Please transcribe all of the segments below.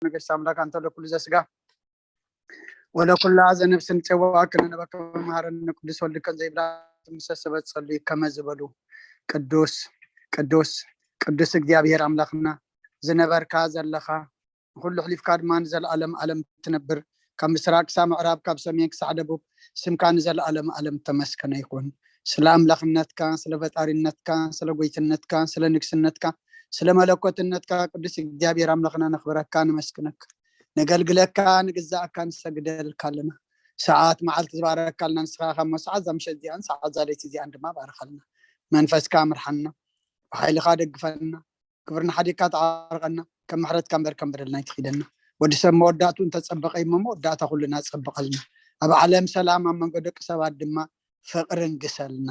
ነገስት ኣምላክ፣ ኣንተ ለኩሉ ዘስጋ ወለኩላ ዘነብስን ጸዋ ክነነበከ መሃረነ ቅዱስ ወልድከን ዘይብላ ምስ ሰበ ጸልዩ ከመ ዝበሉ ቅዱስ ቅዱስ ቅዱስ እግዚኣብሔር ኣምላኽና ዝነበርካ ዘለኻ ንኩሉ ሕሊፍካ ድማ ንዘለኣለም ኣለም ትነብር ካብ ምስራቅ ክሳብ ምዕራብ ካብ ሰሜን ክሳዕ ደቡብ ስምካ ንዘለኣለም ኣለም ተመስከነ ይኹን። ስለ ኣምላኽነትካ ስለ ፈጣሪነትካ ስለ ጎይትነትካ ስለ ንግስነትካ ስለ መለኮትነትካ ቅዱስ እግዚኣብሔር ኣምላኽና ነኽብረካ ነመስግነካ ነገልግለካ ንግዛእካ ንሰግደልካ ኣለና። ሰዓት መዓልቲ ዝባረካልና ንስኻ ካብ ሰዓት እዛ ምሸት እዚኣን ሰዓት እዛ ለይቲ እዚኣን ድማ ባርኻልና። መንፈስካ ምርሓና፣ ብሓይልኻ ደግፈና፣ ክብርና ሓዲግካ ተዓርቀና፣ ከም ምሕረትካ እምበር ከም በደልና ይትኺደና። ወዲ ሰብ መወዳእቱ እንተጸበቀ እሞ መወዳእታ ኩልና ጸብቀልና። ኣብ ዓለም ሰላም ኣብ መንጎ ደቂ ሰባት ድማ ፍቅርን ግሰልና።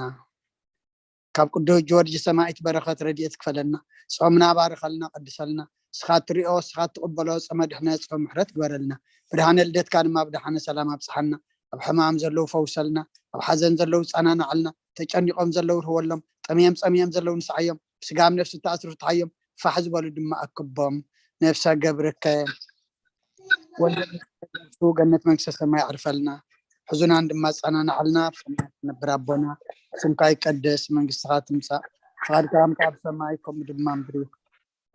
ካብ ቅዱስ ጊዮርጊስ ሰማዒት በረኸት ረድኤት ክፈለና። ጾምና ባርኸልና ቀድሰልና። ንስኻ ትሪኦ ንስኻ ትቕበሎ ጾመ ድሕነት ጾም ምሕረት ግበረልና። ብርሃነ ልደትካ ድማ ብደሓነ ሰላም ኣብጽሓና። ኣብ ሕማም ዘለዉ ፈውሰልና። ኣብ ሓዘን ዘለዉ ጸናናዓልና። ተጨኒቖም ዘለዉ ርህወሎም። ጠምዮም ጸሚኦም ዘለዉ ንስዓዮም። ብስጋም ነፍሲ ተኣስሩ ፍትሓዮም። ፋሕ ዝበሉ ድማ ኣክቦም። ነብሰ ገብርከ ወልደ ገነት መንግስተ ሰማይ ኣዕርፈልና። ሕዙናን ድማ ጸናናዓልና። ብሰማይ ትነብር ኣቦና ስምካ ይቀደስ መንግስትኻ ትምጻእ ፍቃድካ ከምቲ ኣብ ሰማይ ከምኡ ድማ ምድሪ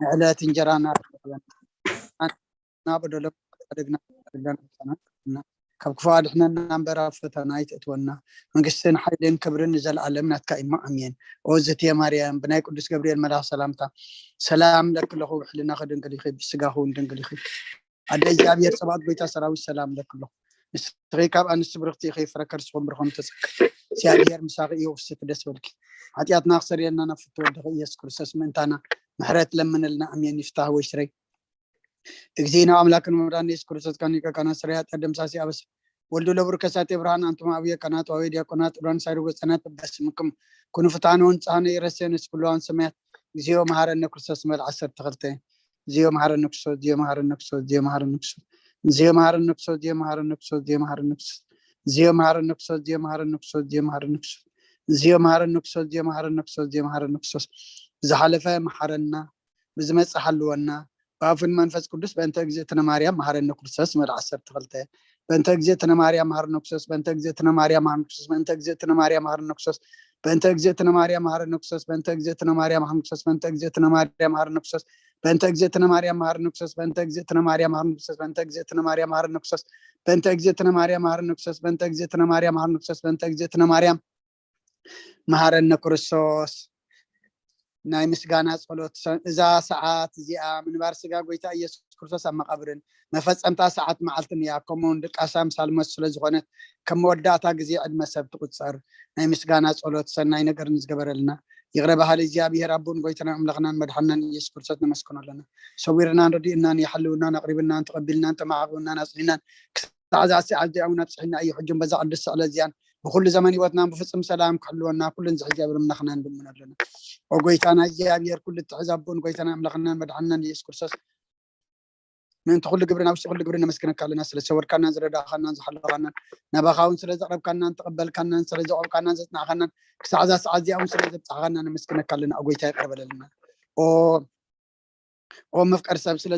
ንዕለት እንጀራና ናብ በደሎም ሓደግና ካብ ክፉ ኣድሕነና እምበር ኣብ ፈተና ኣይትእትወና መንግስትን ሓይልን ክብርን ንዘለኣለም ናትካ እሞ ኣሜን። ኦ ዝትየ ማርያም ብናይ ቅዱስ ገብርኤል መልኣኽ ሰላምታ ሰላም ለኪ ኣለኹ ብሕልናኺ ድንግል ኢኺ ብስጋኺ እውን ድንግል ኢኺ ኣደ እግዚኣብሔር ጸባኦት ጎይታ ሰራዊት ሰላም ለክሎ ንስኺ ካብ ኣንስቲ ብርኽቲ ኢኺ ፍረ ከርስኹም ብርኾም ተጸከ እግዚኣብሔር ምሳኺ እዩ ውስቲ ደስ በልኪ ሓጢኣትና ክሰርየልና ናብ ፍቱ ወድኺ ኢየሱስ ክርስቶስ ምእንታና ምሕረት ለምንልና ኣሜን ይፍታህ ወይ ስረይ እግዚእነ ኣምላክን መድኃኒነ ኢየሱስ ክርስቶስ ካኒቀ ካና ስረይ ኃጢአት ደምሳሲ ኣበስ ወልዱ ለብሩ ከሳቴ ብርሃን ኣንቱም ኣብየ ካህናት ወአበየ ዲያቆናት ዕብራን ሳይሩ ወጸናት በበስምክም ኩኑ ፍትሐነ ወንጽሐነ ይረሴነ ስኩሉ ኣንሰማያት እግዚኦ መሐረነ ክርስቶስ መል ዓሰርተ ክልተ ዝሓለፈ መሓረና ብዝመጽእ ሓልወና ብኣፉን መንፈስ ቅዱስ በእንተ እግዝእትነ ማርያም መሓረነ ክርስቶስ መል ዓሰርተ ክልተ በእንተ እግዝእትነ ማርያም መሓረነ ክርስቶስ በእንተ እግዝእትነ ማርያም መሓረነ ክርስቶስ በእንተ እግዝእትነ ማርያም መሓረነ ክርስቶስ በእንተ እግዝእትነ ማርያም መሓረነ ክርስቶስ በእንተ እግዝእትነ ማርያም መሓረነ ክርስቶስ በእንተ እግዝእትነ ማርያም መሓረነ ክርስቶስ በእንተ እግዝእትነ ማርያም መሃርነ ክርስቶስ በእንተ እግዝእትነ ማርያም መሃርነ ክርስቶስ በእንተ እግዝእትነ ማርያም መሃርነ ክርስቶስ በእንተ እግዝእትነ ማርያም መሃርነ ክርስቶስ በእንተ እግዝእትነ ማርያም መሃረነ ክርስቶስ ናይ ምስጋና ጸሎት እዛ ሰዓት እዚኣ ምንባር ስጋ ጎይታ ኢየሱስ ክርስቶስ ኣብ መቃብርን መፈጸምታ ሰዓት መዓልትን እያ። ከምኡውን ድቃሳ ምሳልሞት ስለ ዝኾነት ከም መወዳእታ ግዜ ዕድመ ሰብ ትቁጸር። ናይ ምስጋና ጸሎት ሰናይ ነገር ንዝገበረልና ይቕረ በሃሊ እግዚኣብሔር ኣቦን ጎይታናን ኣምላኽናን መድሓንናን ኢየሱስ ክርስቶስ ነመስግኖ ኣለና። ሰዊርናን ረዲእናን የሓልውናን ኣቕሪብናን ተቐቢልናን ተማዕቕብናን ኣጽኒናን ክሳዕ እዛ ሰዓት እዚኣ እውን ኣብፅሒና እዩ። ሕጂ በዛ ቅድስቲ ስዕለት እዚኣን ብኩሉ ዘመን ህይወትናን ብፍጹም ሰላም ክሕልወና ኩሉ ንዝሕዚ ኣብ ልምናኽና ንልምኖ ኣለና። ኦ ጎይታና እግዚኣብሔር ኩሉ እትሕዝ ኣቦን ጎይታና ኣምላኽናን መድሓንናን ኢየሱስ ክርስቶስ ምእንቲ ኩሉ ግብሪ ናብ ውሽጢ ኩሉ ግብሪ ነመስግነካ ኣለና ስለ ዝሰወርካናን ዝረዳእካናን ዝሓለኻናን ናባኻ እውን ስለ ዘቕረብካናን ተቐበልካናን ስለ ዘቆምካናን ዘጽናዕካናን ክሳዕ እዛ ሰዓት እዚኣ እውን ስለ ዘብጻሕካና ነመስግነካ ኣለና። ኦ ጎይታ ይቕረ በለልና። ኦ ኦ መፍቀር ሰብ ስለ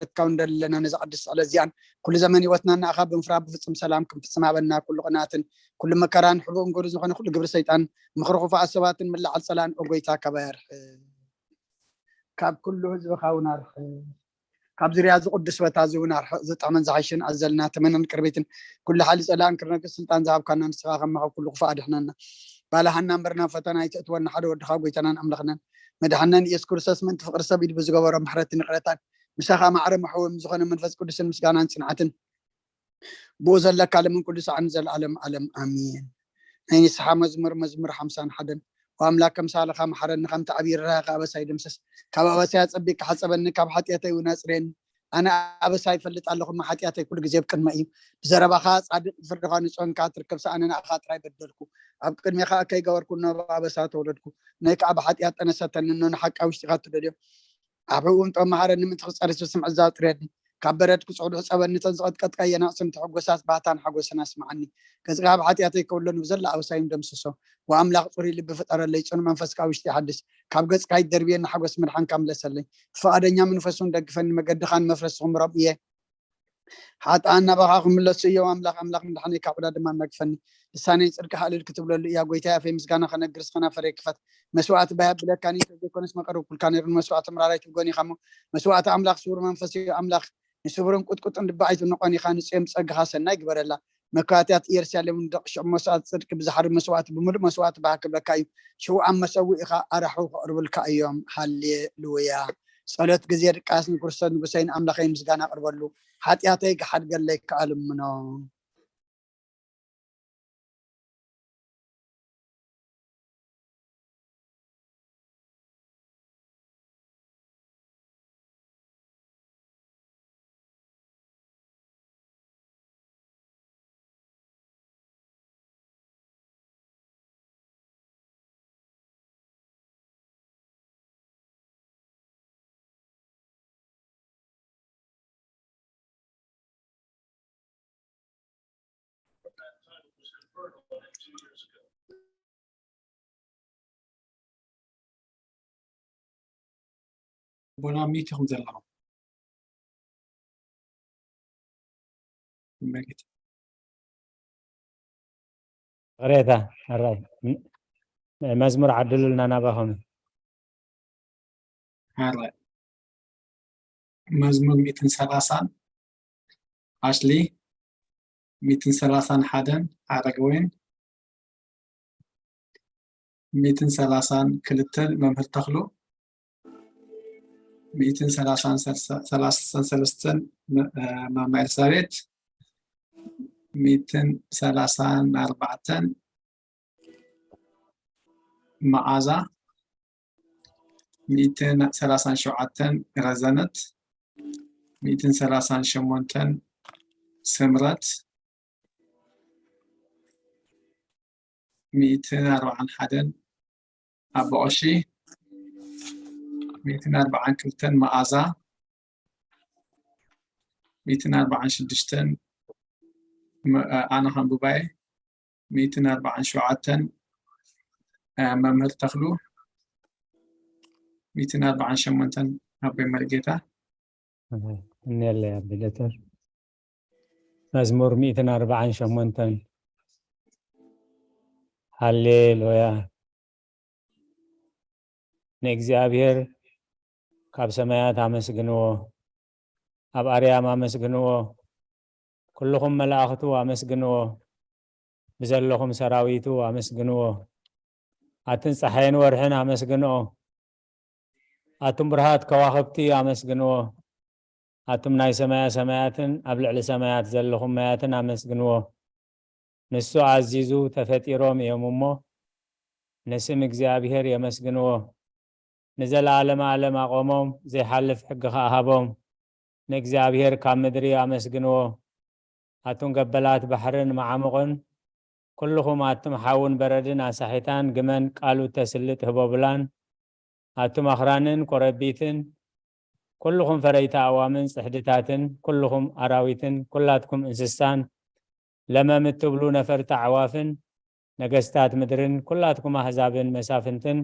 ትካው እንደለና ነዛ ቅድስቲ ስዕለት እዚኣን ኩሉ ዘመን ህይወትና ንኣኻ ብምፍራ ብፍጹም ሰላም ክንፍጽም ሃበና። ኩሉ ቅንኣትን ኩሉ መከራን ሕቡእን ግብሪ ዝኾነ ኩሉ ግብሪ ሰይጣን ምኽሪ ክፉኣት ሰባትን ምልዓል ጸላእን ኦ ጎይታ ካባይ ኣርሕቕ። ካብ ኩሉ ህዝብኻ እውን ኣርሕቕ። ካብ ዙርያ እዚ ቅዱስ ቦታ እዚ እውን ኣርሕቕ። ዝጥዕምን ዝሓይሽን ኣዘልና ተመነን ቅርቢትን ኩሉ ሓይሊ ጸላእን ክርነግስ ስልጣን ዝሃብካና ንስኻ ከማኻ ኩሉ ክፉእ ኣድሕነና። ባልሃና እምበር ናብ ፈተና ኣይተእትወና ሓደ ወድኻ ጎይታናን ኣምላኽናን መድሓናን ኢየሱስ ክርስቶስ ምእንቲ ፍቕሪ ሰብ ኢሉ ብዝገበሮ ምሕረትን ይቕረታን ምሳኻ ማዕረ መሕወም ዝኾነ መንፈስ ቅዱስን ምስጋናን ጽንዓትን ብኡ ዘለካ ለምን ኩሉ ሰዓን ዘለዓለም ዓለም ኣሜን። ናይ ንስሓ መዝሙር መዝሙር ሓምሳን ሓደን ኣምላክ ከምሳልኻ መሓረኒ ከምቲ ዓብዪ ርህራሄኻ ኣበሳይ ደምሰስ ካብ ኣበሳይ ኣጸቢቅካ ሓጸበኒ ካብ ሓጢኣተይ እውን ኣጽርየኒ ኣነ ኣበሳ ይፈልጥ ኣለኹ እሞ ሓጢኣተይ ኩሉ ግዜ ኣብ ቅድመ እዩ ብዘረባኻ ጻድቅ ብፍርድኻ ንጹህ እንካ ትርከብ ኣነ ንኣኻ ጥራይ በደልኩ ኣብ ቅድሜኻ ከይገበርኩ እነሆ ብኣበሳ ተወለድኩ ናይ ከዓ ብሓጢኣት ጠነሰተኒ እነሆ ንሓቂ ኣብ ውሽጢኻ ትደልዮ ኣብ ሕቡእ ምጥባብ መሓረኒ ምእንቲ ክጸርስ ብስም ዕዛብ ጥርየኒ ካብ በረድ ክጽዕዱ ሕጸበኒ፣ እተን ዝቐጥቀጥካየን ኣዕጽምቲ ሕጎሳት ባህታን ሓጎስን ኣስምዓኒ። ገጽካ ካብ ሓጢኣተይ ከውሎ፣ ንብዘላ ኣበሳይን ደምስሶ። ወኣምላኽ ጽሩይ ልቢ ፍጠረለይ፣ ጽኑዕ መንፈስ ካብ ውሽጢ ሓድስ። ካብ ገጽካ ኣይትደርብየኒ፣ ሓጎስ ምድሓንካ ምለሰለይ። ብፍቓደኛ መንፈስ እውን ደግፈኒ፣ መገድኻ ንመፍረስኹም ምረም እየ። ሓጥኣን ናባኻ ክምለሱ እዮም። ኣምላኽ ኣምላኽ ምድሓነይ ካብ ዕዳ ድማ ኣናግፈኒ። ልሳነይ ጽድቅኻ እልል ክትብለሉ እያ። ጎይታይ ኣፈይ ምስጋና ከነግርስ ከናፈረይ ክፈት። መስዋእቲ ባይ ኣብለካኒ እንተዘይኮነስ መቐረብኩልካ ነይሩ። ንመስዋእቲ ምራራይ ትብጎኒ ኢኻ እሞ መስዋእቲ ኣምላኽ ስውር መንፈስ እዩ። ኣምላኽ ንስውርን ቁጥቁጥን ልቢ ኣይትንቆን ኢኻ። ንጽዮን ብጸጋኻ ሰናይ ግበረላ። መካትያት ኢየሩሳሌም ንደቂ ሽዑ መስዋእቲ ጽድቂ ብዝሓርድ መስዋእቲ ብምሉእ መስዋእቲ ባህ ክብለካ እዩ። ሽዑ ኣብ መሰውኢኻ ኣራሑ ከቕርቡልካ እዮም። ሃሌሉያ። ጸሎት ግዜ ድቃስ ንክርስቶስ ንጉሰይን ኣምላኸይ ምስጋና ኣቕርበሉ። ሓጢኣተይ ክሓድገለይ ክኣልምኖ። ኣቦና ሚት ኢኹም ዘለኹም። መሬት። ቅሬታ ኣራይ መዝሙር ዓድሉልና ናባኹም። ኣራይ መዝሙር ሚእትን ሰላሳን ኣሽሊ፣ ሚእትን ሰላሳን ሓደን ሓረገወይን፣ ሚእትን ሰላሳን ክልተን መምህር ተኽሉ፣ ሚእትን ሰላሳን ሰለስተን ማማ ኤልሳቤት፣ ሚእትን ሰላሳን ኣርባዕተን መዓዛ፣ ሚእትን ሰላሳን ሸውዓተን ረዘነት፣ ሚእትን ሰላሳን ሸሞንተን ስምረት፣ ሚእትን ኣርባዓን ሓደን ኣቦ ቀሺ፣ ሚእትን ኣርባዓን ክልተን መዓዛ፣ ሚእትን ኣርባዓን ሽዱሽተን ኣነ ከንብባየ፣ ሚእትን ኣርባዓን ሸውዓተን መምህር ተኽሉ፣ ሚእትን ኣርባዓን ሸሞንተን ኣቦይ መርጌታ። እኔለ ኣቢ ዶክተር መዝሙር ሚእትን ኣርባዓን ሸሞንተን። ሃሌሉያ። ንእግዚኣብሔር ካብ ሰማያት ኣመስግንዎ፣ ኣብ ኣርያም ኣመስግንዎ፣ ኩልኹም መላእኽቱ ኣመስግንዎ፣ ብዘለኹም ሰራዊቱ ኣመስግንዎ። ኣትን ጸሓይን ወርሕን ኣመስግንኦ፣ ኣቱም ብርሃት ከዋኽብቲ ኣመስግንዎ። ኣቱም ናይ ሰማያ ሰማያትን ኣብ ልዕሊ ሰማያት ዘለኹም ማያትን ኣመስግንዎ። ንሱ ኣዚዙ ተፈጢሮም እዮም እሞ፣ ንስም እግዚኣብሔር የመስግንዎ። ንዘለዓለመ ዓለም ኣቖሞም፣ ዘይሓልፍ ሕጊ ኸኣ ሃቦም። ንእግዚኣብሔር ካብ ምድሪ ኣመስግንዎ። ኣቱም ገበላት ባሕርን መዓሙቕን፣ ኩልኹም ኣቱም ሓውን በረድን ኣሳሒታን ግመን ቃሉ እተስልጥ ህቦብላን፣ ኣቱም ኣኽራንን ኮረቢትን፣ ኩልኹም ፈረይቲ ኣእዋምን ጽሕድታትን፣ ኩልኹም ኣራዊትን፣ ኩላትኩም እንስሳን፣ ለመም እትብሉ ነፈርቲ ኣዕዋፍን፣ ነገስታት ምድርን፣ ኩላትኩም ኣህዛብን መሳፍንትን፣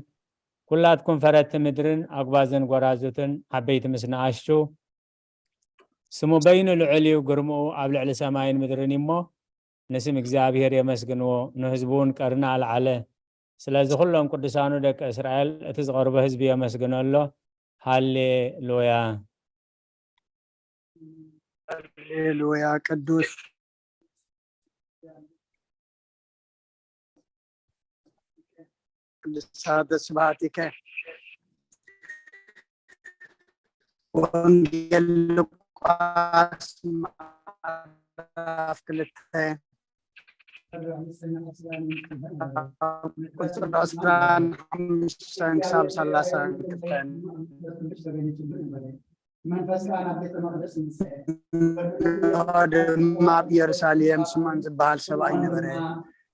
ኩላትኩም ፈረቲ ምድርን፣ ኣጉባዝን ጎራዙትን፣ ዓበይቲ ምስ ነኣሽቱ፣ ስሙ በይኑ ልዑል እዩ፣ ግርምኡ ኣብ ልዕሊ ሰማይን ምድርን እዩ እሞ፣ ንስም እግዚኣብሔር የመስግንዎ፣ ንህዝቡ እውን ቀርኒ ኣልዓለ። ስለዚ ኩሎም ቅዱሳኑ ደቂ እስራኤል፣ እቲ ዝቐርቦ ህዝቢ የመስግኖ ኣሎ። ሃሌሉያ። ሃሌሉያ። ቅዱስ ቅዱሳተ ስብሐቲከ። ወንጌል ሉቃስ ምዕራፍ ክልተ ቁጽሪ ዕስራን ሓሙሽተን ክሳብ ሰላሳን ክልተን። መንፈስ ከኣ ናብ ቤተ መቕደስ ይምጸ። እንሆ ድማ ኣብ ኢየሩሳሌም ስምዖን ዝበሃል ሰብኣይ ነበረ።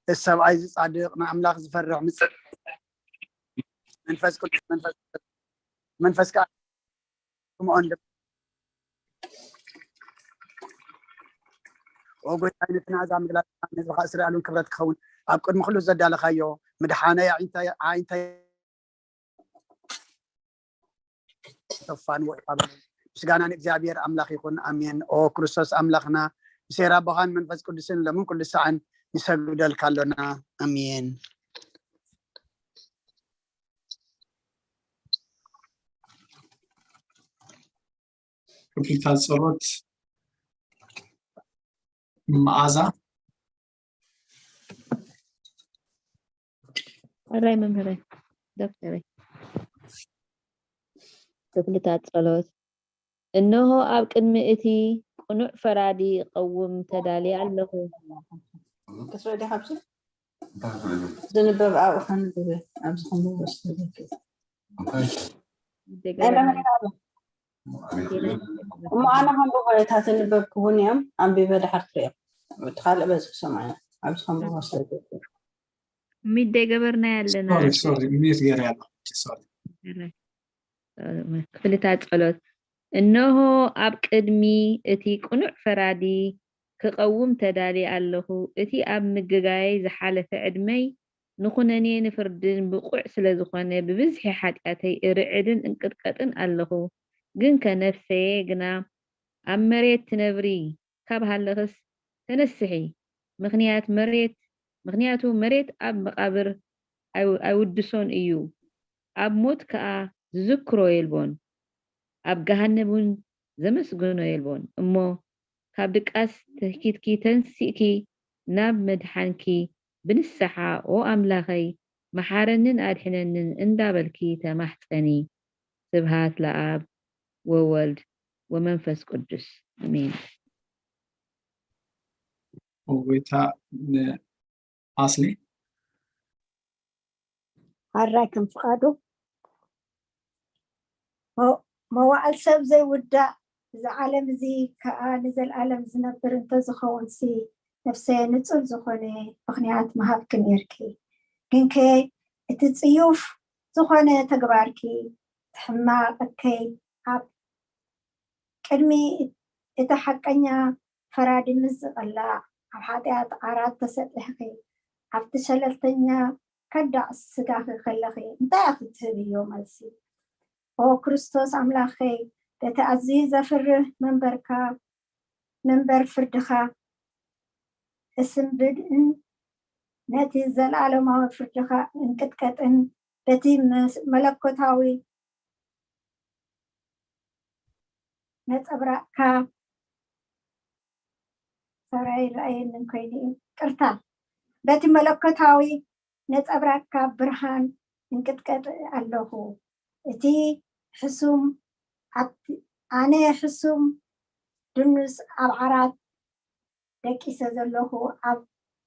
እቲ ሰብኣይ እዚ ጻድቕ፣ ንኣምላኽ ዝፈርሕ፣ ምጽ-፣ መንፈስ ቅዱስ፣ መንፈስ፣ መንፈስ ከኣ ስምዖን ደ-፣ ኦ ጎይታይ፣ ነቲ ናዛ ምግላጽ ነዚ ኻእ ስርኣሉን ክብረት ክኸውን ኣብ ቅድሚ ኩሉ ዘዳለኻዮ ምድሓነይ ኣዒንተይ ኣዒንተይ ተፋን ወጣበ። ምስጋና ንእግዚኣብሔር ኣምላኽ ይኹን፣ ኣሜን። ኦ ክርስቶስ ኣምላኽና፣ ብሴራ ኣቦኻን መንፈስ ቅዱስን ለምን ኩሉ ሰዓን ንሰግደልካ ኣሎና፣ ኣሜን። ክፍልታት ጸሎት መዓዛ። ሕራይ መምህረይ ዶክተረይ። ክፍልታት ጸሎት። እነሆ ኣብ ቅድሚ እቲ ቅኑዕ ፈራዲ እቐውም ተዳልየ ኣለኹ። ክትርኢ ዲኻ ኣብዚ ዝንበብ ኣብኡ ከንብብ ኣብዚ ከንብብ ወስደለኪ። እሞ ኣነ ከንብቦ እታ ትንበብ ክውን እዮም ኣንቢበ ድሓር ትሪኦም እቲ ካልእ በዚ ክሰምዖ እዮም ኣብዚ ከንብብ ወስደለኪ። ሚደይ ገበርና ያለና ሶሪ ሶሪ ሚት ገይረ ያለ ሶሪ ክፍልታት ጸሎት። እነሆ ኣብ ቅድሚ እቲ ቅኑዕ ፈራዲ ክቐውም ተዳልየ ኣለኹ። እቲ ኣብ ምግጋየይ ዝሓለፈ ዕድመይ ንኹነኔ ንፍርድን ብቑዕ ስለ ዝኾነ ብብዝሒ ሓጢኣተይ እርዕድን እንቅጥቀጥን ኣለኹ። ግንከ ነፍሰየ ግና ኣብ መሬት ትነብሪ ካብ ሃለኽስ ተነስሒ፣ ምኽንያት መሬት ምኽንያቱ መሬት ኣብ መቓብር ኣይው- ኣይውድሶን እዩ፣ ኣብ ሞት ከኣ ዝዝክሮ የልቦን፣ ኣብ ገሃነብ እውን ዘመስግኖ የልቦን። እሞ ካብ ድቃስ ተኪትኪ ተንሲእኪ ናብ መድሓንኪ ብንስሓ ኦ ኣምላኸይ መሓረንን ኣድሕነንን እንዳበልኪ ተማሕፀኒ። ስብሃት ለኣብ ወወልድ ወመንፈስ ቅዱስ ኣሜን። ጎይታ ንኣስሊ ሓራይ ከም ፍቓዱ ሞ- መዋዕል ሰብ ዘይውዳእ እዚ ዓለም እዚ ከኣ ንዘለኣለም ዝነብር እንተዝኸውን ሲ ነፍሰየ ንጹር ዝኾነ ምኽንያት ምሃብኪ ነይርኪ። ግንከ እቲ ጽዩፍ ዝኾነ ተግባርኪ እቲ ሕማቕ እከይ ኣብ ቅድሚ እቲ ሓቀኛ ፈራዲ ምስ ዝቐላዕ ኣብ ሓጢኣት ዓራት ተሰጢሕኺ ኣብቲ ሸለልተኛ ከዳዕ ስጋኺ ከለኺ እንታይ ኢኺ ትህብዮ መልሲ? ኦ ክርስቶስ ኣምላኸይ በቲ ኣዝዩ ዘፍርህ መንበርካ መንበር ፍርድኻ እስንብድን ነቲ ዘለኣለማዊ ፍርድኻ እንቅጥቀጥን በቲ መለኮታዊ ነጸብራቕካ ሰራይ ረኣየንን ኮይኑ እዩ ቅርታ በቲ መለኮታዊ ነጸብራቕካ ብርሃን እንቅጥቀጥ ኣለኹ እቲ ሕሱም ኣነ ሕሱም ድኑስ ኣብ ዓራት ደቂሰ ዘለኹ ኣብ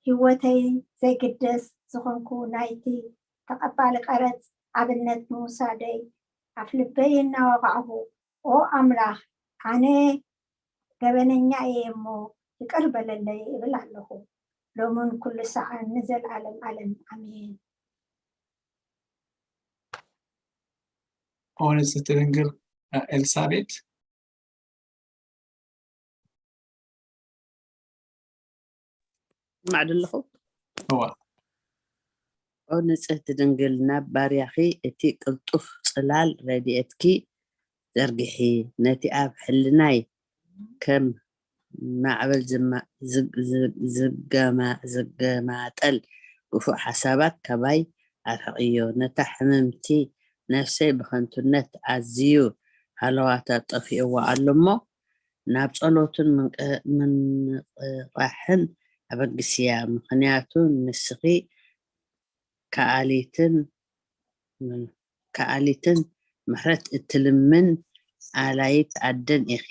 ህይወተይ ዘይግደስ ዝኾንኩ ናይቲ ተቐባሊ ቀረጽ ኣብነት ምውሳደይ ኣፍልበይ እናወቓዕኹ ኦ ኣምላኽ ኣነ ገበነኛ እየ እሞ ይቅር በለለይ እብል ኣለኹ ሎምን ኩሉ ሰዓን ንዘለኣለም ኣለም ኣሜን። ኦ ንጽሕቲ ድንግል ኤልሳቤጥ ስማዕ ደለኹ እዋ ኦ ንጽህቲ ድንግል ናብ ባርያኺ እቲ ቅልጡፍ ጽላል ረድኤትኪ ዘርግሒ ነቲ ኣብ ሕልናይ ከም ማዕበል ዝገማጠል ግፉእ ሓሳባት ካባይ ኣርሕቕዮ። ነታ ሕምምቲ ነፍሰይ ብኸንቱነት ኣዝዩ ሃለዋታ ጠፊእዋ ኣሎ እሞ ናብ ጸሎትን ምንቕቓሕን ኣበግስያ፣ ምኽንያቱ ንስኺ ከኣሊትን ከኣሊትን ምሕረት እትልምን ኣላይት ኣደን ኢኺ።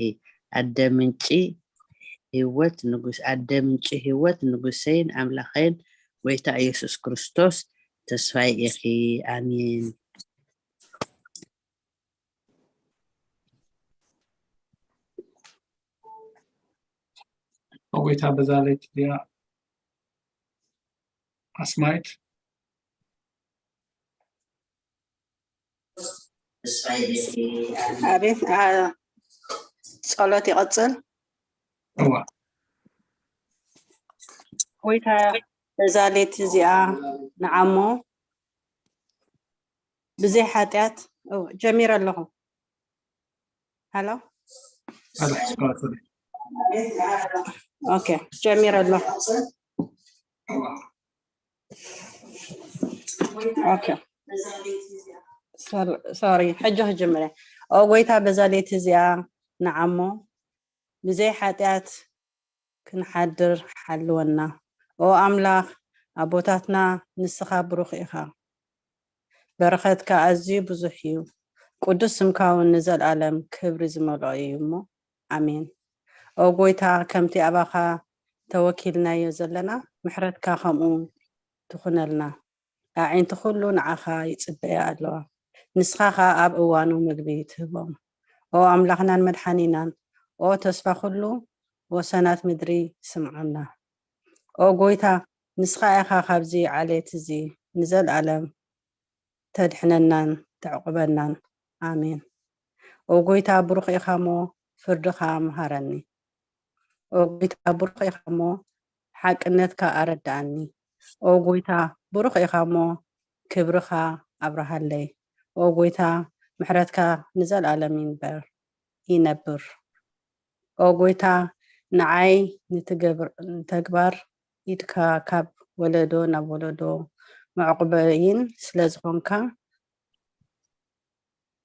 ኣደ ምንጪ ህይወት ንጉስ ኣደ ምንጪ ህይወት ንጉሰይን ኣምላኸይን ጎይታ ኢየሱስ ክርስቶስ ተስፋይ ኢኺ። ኣሜን። ጎይታ በዛ ለይቲ እዚኣ ኣስማይት ኣቤት ጸሎት ይቐጽል። እዋ ጎይታ በዛ ሌት እዚኣ ንዓሞ ብዘይ ሓጢኣት ጀሚረ ኣለኹ። ሃሎ። ኦኬ፣ ጀሚረ ኣለኹ። ኦኬ። ሶሪ፣ ሕጂ ክጅምር እየ። ኦ ጎይታ በዛ ሌት እዚኣ ንዓሞ ብዘይ ሓጢኣት ክንሓድር ሓልወና። ኦ ኣምላኽ ኣቦታትና፣ ንስኻ ብሩኽ ኢኻ። በረኸትካ ኣዝዩ ብዙሕ እዩ። ቅዱስ ስምካ እውን ንዘለኣለም ክብሪ ዝመልኦ እዩ እሞ፣ ኣሜን። ኦ ጎይታ፣ ከምቲ ኣባኻ ተወኪልናዮ ዘለና፣ ምሕረትካ ከምኡ ትኹነልና። ኣዒንቲ ኩሉ ንዓኻ ይጽበያ ኣለዋ። ንስኻ ኸኣ ኣብ እዋኑ ምግቢ ትህቦም። ኦ ኣምላኽናን መድሓኒናን፣ ኦ ተስፋ ኩሉ ወሰናት ምድሪ፣ ስምዓና። ኦ ጎይታ፣ ንስኻ ኢኻ ካብዚ ዓሌት እዚ ንዘለኣለም ተድሕነናን ተዕቁበናን። ኣሜን። ኦ ጎይታ፣ ብሩኽ ኢኻ እሞ ፍርድኻ ምሃረኒ። ኦ ጎይታ፣ ብሩኽ ኢኻ እሞ ሓቅነትካ ኣረድኣኒ። ኦ ጎይታ፣ ብሩኽ ኢኻ እሞ ክብርኻ ኣብርሃለይ። ኦ ጎይታ፣ ምሕረትካ ንዘለኣለም ይንበር፣ ይነብር። ኦ ጎይታ፣ ንዓይ ንትገብር-፣ ንተግባር ኢድካ ካብ ወለዶ ናብ ወለዶ መዕቁበይን ስለ ዝኾንካ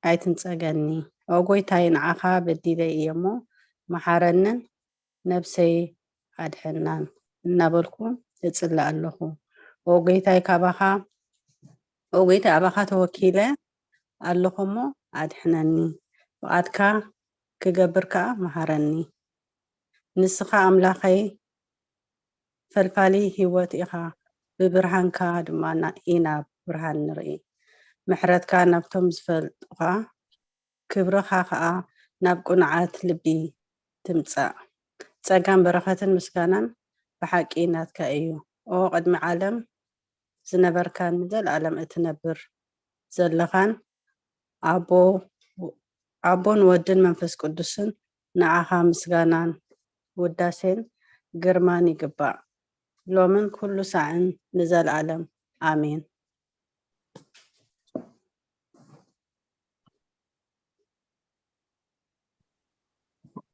ኣይትንጸገኒ። ኦ ጎይታይ፣ ንዓኻ በዲለ እየ እሞ መሓረንን ነብሰይ ኣድሕናን እናበልኩ እጽሊ ኣለኹ። ኦ ጎይታይ፣ ካባኻ፣ ኦ ጎይታይ፣ ኣባኻ ተወኪለ ኣለኹ እሞ ኣድሕነኒ። ፍቓድካ ክገብር ከኣ መሃረኒ። ንስኻ ኣምላኸይ ፈልፋሊ ህይወት ኢኻ፣ ብብርሃንካ ድማ ና-፣ ኢና ብርሃን ንርኢ። ምሕረትካ ናብቶም ዝፈልጡኻ፣ ክብርኻ ኸኣ ናብ ቅኑዓት ልቢ ትምጻእ። ጸጋን በረኸትን ምስጋናን ብሓቂ ናትካ እዩ። ኦ ቅድሚ ዓለም ዝነበርካን ንዘለኣለም እትነብር ዘለኻን ኣቦ፣ ኣቦን ወድን መንፈስ ቅዱስን፣ ንዓኻ ምስጋናን ውዳሴን ግርማን ይግባእ፣ ሎምን ኩሉ ሳዕን ንዘለኣለም። ኣሜን።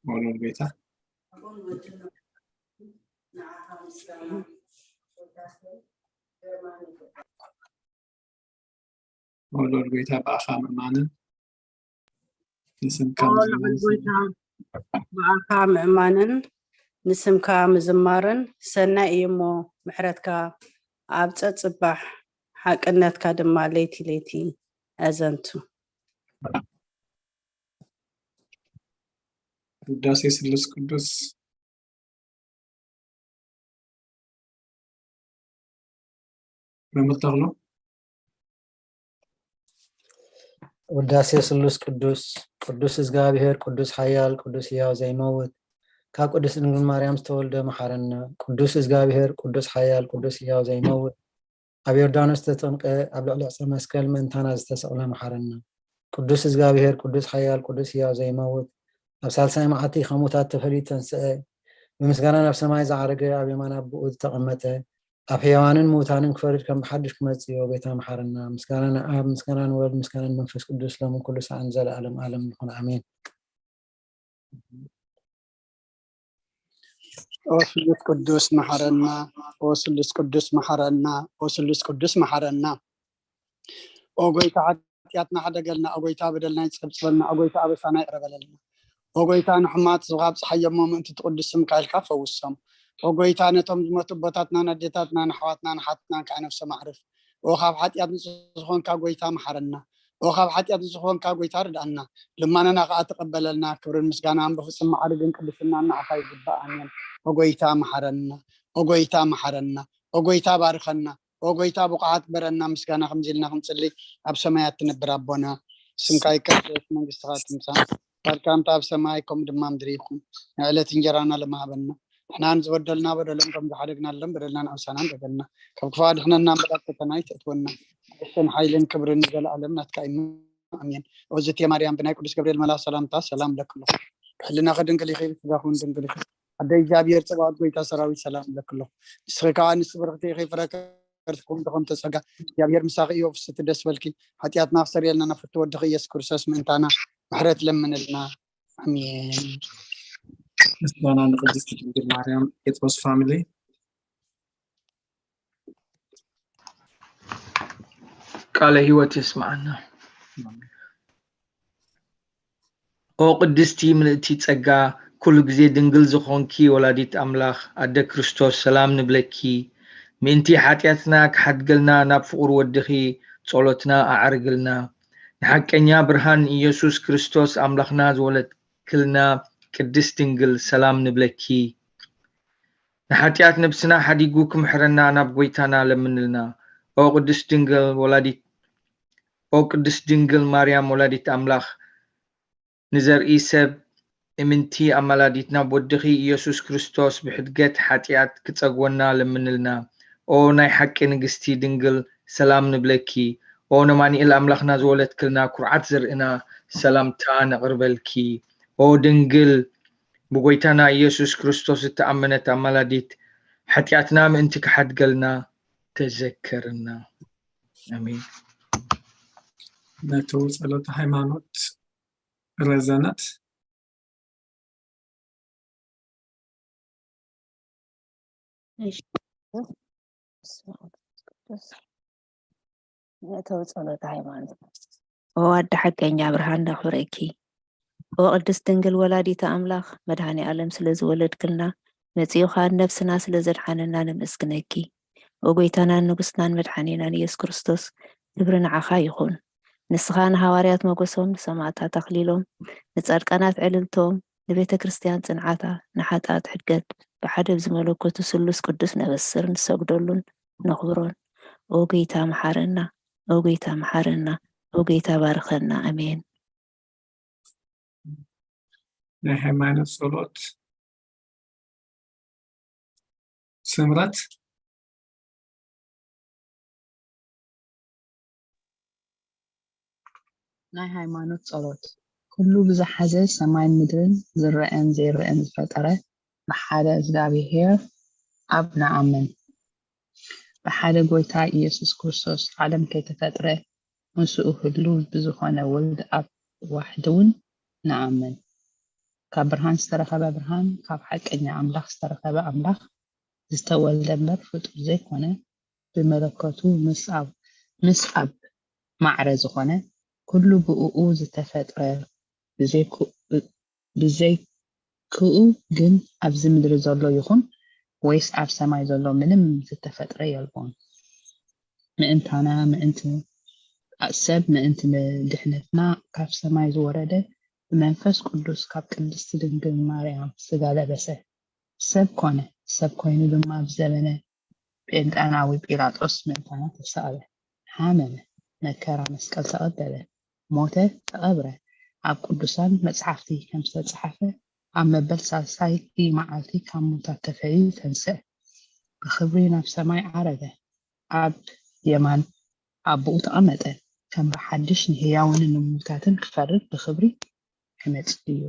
ወለል ጎይታ። ወለል ጎይታ፣ ብኣኻ ምእማንን ንስምካ ወለል ምዝማርን ጎይታ፣ ብኣኻ ምእማንን ንስምካ ምዝማርን ሰናይ እዩ እሞ፣ ምሕረትካ ኣብ ጸጽባሕ፣ ሓቅነትካ ድማ ለይቲ ለይቲ ኣዘንቱ። ውዳሴ ስሉስ ቅዱስ። መምህር ተኽሎ። ውዳሴ ስሉስ ቅዱስ። ቅዱስ እግዚኣብሔር፣ ቅዱስ ሓያል፣ ቅዱስ ሕያው ዘይመውት፣ ካብ ቅድስት ድንግል ማርያም ዝተወልደ መሓረና። ቅዱስ እግዚኣብሔር፣ ቅዱስ ሓያል፣ ቅዱስ ሕያው ዘይመውት፣ ኣብ ዮርዳኖስ ዝተጠምቀ፣ ኣብ ልዕሊ ዕፀ መስቀል ምእንታና ዝተሰቕለ መሓረና። ቅዱስ እግዚኣብሔር፣ ቅዱስ ሓያል፣ ቅዱስ ሕያው ዘይመውት፣ ኣብ ሳልሳይ መዓልቲ ካብ ሙታት ተፈልዩ ዝተንስአ፣ ብምስጋና ናብ ሰማይ ዝዓረገ፣ ኣብ የማን ኣቦኡ ዝተቐመጠ፣ ኣብ ሕያዋንን ምውታንን ክፈርድ ከም ብሓድሽ ክመጽእ እዩ። ጎይታ መሓረና። ምስጋና ንኣብ፣ ምስጋና ንወልድ፣ ምስጋና ንመንፈስ ቅዱስ፣ ሎምን ኩሉ ሰዓን ዘለዓለም ዓለም ይኹን። ኣሜን። ኦ ስሉስ ቅዱስ መሓረና፣ ኦ ስሉስ ቅዱስ መሓረና፣ ኦ ስሉስ ቅዱስ መሓረና። ኦ ጎይታ፣ ሓጢኣትና ሕደገልና፣ ኦ ጎይታ፣ በደልና ይጸብጽበልና፣ ኦ ጎይታ፣ ኣበሳና ይቕረ በለልና። ኦ ጎይታ፣ ንሕሙማት ዝኻብ ጸሓይ እሞ ምእንቲ ትቕዱስ ስምካ ኢልካ ፈውሶም። ኦ ጎይታ፣ ነቶም ዝሞቱ ኣቦታትናን ኣዴታትናን ኣሕዋትናን ኣሓትናን ከዓ ነፍሶም ኣዕርፍ። ኦ ካብ ሓጢኣት ንጹህ ዝኾንካ ጎይታ መሓረና። ኦ ካብ ሓጢኣት ንጹህ ዝኾንካ ጎይታ ርድኣና። ልማናና ከዓ ተቐበለልና። ክብርን ምስጋናን ብፍጹም ማዕርግን ቅድስናን ንዓኻ ይግባእ። ኣሜን። ኦ ጎይታ መሓረና። ኦ ጎይታ መሓረና። ኦ ጎይታ ባርኸና። ኦ ጎይታ ብቑዓት ግበረና። ምስጋና ከምዚ ኢልና ክንጽሊ፣ ኣብ ሰማያት ትነብር ኣቦና፣ ስምካ ይቀደስ፣ መንግስትኻ ትምጻእ፣ ፍቃድካ ከምታ ኣብ ሰማይ ከምኡ ድማ ምድሪ ይኹን። ንዕለት እንጀራና ሎሚ ሃበና። ንሕና ንዝበደሉና በደሎም ከም ዝሓደግናሎም በደልና ንኣምሳና ንበደልና። ካብ ክፉእ ኣድሕነና እምበር ኣብ ፈተና ኣይተእትወና። መንግስትን ሓይልን ክብርን ንዘለኣለም ናትካ እዩ። ኣሜን። ኦዝቴ ማርያም ብናይ ቅዱስ ገብርኤል መልኣኽ ሰላምታ ሰላም እብለኪ ኣለኹ። ብሕልናኺ ድንግል ኢኺ፣ ብስጋኺ እውን ድንግል ኢኺ። ኣደ እግዚኣብሔር ጸባኦት ጎይታ ሰራዊት ሰላም ኣለክሎ። ንስኺ ከዓ ንስ ብርኽቲ ኢኺ ፍረ ከርስኩም ድኹም ተጸጋ እግዚኣብሔር ምሳኺ እዩ። ፍስቲ ደስ በልኪ። ሓጢኣትና ክሰርየልና ናብ ፍቲ ወድኺ ኢየሱስ ክርስቶስ ምእንታና ምሕረት ለምንልና። ኣሜን። ምስጋና ንቅድስቲ ድንግል ማርያም። ጴጥሮስ ፋሚሊ። ቃለ ህይወት የስምዓና። ኦ ቅድስቲ ምልእቲ ጸጋ፣ ኩሉ ግዜ ድንግል ዝኾንኪ ወላዲት ኣምላኽ ኣደ ክርስቶስ ሰላም ንብለኪ። ምእንቲ ሓጢኣትና ክሓድገልና ናብ ፍቑር ወድኺ ጸሎትና ኣዕርግልና። ንሓቀኛ ብርሃን ኢየሱስ ክርስቶስ ኣምላኽና ዝወለድክልና ቅድስት ድንግል ሰላም ንብለኪ። ንሓጢኣት ነብስና ሓዲጉ ክምሕረና ናብ ጎይታና ለምንልና። ኦ ቅድስት ድንግል ወላዲት ኦ ቅድስት ድንግል ማርያም ወላዲት ኣምላኽ ንዘርኢ ሰብ እምንቲ ኣማላዲት ናብ ወድኺ ኢየሱስ ክርስቶስ ብሕድገት ሓጢኣት ክጸግወና ለምንልና። ኦ ናይ ሓቂ ንግስቲ ድንግል ሰላም ንብለኪ። ኦ ነማንኤል ኣምላኽና ዝወለድክልና ኩርዓት ዘርእና ሰላምታ ነቕርበልኪ። ኦ ድንግል ብጎይታና ኢየሱስ ክርስቶስ እተኣመነት ኣማላዲት ሓጢኣትና ምእንቲ ክሓድገልና ተዘከርና። ኣሜን። ነቱ ጸሎተ ሃይማኖት ረዘነት። መእተዊ ጸሎተ ሃይማኖት። ኦ ኣደ ሓቀኛ ብርሃን ነኽብረኪ። ኦ ቅድስት ድንግል ወላዲተ ኣምላኽ መድኃኔ ዓለም ስለ ዝወለድክልና መጺኡ ኸኣ ነብስና ስለ ዘድሓነና ነመስግነኪ። ኦ ጎይታናን ንጉስናን መድሓኒናን ኢየሱስ ክርስቶስ ክብሪ ንዓኻ ይኹን። ንስኻ ንሃዋርያት ሞገሶም፣ ንሰማዕታት ኣኽሊሎም፣ ንጻድቃናት ዕልልቶም፣ ንቤተ ክርስቲያን ጽንዓታ፣ ንሓጣት ሕድገት ብሓደ ብዝመለኮቱ ስሉስ ቅዱስ ነበስር ንሰግደሉን ነኽብሮን። ኦ ጎይታ መሓረና፣ ኦ ጎይታ መሓረና፣ ኦ ጎይታ ባርኸና። ኣሜን። ናይ ሃይማኖት ጸሎት ስምረት። ናይ ሃይማኖት ጸሎት። ኩሉ ብዝሓዘ ሰማይን ምድርን ዝረኣን ዘይረኣን ዝፈጠረ ብሓደ እግዚኣብሔር ኣብ ንኣምን። ብሓደ ጎይታ ኢየሱስ ክርስቶስ ዓለም ከይተፈጥረ ምስኡ ህሉው ብዝኾነ ወልድ ኣብ ዋሕድ እውን ንኣምን። ካብ ብርሃን ዝተረኸበ ብርሃን፣ ካብ ሓቀኛ ኣምላኽ ዝተረኸበ ኣምላኽ፣ ዝተወልደ እምበር ፍጡር ዘይኮነ፣ ብመለኮቱ ምስ ኣብ ምስ ኣብ ማዕረ ዝኾነ፣ ኩሉ ብእኡ ዝተፈጥረ፣ ብዘይክኡ ግን ኣብዚ ምድሪ ዘሎ ይኹን ወይስ ኣብ ሰማይ ዘሎ ምንም ዝተፈጥረ የልቦን። ምእንታና ምእንቲ ሰብ ምእንቲ ድሕነትና ካብ ሰማይ ዝወረደ ብመንፈስ ቅዱስ ካብ ቅድስቲ ድንግል ማርያም ስጋ ለበሰ። ሰብ ኮነ። ሰብ ኮይኑ ድማ ኣብ ዘበነ ጴንጣናዊ ጲላጦስ ምእንታና ተሳእለ፣ ሓመመ፣ መከራ መስቀል ተቐበለ፣ ሞተ፣ ተቐብረ። ኣብ ቅዱሳን መጽሓፍቲ ከም ዝተጻሕፈ ኣብ መበል ሳልሳይቲ መዓልቲ ካብ ሙታት ተፈልዩ ተንስአ። ብኽብሪ ናብ ሰማይ ዓረገ። ኣብ የማን ኣቦኡ ተቐመጠ። ከም ብሓድሽ ንህያውን ንሙታትን ክፈርድ ብኽብሪ ክመጽእ እዩ።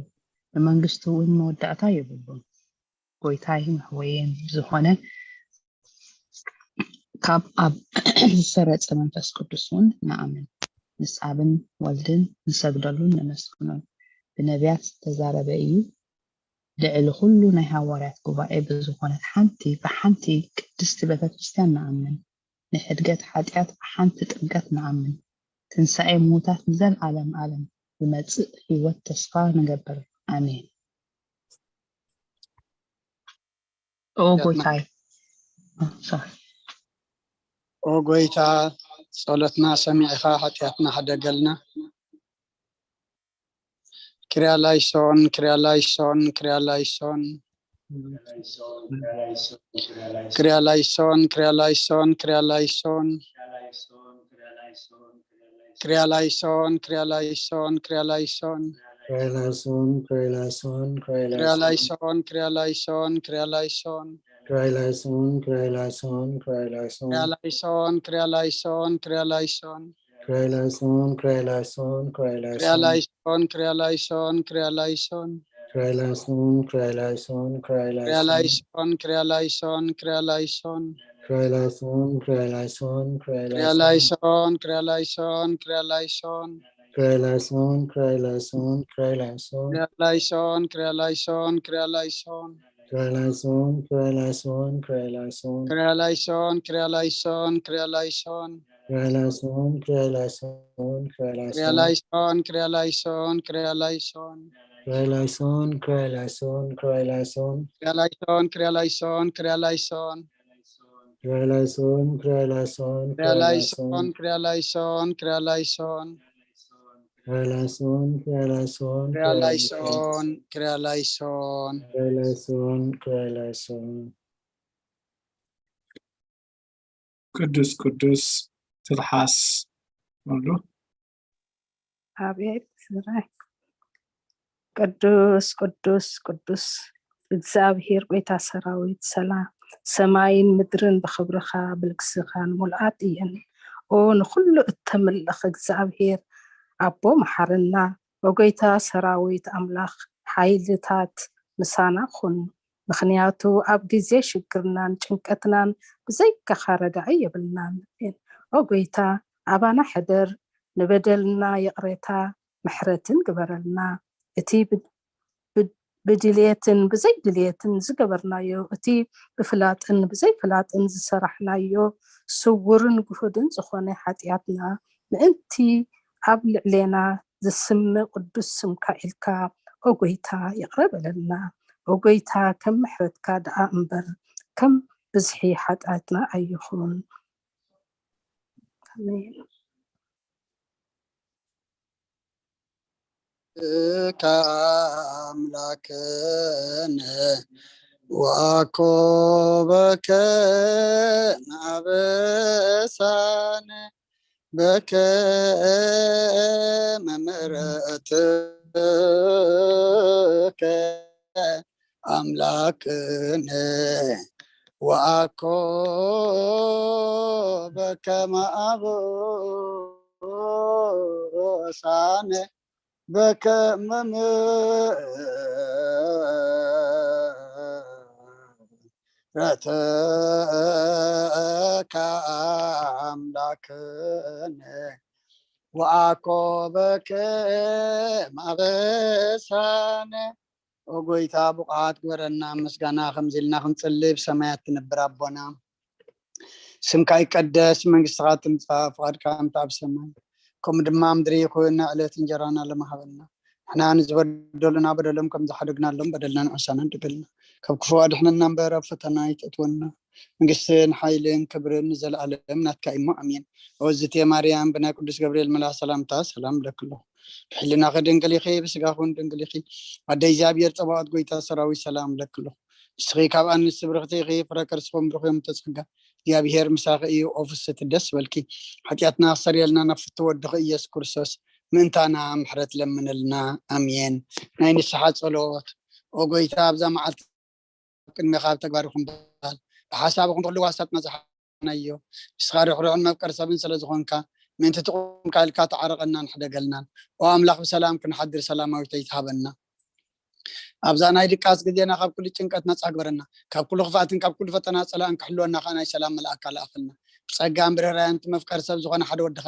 ንመንግስቱ እውን መወዳእታ የብሉን። ጎይታይን መሕወይን ዝኾነ ካብ ኣብ ዝሰረጸ መንፈስ ቅዱስ እውን ንኣምን። ምስ ኣብን ወልድን ንሰግደሉን ነመስግኖን። ብነቢያት ዝተዛረበ እዩ። ልዕሊ ኩሉ ናይ ሃዋርያት ጉባኤ ብዝኾነት ሓንቲ ብሓንቲ ቅድስቲ ቤተ ክርስቲያን ንኣምን። ንሕድገት ሓጢኣት ብሓንቲ ጥምቀት ንኣምን። ትንሳኤ ምዉታት ንዘልኣለም ኣለም ዝመጽእ ህይወት ተስፋ ንገብር። ኣሜን። ኦ ጎይታይ፣ ሶሪ። ኦ ጎይታ፣ ጸሎትና ሰሚዕኻ ሓጢኣትና ሕደገልና። ክርያ ላይሶን፣ ክርያ ላይሶን፣ ክርያ ላይሶን። ክርያ ላይሶን፣ ክርያ ላይሶን፣ ክርያ ላይሶን። ክርያ ላይሶን፣ ክርያ ላይሶን፣ ክርያ ላይሶን። ክርያ ላይሶን፣ ክርያ ላይሶን፣ ክርያ ክርያ ላይሶን፣ ክርያ ላይሶን፣ ክርያ ላይሶን። ክርያ ላይሶን፣ ክርያ ላይሶን፣ ክርያ ላይሶን። ክርያ ላይሶን፣ ክርያ ላይሶን፣ ክርያ ላይሶን። ክርያ ላይሶን፣ ክርያ ላይሶን፣ ክርያ ክርያ ላይሶን። ላይሶን፣ ክርያ ላይሶን፣ ክርያ ላይሶን። Krailaison, Krailaison, Krailaison. Krailaison, Krailaison, Krailaison. Krailaison, Krailaison, Krailaison. Krailaison, Krailaison, Krailaison. Krailaison, Krailaison, Krailaison. Krailaison, Krailaison, Krailaison. Krailaison, Krailaison, Krailaison. Krailaison, Krailaison, Krailaison. Krailaison, Krailaison, Krailaison. Krailaison, Krailaison, Krailaison. Krailaison, Krailaison, Krailaison. Krailaison, Krailaison, Krailaison. Krailaison, Krailaison, Krailaison, Krailaison, Krailaison. Krailaison, Krailaison, Krailaison, Krailaison. Krailaison, Krailaison። ቅዱስ ቅዱስ ትልሓስ በሉ። ኣቤት ስራይ። ቅዱስ ቅዱስ ቅዱስ እግዚኣብሔር ጎይታ ሰራዊት፣ ሰላም ሰማይን ምድርን ብኽብርኻ ብልግስኻን ሙልኣት እየን። ኦ ንኹሉ እተምልኽ እግዚኣብሔር ኣቦ መሓረና። ኦ ጎይታ ሰራዊት ኣምላኽ ሓይልታት ምሳና ኩን። ምኽንያቱ ኣብ ግዜ ሽግርናን ጭንቀትናን ብዘይካኻ ረዳኢ የብልናን። ኦ ጎይታ ኣባና ሕደር፣ ንበደልና ይቕሬታ ምሕረትን ግበረልና። እቲ ብድልየትን ብዘይድልየትን ዝገበርናዮ፣ እቲ ብፍላጥን ብዘይፍላጥን ዝሰራሕናዮ ስውርን ግሁድን ዝኾነ ሓጢኣትና ምእንቲ ኣብ ልዕሌና ዝስመ ቅዱስ ስምካ ኢልካ ኦ ጎይታ ይቕረ በለልና። ኦ ጎይታ ከም ምሕረትካ ደኣ እምበር ከም ብዝሒ ሓጢኣትና ኣይኹን። ኣሜን። እካ ኣምላክነ ወኣኮበከ ናበሳነ በከ መምረትከ ኣምላክነ ወኣኮ በከመ ኣበሳነ በከመ ምሕረትከ ኣምላክነ ወኣኮ በከመ ኣበሳነ። ኦ ጎይታ ብቑዓት ግበረና ምስጋና ከምዚ ኢልና ክንጽሊ ብሰማያት ትነብር ኣቦና። ስምካ ይቀደስ፣ መንግስትኻ ትምጻእ፣ ፍቓድካ ከምቲ ኣብ ሰማይ ከምኡ ድማ ኣብ ምድሪ ይኹን። ዕለት እንጀራና ሎሚ ሃበና። ንሕና ንዝበደሉና በደሎም ከም ዝሓደግናሎም በደልና ንዕሳና ንድገልና። ካብ ክፉእ ኣድሕነና እምበር ኣብ ፈተና ኣይተእትወና። መንግስትን ሓይልን ክብርን ንዘለኣለም ናትካ እሞ ኣሜን። ኦ ዝቴ ማርያም ብናይ ቅዱስ ገብርኤል መልኣኽ ሰላምታ ሰላም እብለኪ ኣለኹ። ብሕልናኺ ድንግል ኢኺ፣ ብስጋኹን ድንግል ኢኺ። ኣደ እግዚኣብሔር ጸባኦት ጎይታ ሰራዊት ሰላም እብለኪ ኣለኹ። ንስኺ ካብ ኣንስቲ ብርኽቲ ኢኺ፣ ፍረ ከርስኹም ብሩኽ እዮም ተጸጋ እግዚኣብሔር ምሳኺ እዩ። ኦ ፍስቲ ደስ በልኪ፣ ሓጢኣትና ክሰርየልና ናብ ፍትው ወድኺ ኢየሱስ ክርስቶስ ምእንታና ምሕረት ለምንልና። ኣሜን። ናይ ንስሓ ጸሎት። ኦ ጎይታ ኣብዛ መዓልቲ ኣብ ቅድሜኻ ኣብ ተግባር ይኹን በሃል። ብሓሳብ ይኹን ብኹሉ ዋሳትና ዝሓናዮ ንስኻ ርሕሩሕን መፍቀር ሰብን ስለ ዝኾንካ ምእንቲ ትቑምካ ኢልካ ተዓረቐናን ሕደገልናን። ኦ ኣምላኽ ብሰላም ክንሓድር ሰላማዊት ኣይትሃበና። ኣብዛ ናይ ድቃስ ግዜና ካብ ኩሉ ጭንቀት ነጻ ግበረና። ካብ ኩሉ ክፍኣትን ካብ ኩሉ ፈተና ጸላእን ክሕልወና ከኣ ናይ ሰላም መልኣካ ለኣኸልና። ብጸጋን ብርህራያን እቲ መፍቀር ሰብ ዝኾነ ሓደ ወድኻ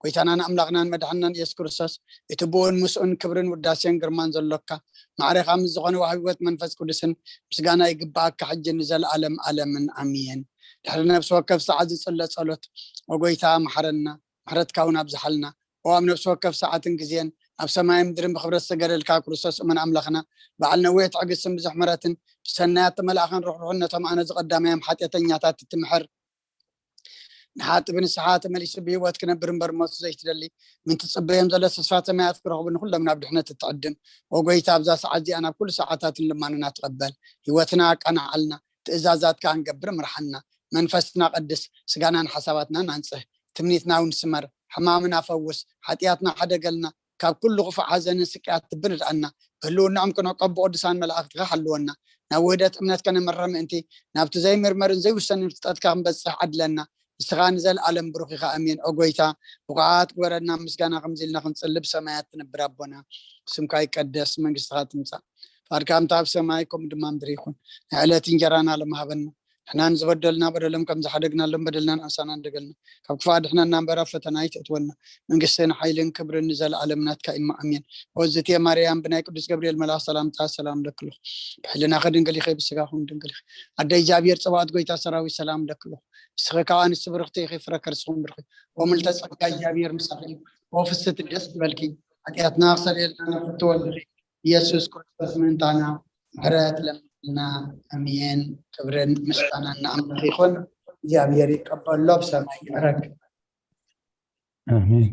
ጎይታናን ኣምላኽናን መድሓንናን ኢየሱስ ክርስቶስ እቲ ብኡን ምስኡን ክብርን ውዳሴን ግርማን ዘሎካ ማዕሬኻ ምስ ዝኾነ ወሃቢ ህይወት መንፈስ ቅዱስን ምስጋና ይግብኣካ ሕጂ ንዘለኣለም ኣለምን ኣሜን። ድሕሪ ነፍሲ ወከፍ ሰዓት ዝጽለ ጸሎት ኦ ጎይታ መሓረና፣ ምሕረትካ እውን ኣብዝሓልና። ኦ ኣብ ነፍሲ ወከፍ ሰዓትን ግዜን ኣብ ሰማይ ምድርን ብክብረት ዝተገደልካ ክርስቶስ እመን ኣምላኽና በዓል ነዊሕ ትዕግስትን ብዙሕ ምሕረትን ብሰናያት ተመላእኻን ርሕሩሕነቶም ኣነ ዝቐዳማዮም ሓጢኣተኛታት እትምሕር ንሓጢ ብንስሓ ተመሊሱ ብህይወት ክነብር እምበር ሞት ዘይትደሊ ምንቲ ጽበዮም ዘሎ ተስፋ ሰማያት ክረኽቡ ንኹሎም ናብ ድሕነት እትዕድም ኦ ጎይታ ኣብዛ ሰዓት እዚኣ ናብ ኩሉ ሰዓታትን ልማንና ትቐበል ህይወትና ኣቃናዓልና ትእዛዛትካ ክንገብር ምርሓና መንፈስና ቀድስ ስጋናን ሓሳባትናን ኣንጽህ ትምኒትና እውን ስመር ሕማምና ፈውስ ሓጢኣትና ሓደገልና ካብ ኩሉ ክፉእ ሓዘንን ስቅያት ትብን ርድኣና ብህልውናኦም ክንዕቀብ ብቅዱሳን መላእክትካ ሓልወና ናብ ውህደት እምነት ከነምርሕ ምእንቲ ናብቲ ዘይምርመርን ዘይውሰንን ፍልጠትካ ክንበጽሕ ዓድለና ንስኻ ንዘለኣለም ብሩኽ ኢኻ ኣሜን ኦ ጎይታ ብቑዓት ግበረና ምስጋና ከምዚ ኢልና ክንጽሊ ብሰማያት ትነብር ኣቦና ስምካ ይቀደስ መንግስትኻ ትምጻእ ፍቓድካ ከምቲ ኣብ ሰማይ ከምኡ ድማ ምድሪ ይኹን። ናይ ዕለት እንጀራና ሎሚ ሃበና። ንሕና ንዝበደሉና በደሎም ከም ዝሓደግናሎም በደልና ንኣሳና ንደገልና። ካብ ክፉእ ኣድሕነና እምበር ኣብ ፈተና ኣይተእትወና። መንግስትን ሓይልን ክብርን ንዘለኣለም ናትካ እዩ። ኣሜን። ወዝቴ ማርያም ብናይ ቅዱስ ገብርኤል መልኣኽ ሰላምታ ሰላም ለክልኹ። ብሕልናኺ ድንግል ኢኺ፣ ብስጋኹም ድንግል ኢኺ። ኣደ እግዚኣብሔር ጽባኦት ጎይታ ሰራዊት ሰላም ለክልኹ። ንስኺ ከኣ ኣንስቲ ብርኽቲ ኢኺ፣ ፍረ ከርስኹም ብርኺ። ወምልተ ጸጋ እግዚኣብሔር ምሳኺ እዩ። ወፍስቲ ደስ ይበልኪ። ሓጢኣትና ክሰርየልና ንፍትወልኺ። ኢየሱስ ክርስቶስ ምእንታና ምሕረት ለምንና። ኣሜን። ክብርን ምስጋናን ንኣምላኽ ይኹን። እግዚኣብሔር ይቀበሎ፣ ብሰማይ ይዕረግ። ኣሜን።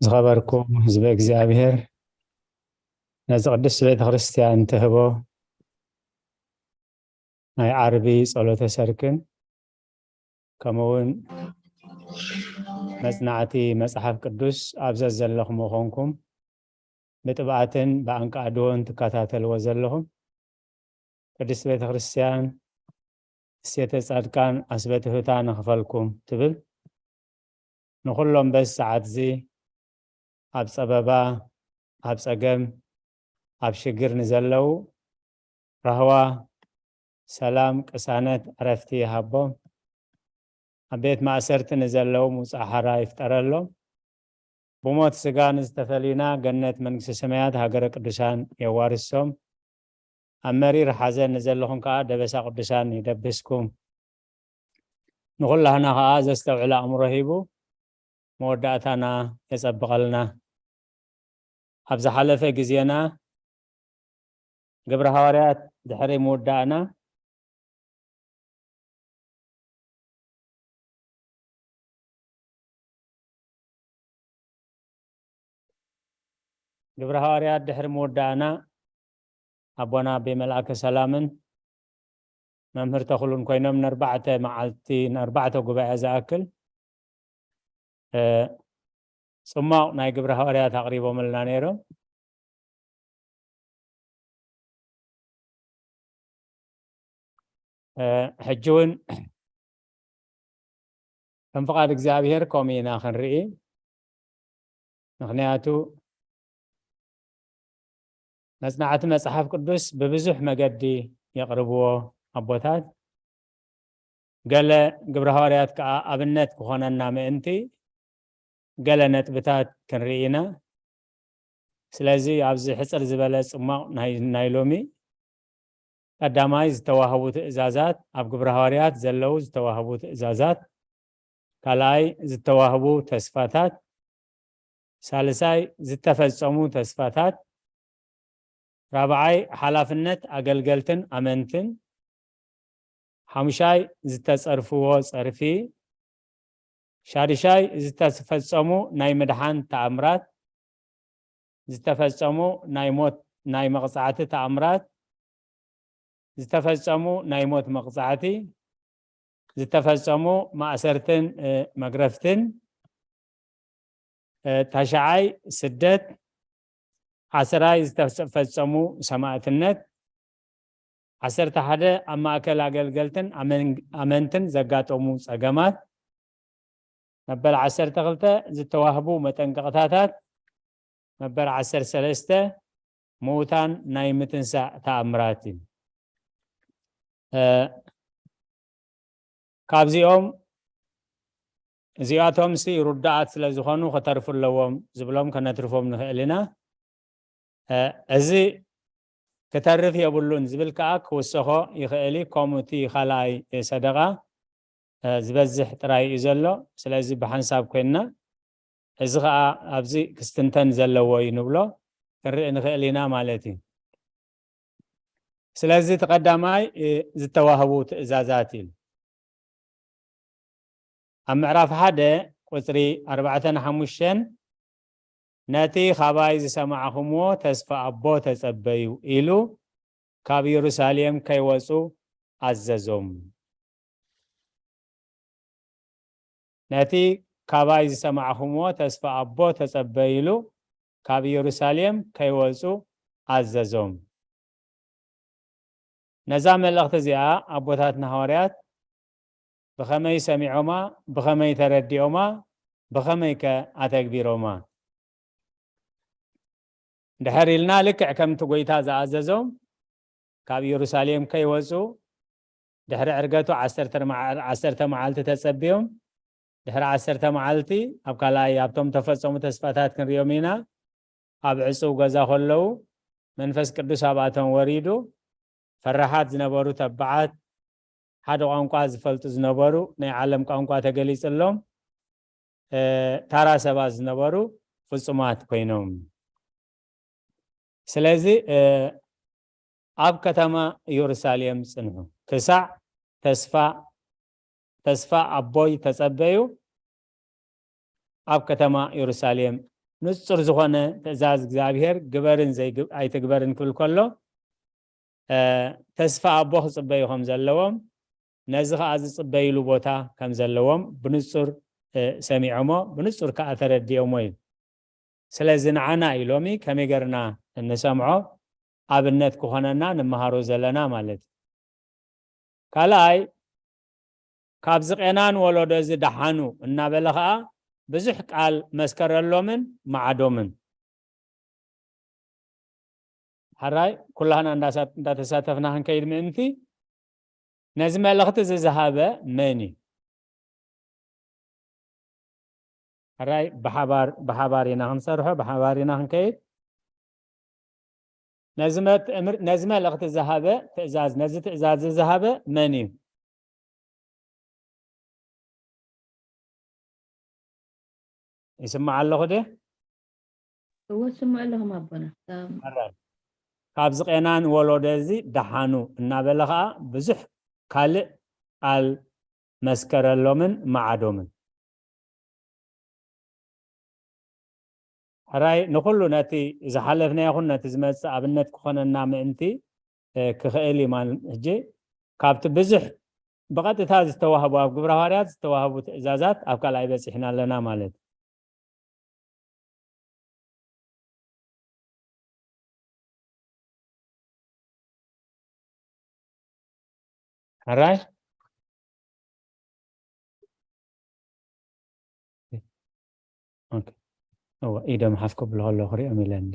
ዝኸበርኩም ህዝበ እግዚኣብሔር፣ ነዚ ቅድስት ቤተ ክርስቲያን ትህቦ ናይ ዓርቢ ጸሎተ ሰርክን ከምኡ እውን መጽናዕቲ መጽሓፍ ቅዱስ ኣብ ዘዘለኹም ኮንኩም ብጥብኣትን ብኣንቃዕድዎን ትከታተልዎ ዘለኹም ቅድስት ቤተ ክርስቲያን እሴተ ጻድቃን ኣስበትህታ ንኽፈልኩም ትብል። ንኹሎም በዚ ሰዓት እዚ ኣብ ጸበባ፣ ኣብ ጸገም፣ ኣብ ሽግር ንዘለዉ ራህዋ፣ ሰላም፣ ቅሳነት፣ ዕረፍቲ ይሃቦም። ኣብ ቤት ማእሰርቲ ንዘለዉ ምውጻእ ሓራ ይፍጠረሎም። ብሞት ስጋ ንዝተፈለዩና ገነት መንግስተ ሰማያት ሃገረ ቅዱሳን የዋርሶም። ኣብ መሪር ሓዘን ንዘለኹም ከኣ ደበሳ ቅዱሳን ይደብስኩም። ንኹላህና ከኣ ዘስተውዕል ኣእምሮ ሂቡ መወዳእታና የጸብቐልና። ኣብ ዝሓለፈ ግዜና ግብረ ሃዋርያት ድሕሪ ምውዳእና ግብረ ሃዋርያት ድሕሪ ምውዳእና ኣቦና ኣቤ መልኣከ ሰላምን መምህር ተኽሉን ኮይኖም ንኣርባዕተ መዓልቲ ንኣርባዕተ ጉባኤ ዝኣክል እ፣ ጽማቕ ናይ ግብረ ሃዋርያት ኣቕሪቦምልና ነይሮም። እ፣ ሕጂ እውን ከም ፍቓድ እግዚኣብሔር ከምኡ ኢና ክንርኢ። ምኽንያቱ መጽናዕቲ መጽሓፍ ቅዱስ ብብዙሕ መገዲ የቕርብዎ ኣቦታት። ገለ ግብረ ሃዋርያት ከኣ ኣብነት ክኾነና ምእንቲ ገለ ነጥብታት ክንርኢ ኢና። ስለዚ ኣብዚ ሕጽር ዝበለ ጽማቕ ናይ ናይ ሎሚ ቀዳማይ ዝተዋህቡ ትእዛዛት፣ ኣብ ግብረ ሃዋርያት ዘለዉ ዝተዋህቡ ትእዛዛት፣ ካልኣይ ዝተዋህቡ ተስፋታት፣ ሳልሳይ ዝተፈጸሙ ተስፋታት፣ ራብዓይ ሓላፍነት ኣገልገልትን ኣመንትን፣ ሓሙሻይ ዝተጸርፍዎ ጸርፊ፣ ሻድሻይ ዝተፈጸሙ ናይ ምድሓን ተኣምራት፣ ዝተፈጸሙ ናይ ሞት ናይ መቕጻዕቲ ተኣምራት፣ ዝተፈጸሙ ናይ ሞት መቕጻዕቲ፣ ዝተፈጸሙ ማእሰርትን እ፣ መግረፍትን፣ እ፣ ታሽዓይ ስደት፣ ዓስራይ ዝተፈጸሙ ሰማእትነት፣ ዓሰርተ ሓደ ኣብ ማእከል ኣገልገልትን ኣመን- ኣመንትን ዘጋጠሙ ጸገማት፣ መበል ዓሰርተ ክልተ ዝተዋህቡ መጠንቀቕታታት፣ መበል ዓሰርተ ሰለስተ ምዉታን ናይ ምትንሳእ ተኣምራት እዩ። እ፣ ካብዚኦም እዚኣቶም ሲ ርዳኣት ስለ ዝኾኑ ከተርፉ ኣለዎም ዝብሎም ከነትርፎም ንኽእል ኢና። እ፣ እዚ ክተርፍ የብሉን ዝብል ከኣ ክውሰኾ ይኽእል እዩ። ከምኡ እቲ ካልኣይ ሰደቓ እ፣ ዝበዝሕ ጥራይ እዩ ዘሎ። ስለዚ ብሓንሳብ ኮይንና እዚ ኸኣ ኣብዚ ክስትንተን ዘለዎ እዩ ንብሎ ክንርኢ ንኽእል ኢና ማለት እዩ። ስለዚ እቲ ቀዳማይ እ፣ ዝተዋህቡ ትእዛዛት እዩ። ኣብ ምዕራፍ ሓደ ቁጽሪ ኣርባዕተን ሓሙሽተን ነቲ ካባይ ዝሰማዕኹምዎ ተስፋ ኣቦ ተጸበዩ ኢሉ ካብ የሩሳሌም ከይወጹ ኣዘዞም። ነቲ ካባይ ዝሰማዕኹምዎ ተስፋ ኣቦ ተጸበዩ ኢሉ ካብ የሩሳሌም ከይወጹ ኣዘዞም። ነዛ መልእኽቲ እዚኣ ኣቦታትና ሃዋርያት ብኸመይ ሰሚዖማ፣ ብኸመይ ተረዲኦማ፣ ብኸመይ ከ ኣተግቢሮማ? ድሕር ኢልና ልክዕ ከምቲ ጎይታ ዝኣዘዞም ካብ ኢየሩሳሌም ከይወፁ ድሕሪ ዕርገቱ ዓሰርተ መዓ-፣ ዓሰርተ መዓልቲ ተጸብዮም፣ ድሕሪ ዓሰርተ መዓልቲ ኣብ ካልኣይ ኣብቶም ተፈጸሙ ተስፋታት ክንሪኦም ኢና። ኣብ ዕጹው ገዛ ከለዉ መንፈስ ቅዱስ ኣብኣቶም ወሪዱ፣ ፈራሓት ዝነበሩ ተባዓት፣ ሓደ ቋንቋ ዝፈልጡ ዝነበሩ፣ ናይ ዓለም ቋንቋ ተገሊጽሎም፣ እ፣ ታራ ሰባት ዝነበሩ ፍጹማት ኮይኖም። ስለዚ፣ እ፣ ኣብ ከተማ ኢየሩሳሌም ጽንሑ፣ ክሳዕ ተስፋ፣ ተስፋ ኣቦይ ተጸበዩ፣ ኣብ ከተማ ኢየሩሳሌም ንጹር ዝኾነ ትእዛዝ እግዚኣብሔር ግበርን ዘይግ-፣ ኣይትግበርን ክብል ከሎ፣ እ፣ ተስፋ ኣቦ ክጽበዩ ከም ዘለዎም፣ ነዚ ኸኣ ዝጽበይሉ ቦታ ከም ዘለዎም ብንጹር፣ እ፣ ሰሚዖሞ፣ ብንጹር ከኣ ተረዲኦሞ እዩ። ስለዚ ንዓና እዩ ሎሚ ከመይ ገርና እንሰምዖ ኣብነት ክኾነና ንመሃሮ ዘለና ማለት እዩ። ካልኣይ፣ ካብዚ ቄናን ወለዶ እዚ ደሓኑ እናበለ ኸኣ ብዙሕ ቃል መስከረሎምን መዓዶምን። ሕራይ፣ ኩላህና እንዳሳ-፣ እንዳተሳተፍና ክንከይድ ምእንቲ፣ ነዚ መልእኽቲ እዚ ዝሃበ መን እዩ? ሕራይ፣ ብሓባር፣ ብሓባር ኢና ክንሰርሖ፣ ብሓባር ኢና ክንከይድ። ነዚ መ-፣ ነዚ መልእኽቲ ዝሃበ ትእዛዝ፣ ነዚ ትእዛዝ እዚ ዝሃበ መን እዩ? ይስማዕ ኣለኹ ድየ? እወ፣ ስምዕ ኣለኹም ኣቦና። እም፣ ሕራይ። ካብዚ ቄናን ወለዶ እዚ ደሓኑ እናበለ ኸኣ ብዙሕ ካልእ ቃል መስከረሎምን መዓዶምን። ሕራይ፣ ንኹሉ ነቲ ዝሓለፍና ይኹን ነቲ ዝመጽእ ኣብነት ክኾነና ምእንቲ፣ እ፣ ክኽእል እዩ። ማል-፣ ሕጂ ካብቲ ብዙሕ ብቐጥታ ዝተዋህቡ፣ ኣብ ግብረ ሃዋርያት ዝተዋህቡ ትእዛዛት ኣብ ካልኣይ በጺሕና ኣለና ማለት እዩ። ሕራይ? ኦኬ። እወ፣ ኢዶም ሓፍ ከብሉ ከለዉ ክሪኦም ኢለ እንዲ።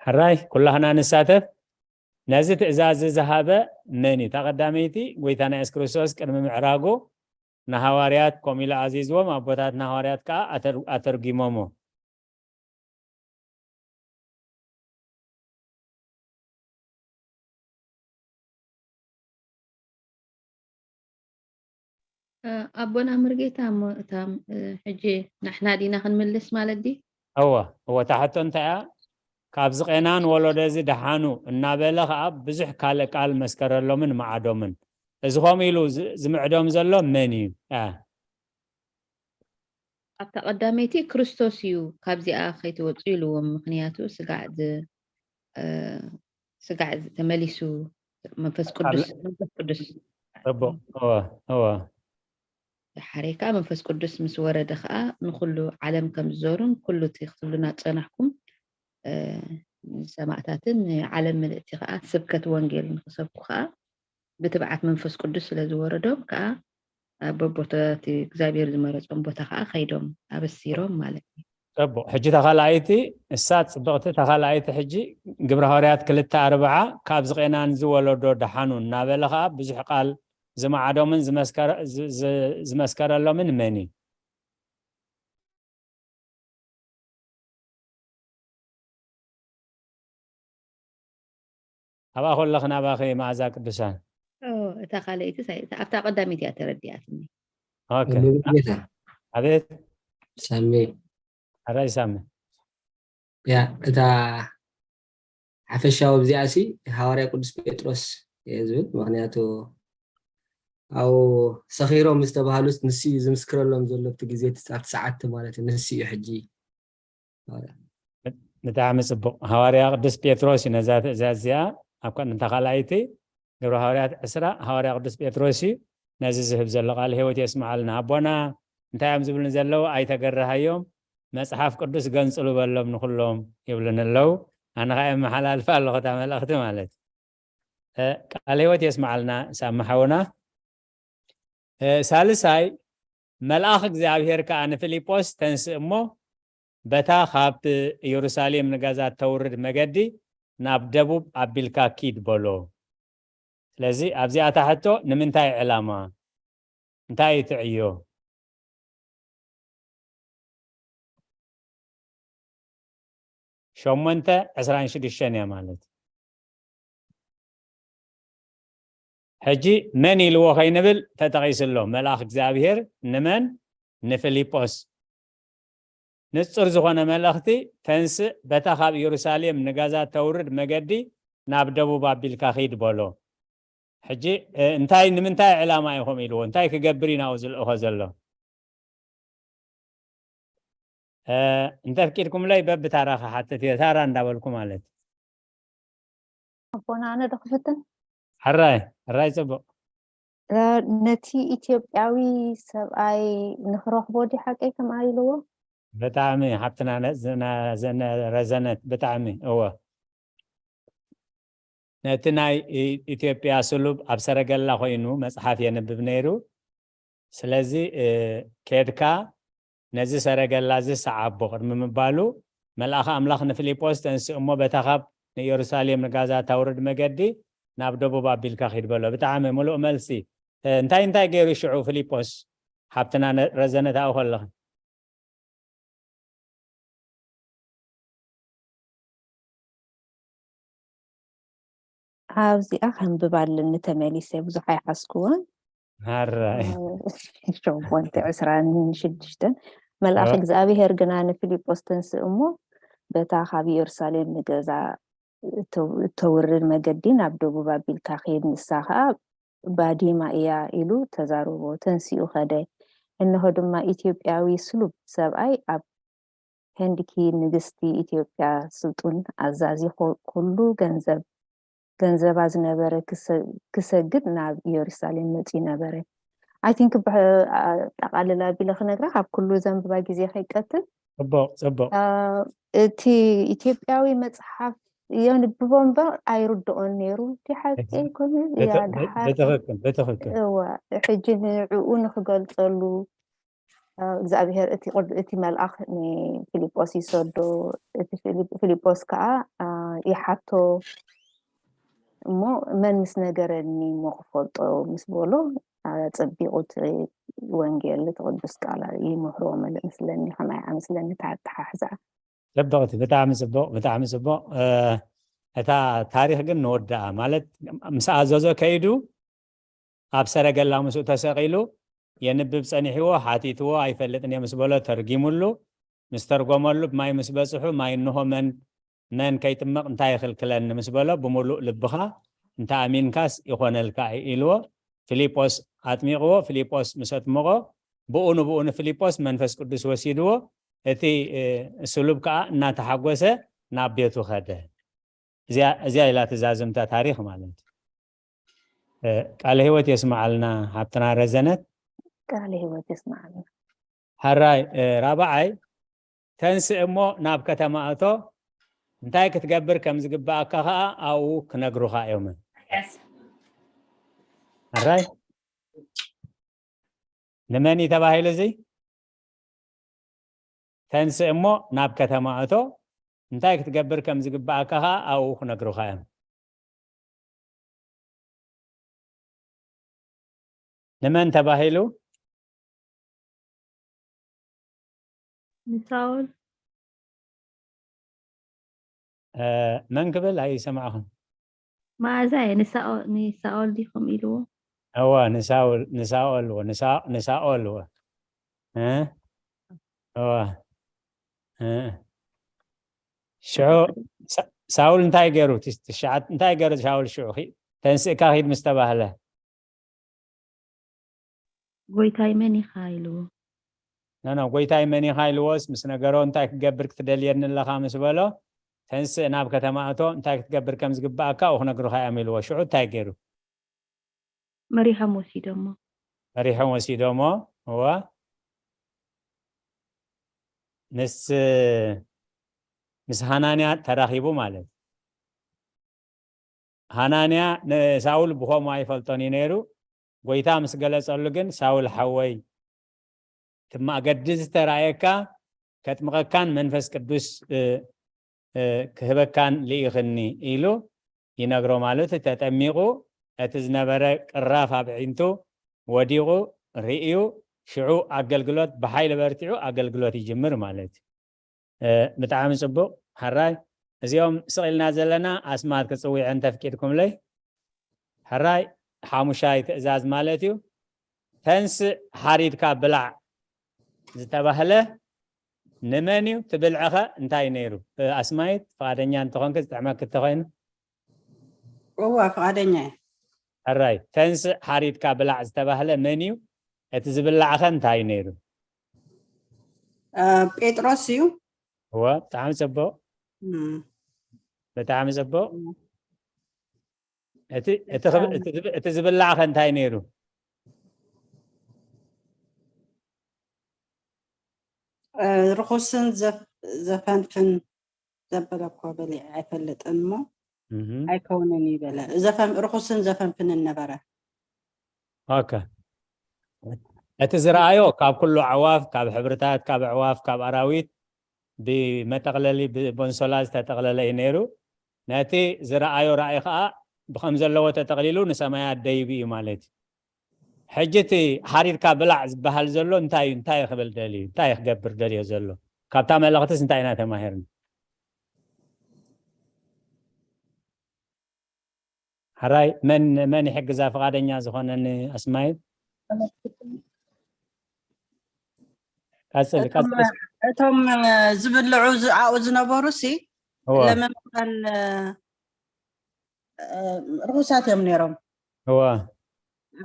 ሕራይ፣ ኩላህና ንሳተፍ። ነዚ ትእዛዝ ዝሃበ መን እዩ? እታ ቀዳመይቲ፣ ጎይታና የሱስ ክርስቶስ ቅድሚ ምዕራጉ ንሃዋርያት ከምኡ ኢሉ ኣዚዝዎም፣ ኣቦታት ንሃዋርያት ከኣ ኣተር-፣ ኣተርጒሞሞ። እ፣ ኣቦና መርጌታ እሞ እታ፣ እ፣ ሕጂ ንሕና ዲና ክንምልስ ማለት ድዩ? እወ፣ እወ፣ እታ ሕቶ እንታይ እያ? ካብዚ ቄናን ወለዶ እዚ ደሓኑ እናበለ ኸዓ ብዙሕ ካልእ ቃል መስከረሎምን መዓዶምን። እዚ ከምኡ ኢሉ ዝ-፣ ዝምዕዶም ዘሎ መን እዩ? እ። ኣብታ ቀዳመይቲ ክርስቶስ እዩ ካብዚኣ ከይትወጹ ኢልዎም፣ ምኽንያቱ ስጋዕ ዝ-፣ እ፣ ስጋዕ ዝ-፣ ተመሊሱ መንፈስ ካብ ቅዱስ፣ ለ-፣ መንፈስ ቅዱስ ጽቡቕ። እወ፣ እወ። ድሓረይ ከኣ መንፈስ ቅዱስ ምስ ወረደ ከኣ ንኹሉ ዓለም ከም ዝዞሩን ኩሉ እቲ ክትብሉና ዝጸናሕኩም፣ እ፣ ንሰማእታትን ንዓለም ምልእቲ ከኣ ስብከት ወንጌል ንኽሰብኩ ከኣ ብትብዓት መንፈስ ቅዱስ ስለ ዝወረዶም ከኣ ኣብ በቦታቲ እግዚኣብሔር ዝመረጾም ቦታ ከኣ ከይዶም ኣበሲሮም ማለት እዩ። ጽቡቕ። ሕጂ እታ ካልኣይቲ፣ እሳ ጽብቕቲ፣ እታ ካልኣይቲ ሕጂ ግብረ ሃዋርያት ክልተ ኣርብዓ፣ ካብዚ ቄናን እዚ ወለዶ ደሓኑ እናበለ ከኣ ብዙሕ ቃል ዝመዓዶምን ዝመስከረ-፣ ዝ-፣ ዝ-፣ ዝመስከረሎምን መን እዩ? ኣብኣ ከለኺ ናባኺ መኣዛ ቅዱሳን። ኦ፣ እታ ካልኣይቲ ሳይ-፣ እታ፣ ኣብታ ቀዳመይቲ እያ ተረዲኣትኒ። ኦኬ። እመቤት ጌታ። ኣቤት። ሳሚ። ኣራይ ሳሚ። ያ፣ እታ ሓፈሻዊ ኣብዚኣ ሲ ሃዋርያ ቅዱስ ጴጥሮስ እየ ዝብል። ምኽንያቱ ኣብኡ ሰኺሮም ዝተባህሉስ ንሱ እዩ ዝምስክረሎም ዘሎ ኣብቲ ግዜ፣ ኣብቲ ሰዓት ማለት እዩ። ንሱ እዩ ሕጂ ሃዋርያ። ብጣዕሚ ጽቡቕ። ሃዋርያ ቅዱስ ጴጥሮስ እዩ ነዛ ትእዛዝ እዚኣ ኣብ ከ-፣ እታ ካልኣይቲ ግብረ ሃዋርያት ዕስራ ሃዋርያ ቅዱስ ጴጥሮስ እዩ ነዚ ዝህብ ዘሎ። ቃል ህይወት የስምዓልና። ኣቦና እንታይ እዮም ዝብሉን ዘለዉ? ኣይተገርሃዮም፣ መጽሓፍ ቅዱስ ገንጽሉ በሎም ንኹሎም ይብሉን ኣለዉ። ኣነ ኸኣ የመሓላልፋ ኣለኹ እታ መልእኽቲ ማለት። እ፣ ቃል ህይወት የስምዓልና ሳሚ ሓውና። እ፣ ሳልሳይ መልኣኽ እግዚኣብሔር ከኣ ንፊልጶስ፣ "ተንስእ እሞ በታ ካብ ኢየሩሳሌም ንጋዛ እተውርድ መገዲ ናብ ደቡብ ኣቢልካ ኪድ" በሎ። ስለዚ ኣብዚኣ እታ ሕቶ ንምንታይ ዕላማ? እንታይ እዩ እቲ ዕዮ? ሸሞንተ ዕስራን ሽዱሽተን እያ ማለት። ሕጂ መን ኢልዎ ከይንብል ተጠቒሱ ኣሎ። መልኣኽ እግዚኣብሔር ንመን? ንፊልጶስ። ንጹር ዝኾነ መልእኽቲ፣ "ተንስእ፣ በታ ካብ ኢየሩሳሌም ንጋዛ ተውርድ መገዲ ናብ ደቡብ ኣቢልካ ኺድ" በሎ። ሕጂ፣ እ፣ እንታይ፣ ንምንታይ ዕላማ ኢኹም ኢልዎ? እንታይ ክገብር እዩ ናብኡ ዝልእኾ ዘሎ? እ፣ እንተፍቂድኩምለይ በብታራ ክሓትት እየ፣ ታራ እንዳበልኩ ማለት። ኣቦና፣ ኣነ ዶ ክፍትን? ሕራይ፣ ሕራይ፣ ጽቡቕ። እ፣ ነቲ ኢትዮጵያዊ ሰብኣይ ንኽረኽቦ ድዩ ሓቀይ ከምኣ ኢልዎ? ብጣዕሚ ሓብትና ነ-፣ ዝና-፣ ዘነ-፣ ረዘነት፣ ብጣዕሚ፣ እወ። ነቲ ናይ ኢ-፣ ኢትዮጵያ ስሉብ ኣብ ሰረገላ ኮይኑ መጽሓፍ የንብብ ነይሩ። ስለዚ፣ እ፣ ኬድካ ነዚ ሰረገላ እዚ ሰዓቦ ቅድሚ ምባሉ፣ መልኣኸ ኣምላኽ ንፊልጶስ፣ "ተንስእ እሞ በታ ካብ ንኢየሩሳሌም ንጋዛ ታውርድ መገዲ ናብ ደቡብ ኣቢልካ ኺድ" በሎ። ብጣዕሚ ምሉእ መልሲ። እ፣ እንታይ እንታይ ገይሩ ሽዑ ፊልጶስ? ሓብትና ነ-፣ ረዘነ፣ ታኡ ከለኺ። ኣብዚኣ ከንብባ ኣለኒ ተመሊሰ፣ ብዙሕ ኣይሓዝኩዎን። ሃራይ። ሸሞንተ ዕስራን ሽዱሽተን። መልኣኽ እ። እግዚኣብሄር ግና ንፊልጶስ፣ "ተንስእ እሞ በታ ካብ ኢየሩሳሌም ንገዛ እተ-፣ እተውርድ መገዲ ናብ ደቡብ ኣቢልካ ኺድ፣ ንሳ ኸኣ ባዲማ እያ" ኢሉ ተዛረቦ። ተንሲኡ ኸደ። እንሆ ድማ ኢትዮጵያዊ ስሉብ ሰብኣይ ኣብ ሄንድኪ ንግስቲ ኢትዮጵያ ስልጡን ኣዛዚ ኩ-፣ ኩሉ ገንዘብ፣ ገንዘባ ዝነበረ ክሰ-፣ ክሰግድ ናብ ኢየሩሳሌም መጺኡ ነበረ። I think ብሕ-፣ ኣጠቓልላ ኣቢለ ክነግራ፣ ካብ ኩሉ ዘንብባ ግዜ ከይቀትል። ጽቡቕ፣ ጽቡቕ። አ፣ እቲ ኢትዮጵያዊ መጽሓፍ የንብቦ እምበር ኣይርድኦን ነይሩ። እቲ ሓቂ እህ፣ ኣይኮነን? እያ፣ ብት-፣ ብ-፣ ድሓር። ብትኽክል፣ ብትኽክል። እወ፣ ሕጂ ንዕኡ ንኽገልጸሉ፣ አ፣ እግዚኣብሄር እቲ ቅድ-፣ እቲ መልኣኽ ንፊልጶስ ይሰዶ። እቲ ፊልፕ-፣ ፊልጶስ ከኣ፣ አ፣ ይሓቶ እሞ መን ምስ ነገረኒ እሞ ክፈልጦ ምስ በሎ፣ አ፣ ጸቢቑ እቲ ወንጌል፣ እቲ ቅዱስ ቃል ይምህሮ መለ-፣ ምስለኒ፣ ከማይ ኣምስለኒ፣ ተሓሓዛ። ጽብቕቲ፣ ብጣዕሚ ጽቡቕ፣ ብጣዕሚ ጽቡቕ። እ፣ እታ ታሪኽ ግን ንወድኣ፣ ማለት ምስ ኣዘዞ ከይዱ ኣብ ሰረገላ ምስኡ ተሰቒሉ የንብብ ጸኒሕዎ፣ ሓቲትዎ፣ "ኣይፈልጥን እየ" ምስ በሎ ተርጊሙሉ፣ ምስ ተርጎመሉ፣ ብማይ ምስ በጽሑ፣ "ማይ እንሆ፣ መን፣ መን ከይጥመቕ እንታይ ይኽልክለኒ?" ምስ በሎ፣ "ብምሉእ ልብኻ እንተ ኣሚንካስ ይኾነልካ እዩ" ኢልዎ። ፊልጶስ ኣጥሚቕዎ፣ ፊልጶስ ምስ ኣጥመቖ፣ ብኡ ንብኡ ንፊልጶስ መንፈስ ቅዱስ ወሲድዎ፣ እቲ፣ እ፣ ስሉብ ከኣ እናተሓጎሰ ናብ ቤቱ ኸደ። እዚኣ፣ እዚኣ ኢላ ትዛዝምታ ታሪኽ ማለት እዩ። እ፣ ቃለ ህይወት የስምዓልና ሓብትና ረዘነት። ቃለ ህይወት የስምዓልና። ሕራይ፣ እ፣ ራብዓይ፣ ተንስእ እሞ ናብ ከተማ እቶ፣ እንታይ ክትገብር ከም ዝግብኣካ ኸኣ ኣብኡ ክነግሩኻ እዮም። ሕራይ፣ ንመን እዩ ተባሂሉ እዚ? ተንስእ እሞ ናብ ከተማ እቶ፣ እንታይ ክትገብር ከም ዝግብኣካ ኸኣ ኣብኡ ክነግሩኻ እዮም። ንመን ተባሂሉ? ንሳኦል። እ፣ መን ክብል ኣይሰማዕኹን። መኣዛ እየ፣ ንሳኦ-፣ ንሳኦል ዲኹም ኢልዎ? እወ፣ ንሳውል፣ ንሳኦል እወ፣ ንሳ-፣ ንሳኦል እወ። እ? እወ። እ። ሽዑ ሳ-፣ ሳውል እንታይ ገይሩ? ትሽ-፣ ትሽዓት-፣ እንታይ ገይሩ ሳውል ሽዑ? ኺ-፣ "ተንስእካ ኺድ" ምስ ተባህለ? "ጎይታይ መን ኢኻ?" ኢልዎ። ኖ፣ ኖ፣ "ጎይታይ መን ኢኻ?" ኢልዎስ ምስ ነገሮ፣ "እንታይ ክገብር ክትደልየኒ ኣለኻ?" ምስ በሎ፣ "ተንስእ ናብ ከተማ እቶ፣ እንታይ ክትገብር ከም ዝግብኣካ ኣብኡ ክነግሩኻ እዮም" ኢልዎ። ሽዑ እንታይ ገይሩ? መሪሖም ወሲዶሞ። መሪሖም ወሲዶሞ፣ እወ። ምስ፣ ምስ ሃናንያ ተራኺቡ ማለት። ሃናንያ ንሳውል ብኸምኡ ኣይፈልጦን እዩ ነይሩ። ጎይታ ምስ ገለጸሉ ግን፣ "ሳውል ሓወይ፣ እቲ ማእገዲ ዝተራእየካ ከጥምቐካን መንፈስ ቅዱስ እ፣ እ፣ ክህበካን ልኢኽኒ ኢሉ ይነግሮ። ማለት ተጠሚቑ እቲ ዝነበረ ቅራፍ ኣብ ዒንቱ ወዲቑ ርእዩ ሽዑ ኣገልግሎት ብሓይሊ በርቲዑ ኣገልግሎት ይጅምር ማለት እዩ። እ፣ ብጣዕሚ ጽቡቕ። ሕራይ እዚኦም ስቕ ኢልና ዘለና ኣስማት ክጽውዐን ተፍቂድኩምለይ። ሕራይ ሓሙሻይ ትእዛዝ ማለት እዩ። ተንስእ ሓሪድካ ብላዕ ዝተባህለ ንመን እዩ? ትብልዕኸ እንታይ ነይሩ? እ፣ ኣስማይት ፍቓደኛ እንተኾንክ ዝጥዕመክ እንተኾይኑ። እዋ ፍቓደኛ እየ። ሕራይ ተንስእ ሓሪድካ ብላዕ ዝተባህለ መን እዩ? እቲ ዝብላዕኸ እንታይ ነይሩ? እ፣ ጴጥሮስ እዩ። እወ ብጣዕሚ ጽቡቕ እም፣ ብጣዕሚ ጽቡቕ። እም። እቲ እቲ ክብ- እቲ ዝብ- እቲ ዝብላዕኸ እንታይ ነይሩ? እ፣ ርኹስን ዘፍ- ዘፈንፍን ዘበለ እኮ በሊዐ ኣይፈልጥን እሞ እህ። ኣይከውንን እዩ በለ። ዘፈን ርኹስን ዘፈንፍንን ነበረ። ኦኬ። እቲ ዝረኣዮ ካብ ኩሉ ኣዕዋፍ፣ ካብ ሕብርታት፣ ካብ ኣዕዋፍ፣ ካብ ኣራዊት ብመጠቕለሊ ብቦንሶላ ዝተጠቕለለ እዩ ነይሩ። ነቲ ዝረኣዮ ራእይ ከዓ ብከም ዘለዎ ተጠቕሊሉ ንሰማያት ደይቡ እዩ ማለት እዩ። ሕጂ እቲ ሓሪድካ ብላዕ ዝበሃል ዘሎ እንታይ እዩ? እንታይ ክብል ደልዩ? እንታይ ክገብር ደልዮ ዘሎ? ካብታ መልእኽትስ እንታይ ኢና ተማሂርና? ሕራይ መን መን ይሕግዛ ፍቓደኛ ዝኾነ ንኣስማይት? ቀጽል እቶም ቀጽል። እቶም ዝብልዑ ዝ- ኣብኡ ዝነበሩ ሲ እወ ለመምጠን እ፣ ርኹሳት እዮም ነይሮም። እወ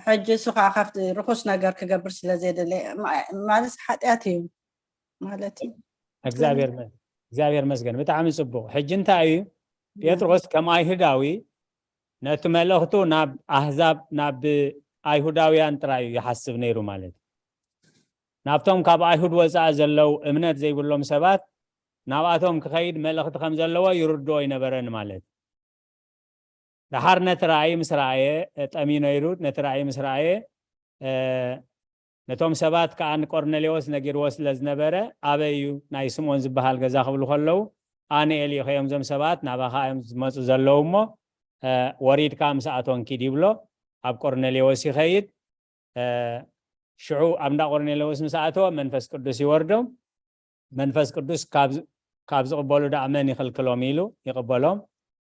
ሕጂ እሱ ከዓ ካብቲ ርኹስ ነገር ክገብር ስለ ዘይደለ ማ- ማለት ሓጢኣት እዩ ማለት እዩ። እግዚኣብሔር መ- እግዚኣብሔር መስገን ብጣዕሚ ጽቡቕ። ሕጂ እንታይ እዩ ጴጥሮስ ከም ኣይሁዳዊ ነቲ መልእኽቱ ናብ ኣህዛብ ናብ ኣይሁዳውያን ጥራይ እዩ ይሓስብ ነይሩ ማለት እዩ። ናብቶም ካብ ኣይሁድ ወፃኢ ዘለዉ እምነት ዘይብሎም ሰባት ናብኣቶም ክኸይድ መልእኽቲ ከም ዘለዎ ይርድኦ ኣይነበረን ማለት እዩ። ደሓር ነቲ ራእይ ምስ ረኣየ እ፣ ጠሚዩ ነይሩ። ነቲ ራእይ ምስ ረኣየ እ፣ ነቶም ሰባት ከዓ ንቆርኔሌዎስ ነጊርዎ ስለ ዝነበረ ኣበይ እዩ ናይ ስምዖን ዝበሃል ገዛ ክብሉ ከለዉ ኣንኤል እዩ ከዮም እዞም ሰባት ናባኻ እዮም ዝመፁ ዘለዉ እሞ እ፣ ወሪድካ ምስኣቶም ኪድ ይብሎ። ኣብ ቆርኔሌዎስ ይኸይድ። እ፣ ሽዑ ኣብ እንዳ ቆርኔሌዎስ ምስ ኣተወ መንፈስ ቅዱስ ይወርዶም። መንፈስ ቅዱስ ካብ ካብ ዝቕበሉ ደኣ መን ይኽልክሎም ኢሉ ይቕበሎም።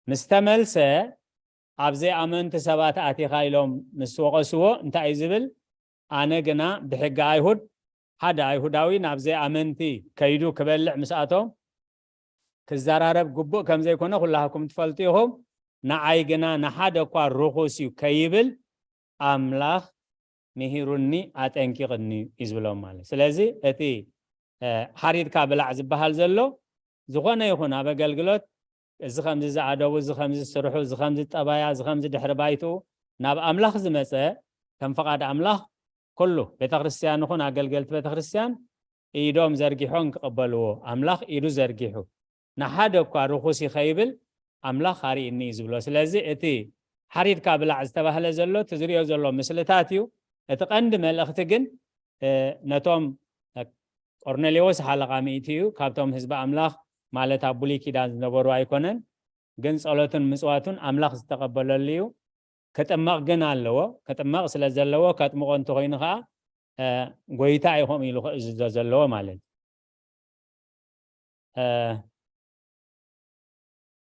ምስ ተመልሰ ኣብ ዘይኣመንቲ ሰባት ኣቲኻ ኢሎም ምስ ወቐስዎ እንታይ እዩ ዝብል? ኣነ ግና ብሕጊ ኣይሁድ ሓደ ኣይሁዳዊ ናብ ዘይኣመንቲ ከይዱ ክበልዕ ምስኣቶም ክዘራረብ ግቡእ ከም ዘይኮነ ኩላህኩም ትፈልጡ ኢኹም። ንዓይ ግና ንሓደ እኳ ርኹስ እዩ ከይብል ኣምላኽ ምሂሩኒ ኣጠንቂቕኒ እዩ ዝብሎም ማለት። ስለዚ እቲ እ፣ ሓሪድካ ብላዕ ዝበሃል ዘሎ ዝኾነ ይኹን ኣብ ኣገልግሎት እዚ ከምዚ ዝኣደቡ፣ እዚ ከምዚ ዝስርሑ፣ እዚ ከምዚ ጠባያ፣ እዚ ከምዚ ድሕሪ ባይትኡ ናብ ኣምላኽ ዝመፀ ከም ፍቓድ ኣምላኽ ኩሉ ቤተክርስትያን ይኹን ኣገልገልቲ ቤተክርስትያን ኢዶም ዘርጊሖም ክቕበልዎ ኣምላኽ ኢዱ ዘርጊሑ ንሓደ እኳ ርኹስ እዩ ከይብል ኣምላኽ ኣርእይኒ እዩ ዝብሎ። ስለዚ እቲ ሓሪድካ ብላዕ ዝተባህለ ዘሎ እቲ ዝሪኦ ዘሎ ምስልታት እዩ። እቲ ቀንዲ መልእኽቲ ግን እ፣ ነቶም እ፣ ቆርኔሌዎስ ሓለቓ ሚእቲ እዩ። ካብቶም ህዝቢ ኣምላኽ ማለት ኣብ ብሉይ ኪዳን ዝነበሩ ኣይኮነን። ግን ጸሎትን ምጽዋቱን ኣምላኽ ዝተቐበለሉ እዩ። ክጥመቕ ግን ኣለዎ። ክጥመቕ ስለ ዘለዎ ከጥምቖ እንተኾይኑ ኸዓ እ፣ ጎይታ እዩ ከምኡ ኢሉ ክእዝዞ ዘለዎ ማለት እዩ። እ፣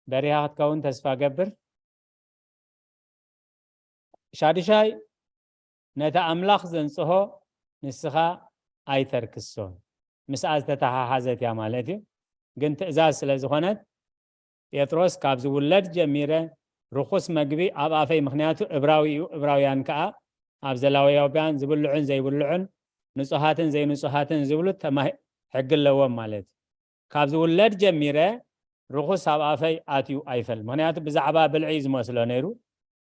በሪሃ ክትከውን ተስፋ ገብር። ሻድሻይ ነቲ ኣምላኽ ዘንጽሆ ንስኻ ኣይተርክሶ። ምስኣ ዝተተሓሓዘት እያ ማለት እዩ። ግን ትእዛዝ ስለ ዝኾነት ጴጥሮስ ካብ ዝውለድ ጀሚረ ርኹስ መግቢ ኣብ ኣፈይ፣ ምኽንያቱ እብራዊ እዩ፣ እብራውያን ከኣ ኣብ ዘላውያውያን ዝብልዑን ዘይብልዑን ንጹሃትን ዘይንጹሃትን ዝብሉ ተማሂ ሕጊ ኣለዎም ማለት እዩ። ካብ ዝውለድ ጀሚረ ርኹስ ኣብ ኣፈይ ኣትዩ ኣይፈል። ምኽንያቱ ብዛዕባ ብልዒ እዩ ዝመስሎ ነይሩ፣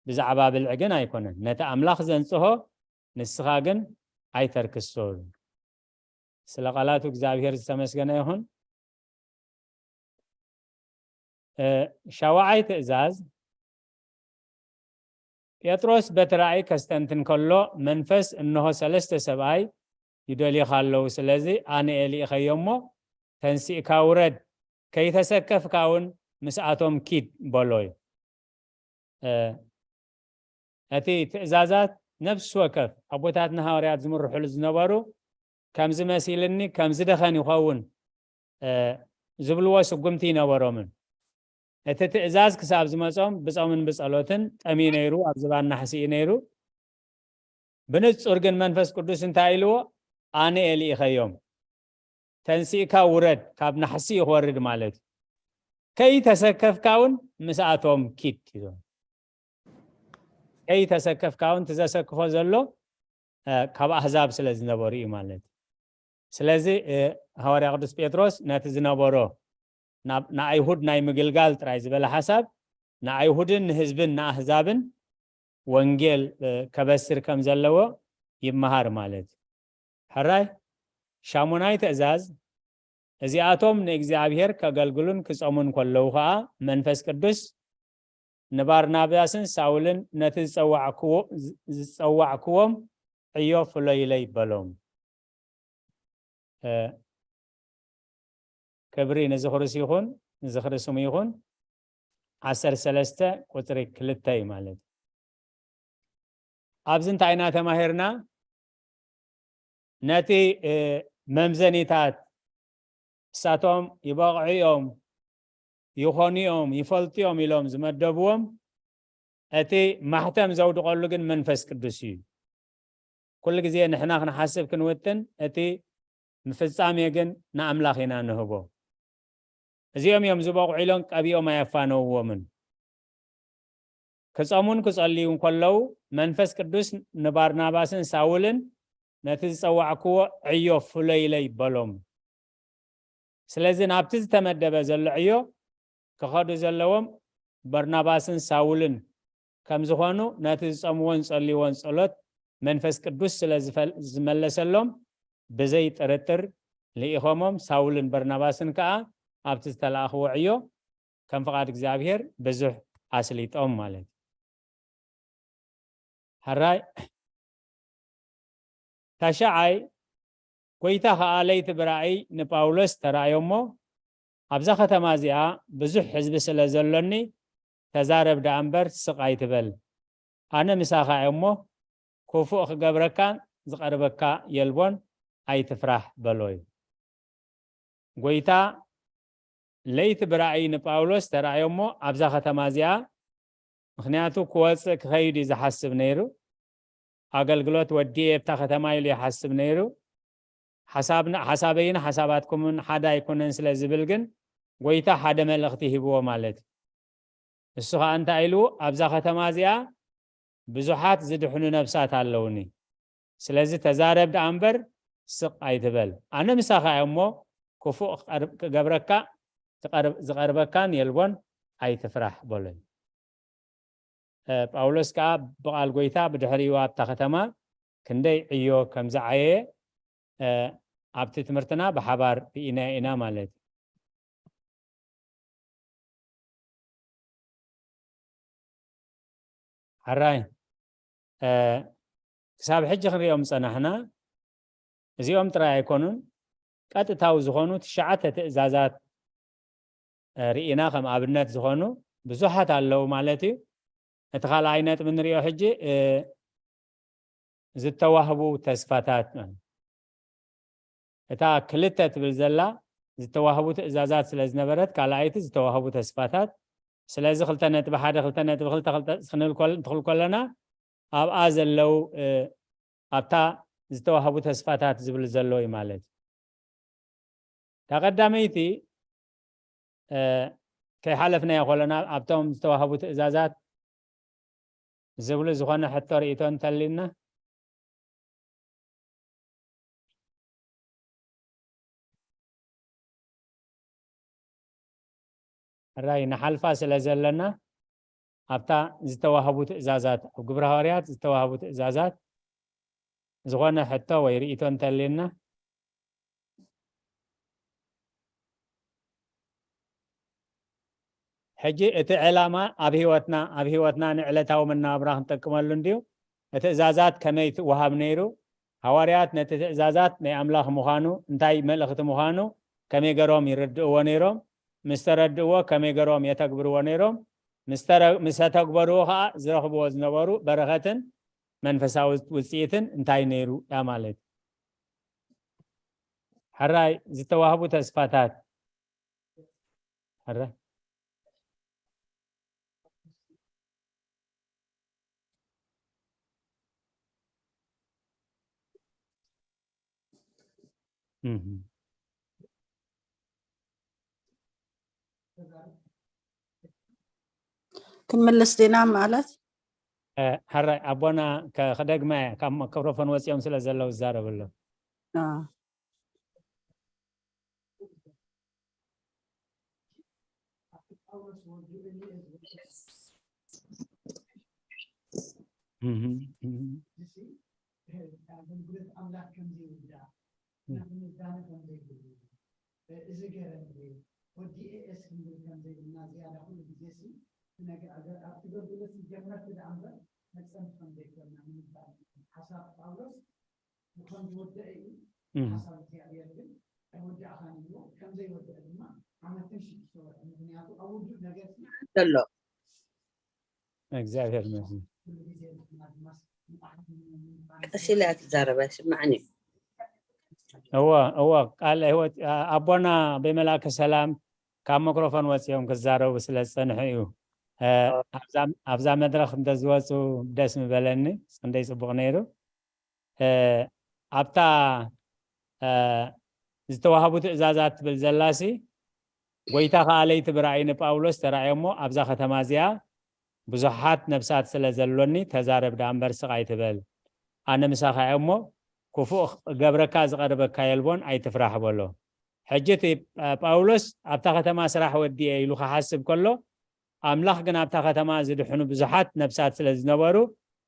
ብዛዕባ ብልዒ ግን ኣይኮነን። ነቲ ኣምላኽ ዘንጽሆ ንስኻ ግን ኣይተርክሶ። ስለ ቃላቱ እግዚኣብሔር ዝተመስገነ ይኹን። እ፣ ሻውዓይ ትእዛዝ ጴጥሮስ በቲ ራእይ ከስተንትን ከሎ መንፈስ እንሆ ሰለስተ ሰብኣይ ይደልዩኻ ኣለዉ። ስለዚ ኣነ እየ ልኢኸዮ እሞ ተንሲእካ ውረድ፣ ከይተሰከፍካ እውን ምስኣቶም ኪድ በሎ እዩ። እ፣ እቲ ትእዛዛት ነፍሲ ወከፍ ኣቦታትና ሃዋርያት ዝምርሑሉ ዝነበሩ፣ ከምዚ መሲልኒ፣ ከምዚ ደኸን ይኸውን፣ እ፣ ዝብልዎ ስጉምቲ ይነበሮምን። እቲ ትእዛዝ ክሳብ ዝመጾም ብጾምን ብጸሎትን ጠምዩ ነይሩ፣ ኣብ ዝባን ናሕሲ እዩ ነይሩ። ብንጹር ግን መንፈስ ቅዱስ እንታይ ኢልዎ? ኣነ እየ ልኢኸዮም። ተንሲእካ ውረድ፣ ካብ ናሕሲ እዩ ክወርድ ማለት እዩ። ከይተሰከፍካ እውን ምስኣቶም ኪድ ኢልዎ። ከይተሰከፍካ እውን፣ እቲ ዘሰክፎ ዘሎ፣ እ፣ ካብ ኣህዛብ ስለ ዝነበሩ እዩ ማለት እዩ። ስለዚ፣ እ፣ ሃዋርያ ቅዱስ ጴጥሮስ ነቲ ዝነበሮ ናብ፣ ንኣይሁድ ናይ ምግልጋል ጥራይ ዝበለ ሓሳብ፣ ንኣይሁድን ንህዝብን ንኣህዛብን ወንጌል፣ እ፣ ከበስር ከም ዘለዎ ይመሃር ማለት እዩ። ሕራይ ሻሙናይ ትእዛዝ፣ እዚኣቶም ንእግዚኣብሔር ከገልግሉን ክጸሙን ከለዉ ኸኣ መንፈስ ቅዱስ ንባርናባስን ሳውልን ነቲ ዝጸዋዕክዎ-፣ ዝጸዋዕክዎም ዕዮ ፍለዩለይ በሎም። እ፣ ክብሪ ንዝኽሪ ስሙ ይኹን፣ ንዝኽሪ ስሙ ይኹን። ዓሰርተ ሰለስተ ቁጽሪ ክልተ እዩ ማለት እዩ። ኣብዚ እንታይ ኢና ተማሂርና? ነቲ፣ እ፣ መምዘኒታት፣ እሳቶም ይበቕዑ እዮም፣ ይኾኑ እዮም፣ ይፈልጡ እዮም ኢሎም ዝመደብዎም፣ እቲ ማሕተም ዘውድቐሉ ግን መንፈስ ቅዱስ እዩ። ኩሉ ግዜ ንሕና ክንሓስብ ክንውጥን፣ እቲ ምፍጻሜ ግን ንኣምላኽ ኢና ንህቦ። እዚኦም እዮም ዝበቕዑ ኢሎም ቀቢኦም ኣየፋነውዎምን። ክጸሙን ክጸልዩን ከለዉ፣ መንፈስ ቅዱስ ንባርናባስን ሳውልን ነቲ ዝጸዋዕክዎ ዕዮ ፍለዩለይ በሎም። ስለዚ ናብቲ ዝተመደበ ዘሎ ዕዮ ክኸዱ ዘለዎም በርናባስን ሳውልን ከም ዝኾኑ፣ ነቲ ዝጸምዎን ጸልይዎን ጸሎት መንፈስ ቅዱስ ስለ ዝፈል-፣ ዝመለሰሎም፣ ብዘይ ጥርጥር ልኢኾሞም። ሳውልን በርናባስን ከኣ ኣብቲ ዝተላእኽዎ ዕዮ ከም ፍቓድ እግዚኣብሔር ብዙሕ ኣስሊጦም ማለት እዩ። ሕራይ ታሽዓይ፣ ጐይታ ኸኣ ለይቲ ብራእይ ንጳውሎስ ተራእዮ እሞ፣ ኣብዛ ኸተማ እዚኣ ብዙሕ ህዝቢ ስለ ዘሎኒ፣ ተዛረብ ደኣ እምበር ስቕ ኣይትበል። ኣነ ምሳኻ እየ እሞ፣ ክፉእ ክገብረካን ዝቐርበካ የልቦን፣ ኣይትፍራህ በሎ እዩ። ጐይታ ለይቲ ብራእይ ንጳውሎስ ተራእዮ እሞ፣ ኣብዛ ኸተማ እዚኣ፣ ምኽንያቱ ክወጽእ ክኸይድ እዩ ዝሓስብ ነይሩ። ኣገልግሎት ወዲኤ ኣብታ ኸተማ ኢሉ ይሓስብ ነይሩ። ሓሳብና-፣ ሓሳበይን ሓሳባትኩምን ሓደ ኣይኮነን ስለ ዝብል ግን፣ ጐይታ ሓደ መልእኽቲ ሂብዎ ማለት እዩ። እሱ ኸኣ እንታይ ኢሉ? ኣብዛ ኸተማ እዚኣ ብዙሓት ዝድሕኑ ነፍሳት ኣለውኒ። ስለዚ ተዛረብ ደኣ እምበር ስቕ ኣይትበል። ኣነ ምሳኻ እየ እሞ፣ ክፉእ ክቐርብ-፣ ክገብረካ፣ ትቐርብ-፣ ዝቐርበካን የልቦን፣ ኣይትፍራሕ በሎ። እ፣ ጳውሎስ ከኣ ብቓል ጐይታ ብድሕሪኡ ኣብታ ኸተማ ክንደይ ዕዮ ከም ዝዓየየ፣ እ፣ ኣብቲ ትምህርትና ብሓባር ርኢናዮ ኢና ማለት እዩ። ሕራይ፣ እ፣ ክሳብ ሕጂ ክንሪኦም ዝጸናሕና እዚኦም ጥራይ ኣይኮኑን፣ ቀጥታዊ ዝኾኑ ትሽዓተ ትእዛዛት፣ እ፣ ርኢና፣ ከም ኣብነት ዝኾኑ ብዙሓት ኣለዉ ማለት እዩ። እቲ ካልኣይ ነጥቢ ንሪኦ ሕጂ፣ እ፣ ዝተዋህቡ ተስፋታት። እታ ክልተ ትብል ዘላ ዝተዋህቡ ትእዛዛት ስለ ዝነበረት፣ ካልኣይቲ ዝተዋህቡ ተስፋታት። ስለዚ ክልተ ነጥቢ ሓደ፣ ክልተ ነጥቢ ክልተ፣ ክልተ ክንብል ኮል-፣ እንትኽል ከለና፣ ኣብኣ ዘለዉ፣ እ፣ ኣብታ ዝተዋህቡ ተስፋታት ዝብል ዘሎ እዩ ማለት እዩ። እታ ቀዳመይቲ፣ እ፣ ከይሓለፍናዮ ከለና፣ ኣብቶም ዝተዋህቡ ትእዛዛት ዝብሉ ዝኾነ ሕቶ ርእይቶ እንተሊና? ሕራይ ንሓልፋ ስለ ዘለና፣ ኣብታ ዝተዋህቡ ትእዛዛት፣ ኣብ ግብረ ሃዋርያት ዝተዋህቡ ትእዛዛት ዝኾነ ሕቶ ወይ ርእይቶ እንተልየና? ሕጂ እቲ ዕላማ ኣብ ህይወትና፣ ኣብ ህይወትና ንዕለታዊ መነባብራ ክንጠቅመሉ እንድዩ። እቲ ትእዛዛት ከመይ ትወሃብ ነይሩ? ሃዋርያት ነቲ ትእዛዛት ናይ ኣምላኽ ምዃኑ፣ እንታይ መልእኽቲ ምዃኑ ከመይ ገሮም ይርድእዎ ነይሮም? ምስ ተረድእዎ ከመይ ገሮም የተግብርዎ ነይሮም? ምስ ተረ-፣ ምስ ተተግበርዎ ኸዓ ዝረኽብዎ ዝነበሩ በረኸትን መንፈሳዊ ውጽኢትን እንታይ ነይሩ እያ ማለት እዩ። ሕራይ ዝተዋህቡ ተስፋታት። ሕራይ። እህ። ክንምልስ ዲና ማለት? እ፣ ሕራይ ኣቦና ከ-፣ ክደግማ እየ፣ ካብ ማይክሮፎን ወፂኦም ስለ ዘለዉ ዝዛረቡ ኣለዉ። አ። እህ፣ እህ። ኣገልግሎት ኣምላኽ ከም ዘይውዳእ፣ ናብ ምዛነ ከም ዘይብሉ፣ እዚ ገረኒ ወዲኤ እየ ክንብል ከም ዘይብልና ዝያዳ ኩሉ ግዜ ሲ እቲ ነገር ኣገ-፣ ኣብቲ ኣገልግሎት ሲ ጀመርቲ ደኣ እምበር ፈጸምቲ ከም ዘይኮንና ንምባል ሓሳብ ጳውሎስ ከም ዝወደአ እዩ። እህ። ሓሳብ እግዚኣብሔር ግን ኣይወዳእኻን እዩ። ከም ዘይወደአ ድማ ዓመትን ሽዱሽተ ወርሒ። ምክንያቱ ኣብ ውዱእ ነገር ሲ ዘሎ እግዚኣብሔር ይመስገን። ኩሉ ግዜ ንሕና ድማ ሲ ንባዕልና ቀስ ኢላ ትዛረብ ኣይስማዕን እዩ። እወ፣ እወ፣ ቃል ህይወት፣ ኣ-፣ ኣቦና ብመልኣከ ሰላም ካብ ማይክሮፎን ወፂኦም ክዛረቡ ስለ ዝፀንሑ እዩ። እ፣ ኣብዛ፣ ኣብዛ መድረኽ እንተዝወፁ ደስ ምበለኒ፣ ክንደይ ፅቡቕ ነይሩ። እ፣ ኣብታ፣ እ፣ ዝተዋህቡ ትእዛዛት ትብል ዘላሲ፣ ጎይታ ኸኣ ለይቲ ብራእይ ንጳውሎስ ተራእዮሞ፣ ኣብዛ ከተማ እዚኣ ብዙሓት ነፍሳት ስለ ዘሎኒ ተዛረብ ደኣ እምበር ስቕ ኣይትበል። ኣነ ምሳኻ እየ እሞ፣ ክፉእ ክገብረካ ዝቐርበካ የልቦን፣ ኣይትፍራሕ በሎ። ሕጂ እቲ ጳውሎስ ኣብታ ከተማ ስራሕ ወዲኤ ኢሉ ክሓስብ ከሎ፣ ኣምላኽ ግን ኣብታ ከተማ ዝድሕኑ ብዙሓት ነፍሳት ስለ ዝነበሩ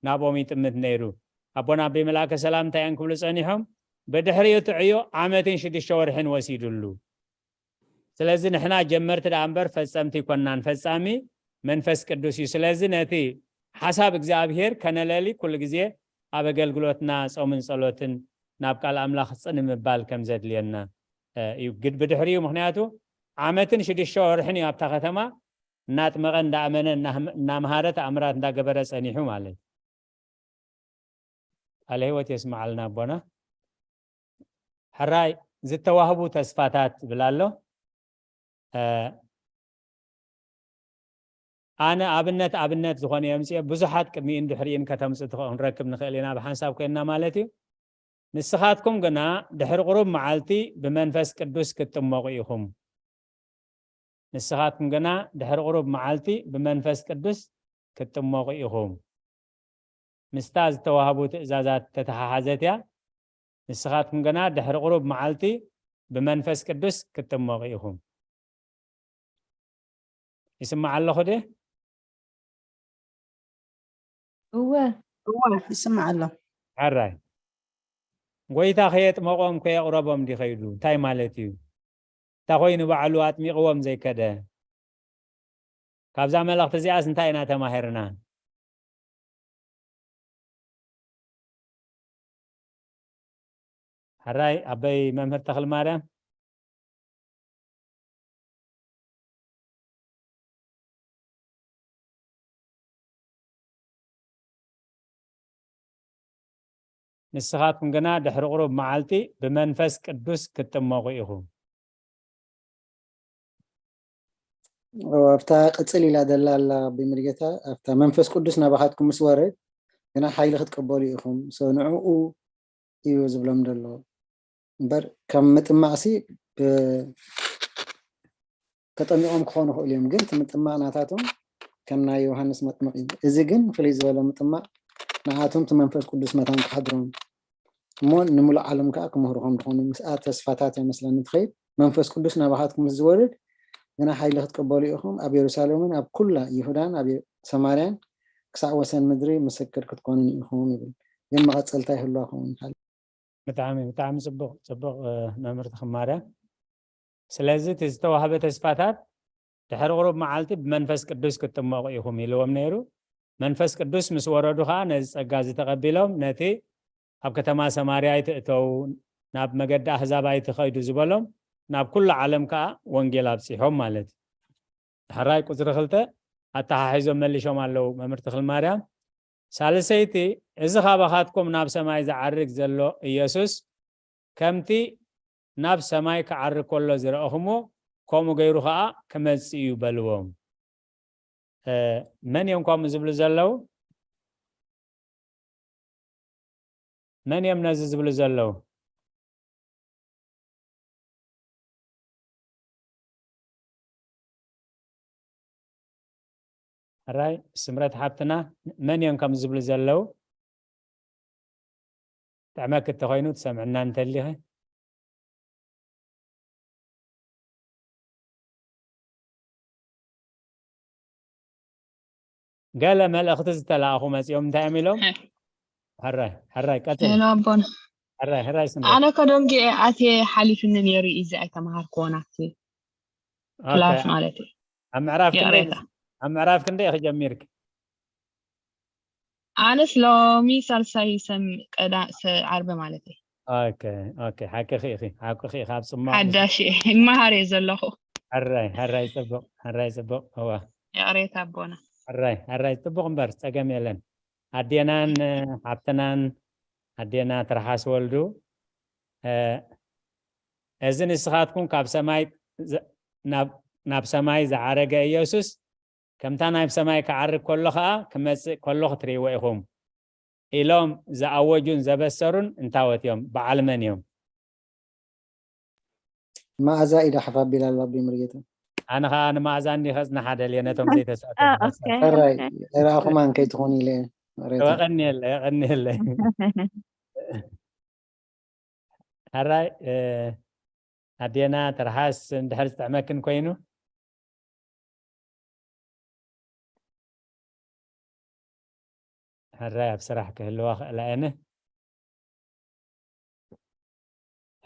ናብኦም ይጥምት ነይሩ። ኣቦና ኣቦይ መልኣከ ሰላም እንታይ እዮም ክብሉ ጸኒሖም? ብድሕሪኡ እቲ ዕዮ ዓመትን ሽዱሽተ ወርሕን ወሲዱሉ። ስለዚ ንሕና ጀመርቲ ደኣ እምበር ፈጸምቲ ኣይኮንናን። ፈጻሚ መንፈስ ቅዱስ እዩ። ስለዚ ነቲ ሓሳብ እግዚኣብሔር ከነለሊ ኩሉ ግዜ ኣብ ኣገልግሎትና ጾምን ጸሎትን ናብ ቃል ኣምላኽ ጽን ምባል ከም ዘድልየና፣ እ፣ እዩ። ግድ ብድሕሪኡ፣ ምኽንያቱ ዓመትን ሽዱሽተ ወርሕን እዩ ኣብታ ከተማ እናጥመቐ፣ እንዳኣመነ፣ እናህም-፣ እናምሃረ፣ ተኣምራት እንዳገበረ ጸኒሑ ማለት እዩ። ቃለ ህይወት የስምዓልና ኣቦና። ሕራይ ዝተዋህቡ ተስፋታት ይብል ኣሎ። እ፣ ኣነ ኣብነት ኣብነት ዝኾነ የምጽኦ፣ ብዙሓት ቅድሚኡን ድሕሪኡን ከተምጽኡ ትኸ-፣ ክንረክብ ንኽእል ኢና ብሓንሳብ ኮይንና ማለት እዩ። ንስኻትኩም ግና ድሕሪ ቁሩብ መዓልቲ ብመንፈስ ቅዱስ ክትጥመቑ ኢኹም። ንስኻትኩም ግና ድሕሪ ቁሩብ መዓልቲ ብመንፈስ ቅዱስ ክትጥመቑ ኢኹም። ምስታ ዝተዋህቡ ትእዛዛት ተተሓሓዘት እያ። ንስኻትኩም ግና ድሕሪ ቁሩብ መዓልቲ ብመንፈስ ቅዱስ ክትጥመቑ ኢኹም። ይስማዕ ኣለኹ ድየ? እወ። እወ፣ ይስማዕ ኣሎ። ሕራይ። ጎይታ ከየጥመቖም ከየቕረቦም ድዩ ከይዱ? እንታይ ማለት እዩ? እንታይ ኮይኑ ባዕሉ ኣጥሚቕዎም ዘይከደ? ካብዛ መልእኽቲ እዚኣስ እንታይ ኢና ተማሂርና? ሕራይ ኣቦይ መምህር ተኽለማርያም። ንስኻትኩም ግና ድሕሪ ቁሩብ መዓልቲ ብመንፈስ ቅዱስ ክትጥመቑ ኢኹም። ኣብታ ቅጽል ኢላ ደላ ኣላ ብመርጌታ፣ ኣብታ መንፈስ ቅዱስ ናባኻትኩም ምስ ወረድ ግና ሓይሊ ክትቅበሉ ኢኹም። So ንዕኡ እዩ ዝብሎም ዘሎ። እምበር ከም ምጥማቕሲ ብ-፣ ተጠሚቖም ክኾኑ ይኽእሉ እዮም፣ ግን እቲ ምጥማቕ ናታቶም ከም ናይ ዮሃንስ መጥምቕ እዩ። እዚ ግን ፍልይ ዝበለ ምጥማቕ ንዓቶም እቲ መንፈስ ቅዱስ መታን ክሓድሮም እሞ ንምሉእ ዓለም ከኣ ክምህሩ ከም ዝኾኑ ምስኣ ተስፋታት እያ መስለኒ ትኸይድ። መንፈስ ቅዱስ ናባኻትኩም ምስ ዝወርድ ግና ሓይሊ ክትቅበሉ ኢኹም፣ ኣብ የሩሳሌምን ኣብ ኩላ ይሁዳን ኣብ ሰማርያን ክሳዕ ወሰን ምድሪ ምስክር ክትኮኑኒ ኢኹም ይብል። ግን መቐጸልታ ይህልዋ ክኸውን ይኽእል። ብጣዕሚ፣ ብጣዕሚ ጽቡቕ፣ ጽቡቕ፣ እ፣ መምህር ተኽለማርያም። ስለዚ እቲ ዝተዋህበ ተስፋታት ድሕሪ ቁሩብ መዓልቲ ብመንፈስ ቅዱስ ክትጥመቑ ኢኹም ኢልዎም ነይሩ። መንፈስ ቅዱስ ምስ ወረዱ ኸኣ ነዚ ጸጋ እዚ ተቐቢሎም ነቲ ኣብ ከተማ ሰማርያ ኣይትእተው፣ ናብ መገዲ ኣህዛብ ኣይትኸይዱ ዝበሎም፣ ናብ ኩሉ ዓለም ከኣ ወንጌል ኣብጺሖም ማለት እዩ። ሕራይ ቁጽሪ ክልተ ኣተሓሒዞም መሊሾም ኣለዉ መምህር ተኽለ ማርያም። ሳልሰይቲ፣ እዚ ካባኻትኩም ናብ ሰማይ ዝዓርግ ዘሎ ኢየሱስ ከምቲ ናብ ሰማይ ክዓርግ ከሎ ዝረእኹሞ ከምኡ ገይሩ ኸኣ ክመጽእ እዩ በልዎም። መን እዮም ከምኡ ዝብሉ ዘለዉ? መን እዮም ነዚ ዝብሉ ዘለዉ? ሕራይ ስምረት ሓብትና፣ መን እዮም ከም ዝብሉ ዘለዉ? ጥዕመኪ እንተኾይኑ ትሰምዕና እንተሊኺ። ገለ መልእኽቲ ዝተላእኹ መጺኦም እንታይ እዮም ኢሎም? ሕራይ ሕራይ ቀጽል። ሄሎ ኣቦና። ሕራይ ሕራይ ስምረት። ኣነ ከደንጊ ኣትየ ሓሊፍኒ ነይሩ እዩ እዚ ኣይተምሃርክዎ ናቲ። ክላስ ማለት እዩ። ኣብ ምዕራፍ ክንደይ ኣብ ምዕራፍ ክንደይ ኢኺ ጀሚርኪ? ኣነስ ሎሚ ሳልሳይ ሰም ቀዳ ዓርቢ ማለት እዩ። ኦኬ ኦኬ፣ ሓቅኺ ኢኺ፣ ሓቅኺ ኢኺ። ኣብ ጽማቕ ሓዳሽ ይመሃር እየ ዘለኹ። ሕራይ ሕራይ፣ ጽቡቕ ሕራይ፣ ጽቡቕ። እዋ ይቕሬታ ኣቦና። ሕራይ ሕራይ፣ ጽቡቕ እምበር ጸገም የለን። ኣዴናን ሓብትናን፣ ኣዴና ትርሓስ ወልዱ፣ እዚ ንስኻትኩም ካብ ሰማይ ናብ ሰማይ ዝዓረገ ኢየሱስ ከምታ ናብ ሰማይ ክዓርግ ከሎ ኸኣ ክመጽእ ከሎ ክትርእይዎ ኢኹም ኢሎም ዝኣወጁን ዘበሰሩን እንታወት እዮም? በዓል መን እዮም? መኣዛ ኢዳ ሓፍ ኣቢላ ኣላ ኣቦይ መርጌታ። ኣነ ኸኣ ንመኣዛ እንዲ ከጽንሓ ደልየ ነቶም ዘይተሳተፉ። ሕራይ ኣይረኣኹማን ከይትኾኑ ኢለ እየ። የቐንየለይ የቐንየለይ። ሕራይ ኣዴና ትርሓስ እንድሕር ዝጥዕመክን ኮይኑ። ሕራይ ኣብ ስራሕ ክህልዋ ክእላ እየን።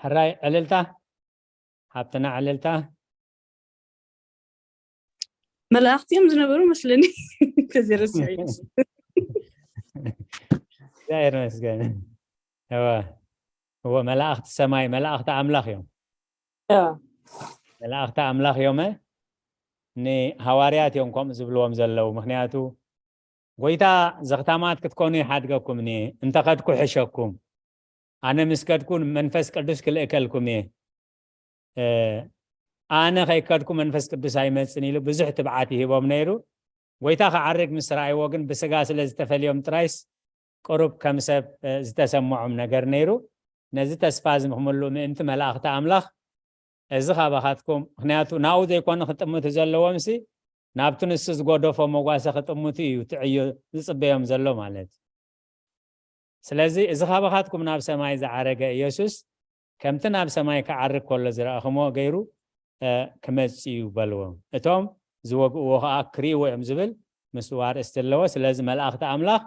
ሕራይ ዕልልታ፣ ሓብትና ዕልልታ። መላእኽቲ እዮም ዝነበሩ መስለኒ። ተዘረስዑ እግዚኣብሔር ይመስገን። እወ እወ፣ መላእኽቲ ሰማይ፣ መላእኽቲ ኣምላኽ እዮም። መላእኽቲ ኣምላኽ እዮም። ንሃዋርያት እዮም ከምኡ ዝብልዎም ዘለዉ። ምክንያቱ ጎይታ ዘኽታማት ክትኮኑ ይሓድገኩም እየ፣ እንተኸድኩ ሕሸኩም፣ ኣነ ምስ ከድኩ መንፈስ ቅዱስ ክልእከልኩም እየ፣ ኣነ ከይከድኩ መንፈስ ቅዱስ ኣይመጽን ኢሉ ብዙሕ ትብዓት ይህቦም ነይሩ። ጎይታ ክዓርግ ምስ ረኣይዎ ግን ብስጋ ስለ ዝተፈልዮም ጥራይስ ቅሩብ ከም ሰብ ዝተሰምዖም ነገር ነይሩ። ነዚ ተስፋ እዚ ንክምልኡ ምእንቲ መላእኽቲ ኣምላኽ እዚ ካባኻትኩም፣ ምክንያቱ ናብኡ ዘይኮነ ክጥምቱ ዘለዎም ሲ ናብቲ ንሱ ዝጎደፎ መጓሰ ክጥምቱ እዩ ትዕዮ ዝጽበዮም ዘሎ ማለት እዩ። ስለዚ እዚ ካባኻትኩም ናብ ሰማይ ዝዓረገ ኢየሱስ ከምቲ ናብ ሰማይ ክዓርግ ከሎ ዝረኣኽሞ ገይሩ ክመጽእ እዩ በልዎም። እቶም ዝወግእዎ ኸዓ ክርእይዎ እዮም ዝብል ምስኡ ኣርእስቲ ኣለዎ። ስለዚ መላእኽቲ ኣምላኽ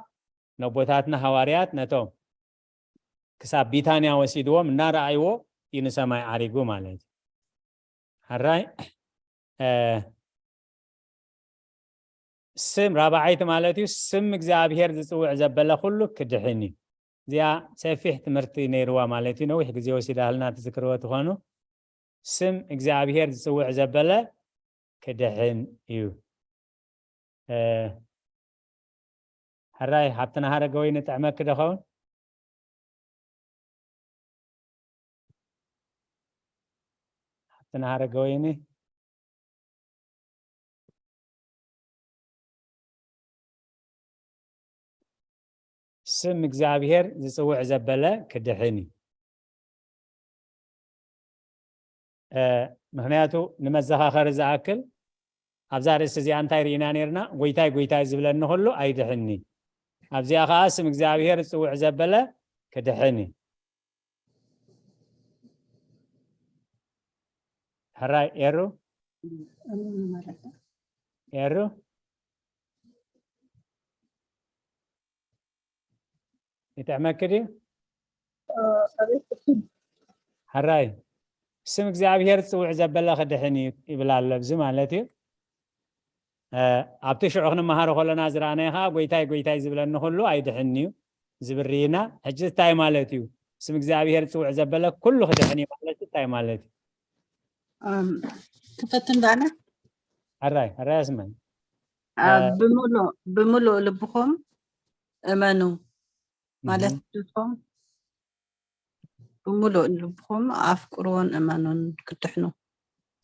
ነቦታትና ሃዋርያት ነቶም ክሳብ ቢታንያ ወሲድዎም እናረኣይዎ እዩ ንሰማይ ዓሪጉ ማለት እዩ። ሕራይ ስም ራብዓይቲ ማለት እዩ። ስም እግዚኣብሔር ዝጽውዕ ዘበለ ኩሉ ክድሕን እዩ። እዚኣ ሰፊሕ ትምህርቲ ነይርዋ ማለት እዩ። ነዊሕ ግዜ ወሲዳህልና ትዝክርዎ ትኾኑ። ስም እግዚኣብሔር ዝጽውዕ ዘበለ ክድሕን እዩ። ሕራይ ሓብትና ሃረገወይኒ ጥዕመኪ ዶ ኸውን? ሓብትና ሃረገወይኒ ስም እግዚኣብሔር ዝጽውዕ ዘበለ ክድሕን እዩ። ምክንያቱ ንመዘኻኸሪ ዝኣክል ኣብዛ ርእሲ እዚኣ እንታይ ርኢና ነርና? ጎይታይ ጎይታይ ዝብለኒ ኩሉ ኣይድሕኒ፣ ኣብዚኣ ከኣ ስም እግዚኣብሔር ዝጽውዕ ዘበለ ክድሕን እዩ። ሕራይ ኤሩ ኤሩ ይጥዕመኪ ድዩ? ሕራይ ስም እግዚኣብሔር ዝጽውዕ ዘበለ ክድሕን እዩ ይብል ኣሎ። ኣብዚ ማለት እዩ ኣብቲ ሽዑ ክንመሃሮ ከለና ዝረኣናዮ ከዓ ጎይታይ ጎይታይ ዝብለኒ ኩሉ ኣይድሕን እዩ፣ ዝብርይና። ሕጂ እንታይ ማለት እዩ? ስም እግዚኣብሔር ዝጽውዕ ዘበለ ኩሉ ክድሕን እዩ ማለት እንታይ ማለት እዩ? ክፈትን ዳነ ሕራይ ሕራይ ኣስመን ብምሉእ ልብኹም እመኑ ማለት ድኹም ብምሉእ ልብኹም ኣፍቅርዎን እመኑን ክትድሕኑ።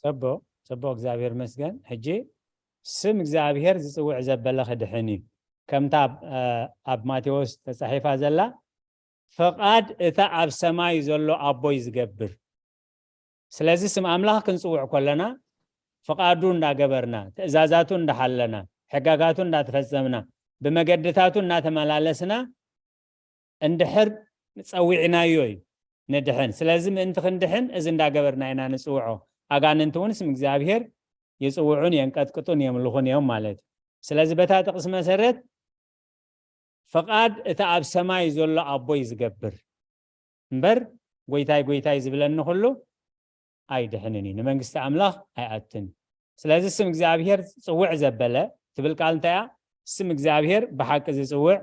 ጽቡቕ ጽቡቕ እግዚኣብሔር መስገን። ሕጂ ስም እግዚኣብሔር ዝጽውዕ ዘበለ ክድሕን እዩ። ከምታ ኣብ ማቴዎስ ተጻሒፋ ዘላ ፍቓድ እታ ኣብ ሰማይ ዘሎ ኣቦይ ዝገብር። ስለዚ ስም ኣምላኽ ክንጽውዕ ከለና ፍቓዱ እንዳገበርና ትእዛዛቱ እንዳሓለና ሕጋጋቱ እንዳተፈጸምና ብመገድታቱ እናተመላለስና እንድሕር ጸዊዕናዮ እዩ ንድሕን። ስለዚ ምእንቲ ክንድሕን እዚ እንዳገበርና ኢና ንጽውዖ። ኣጋንንቲ እውን ስም እግዚኣብሔር ይጽውዑን የንቀጥቅጡን የምልኹን እዮም ማለት እዩ። ስለዚ በታ ጥቕሲ መሰረት ፍቓድ እቲ ኣብ ሰማይ ዘሎ ኣቦይ ዝገብር እምበር ጎይታይ ጎይታይ ዝብለኒ ኩሉ ኣይድሕንን እዩ፣ ንመንግስቲ ኣምላኽ ኣይኣትን። ስለዚ ስም እግዚኣብሔር ጽውዕ ዘበለ ትብል ቃል እንታይ እያ? ስም እግዚኣብሔር ብሓቂ ዝጽውዕ፣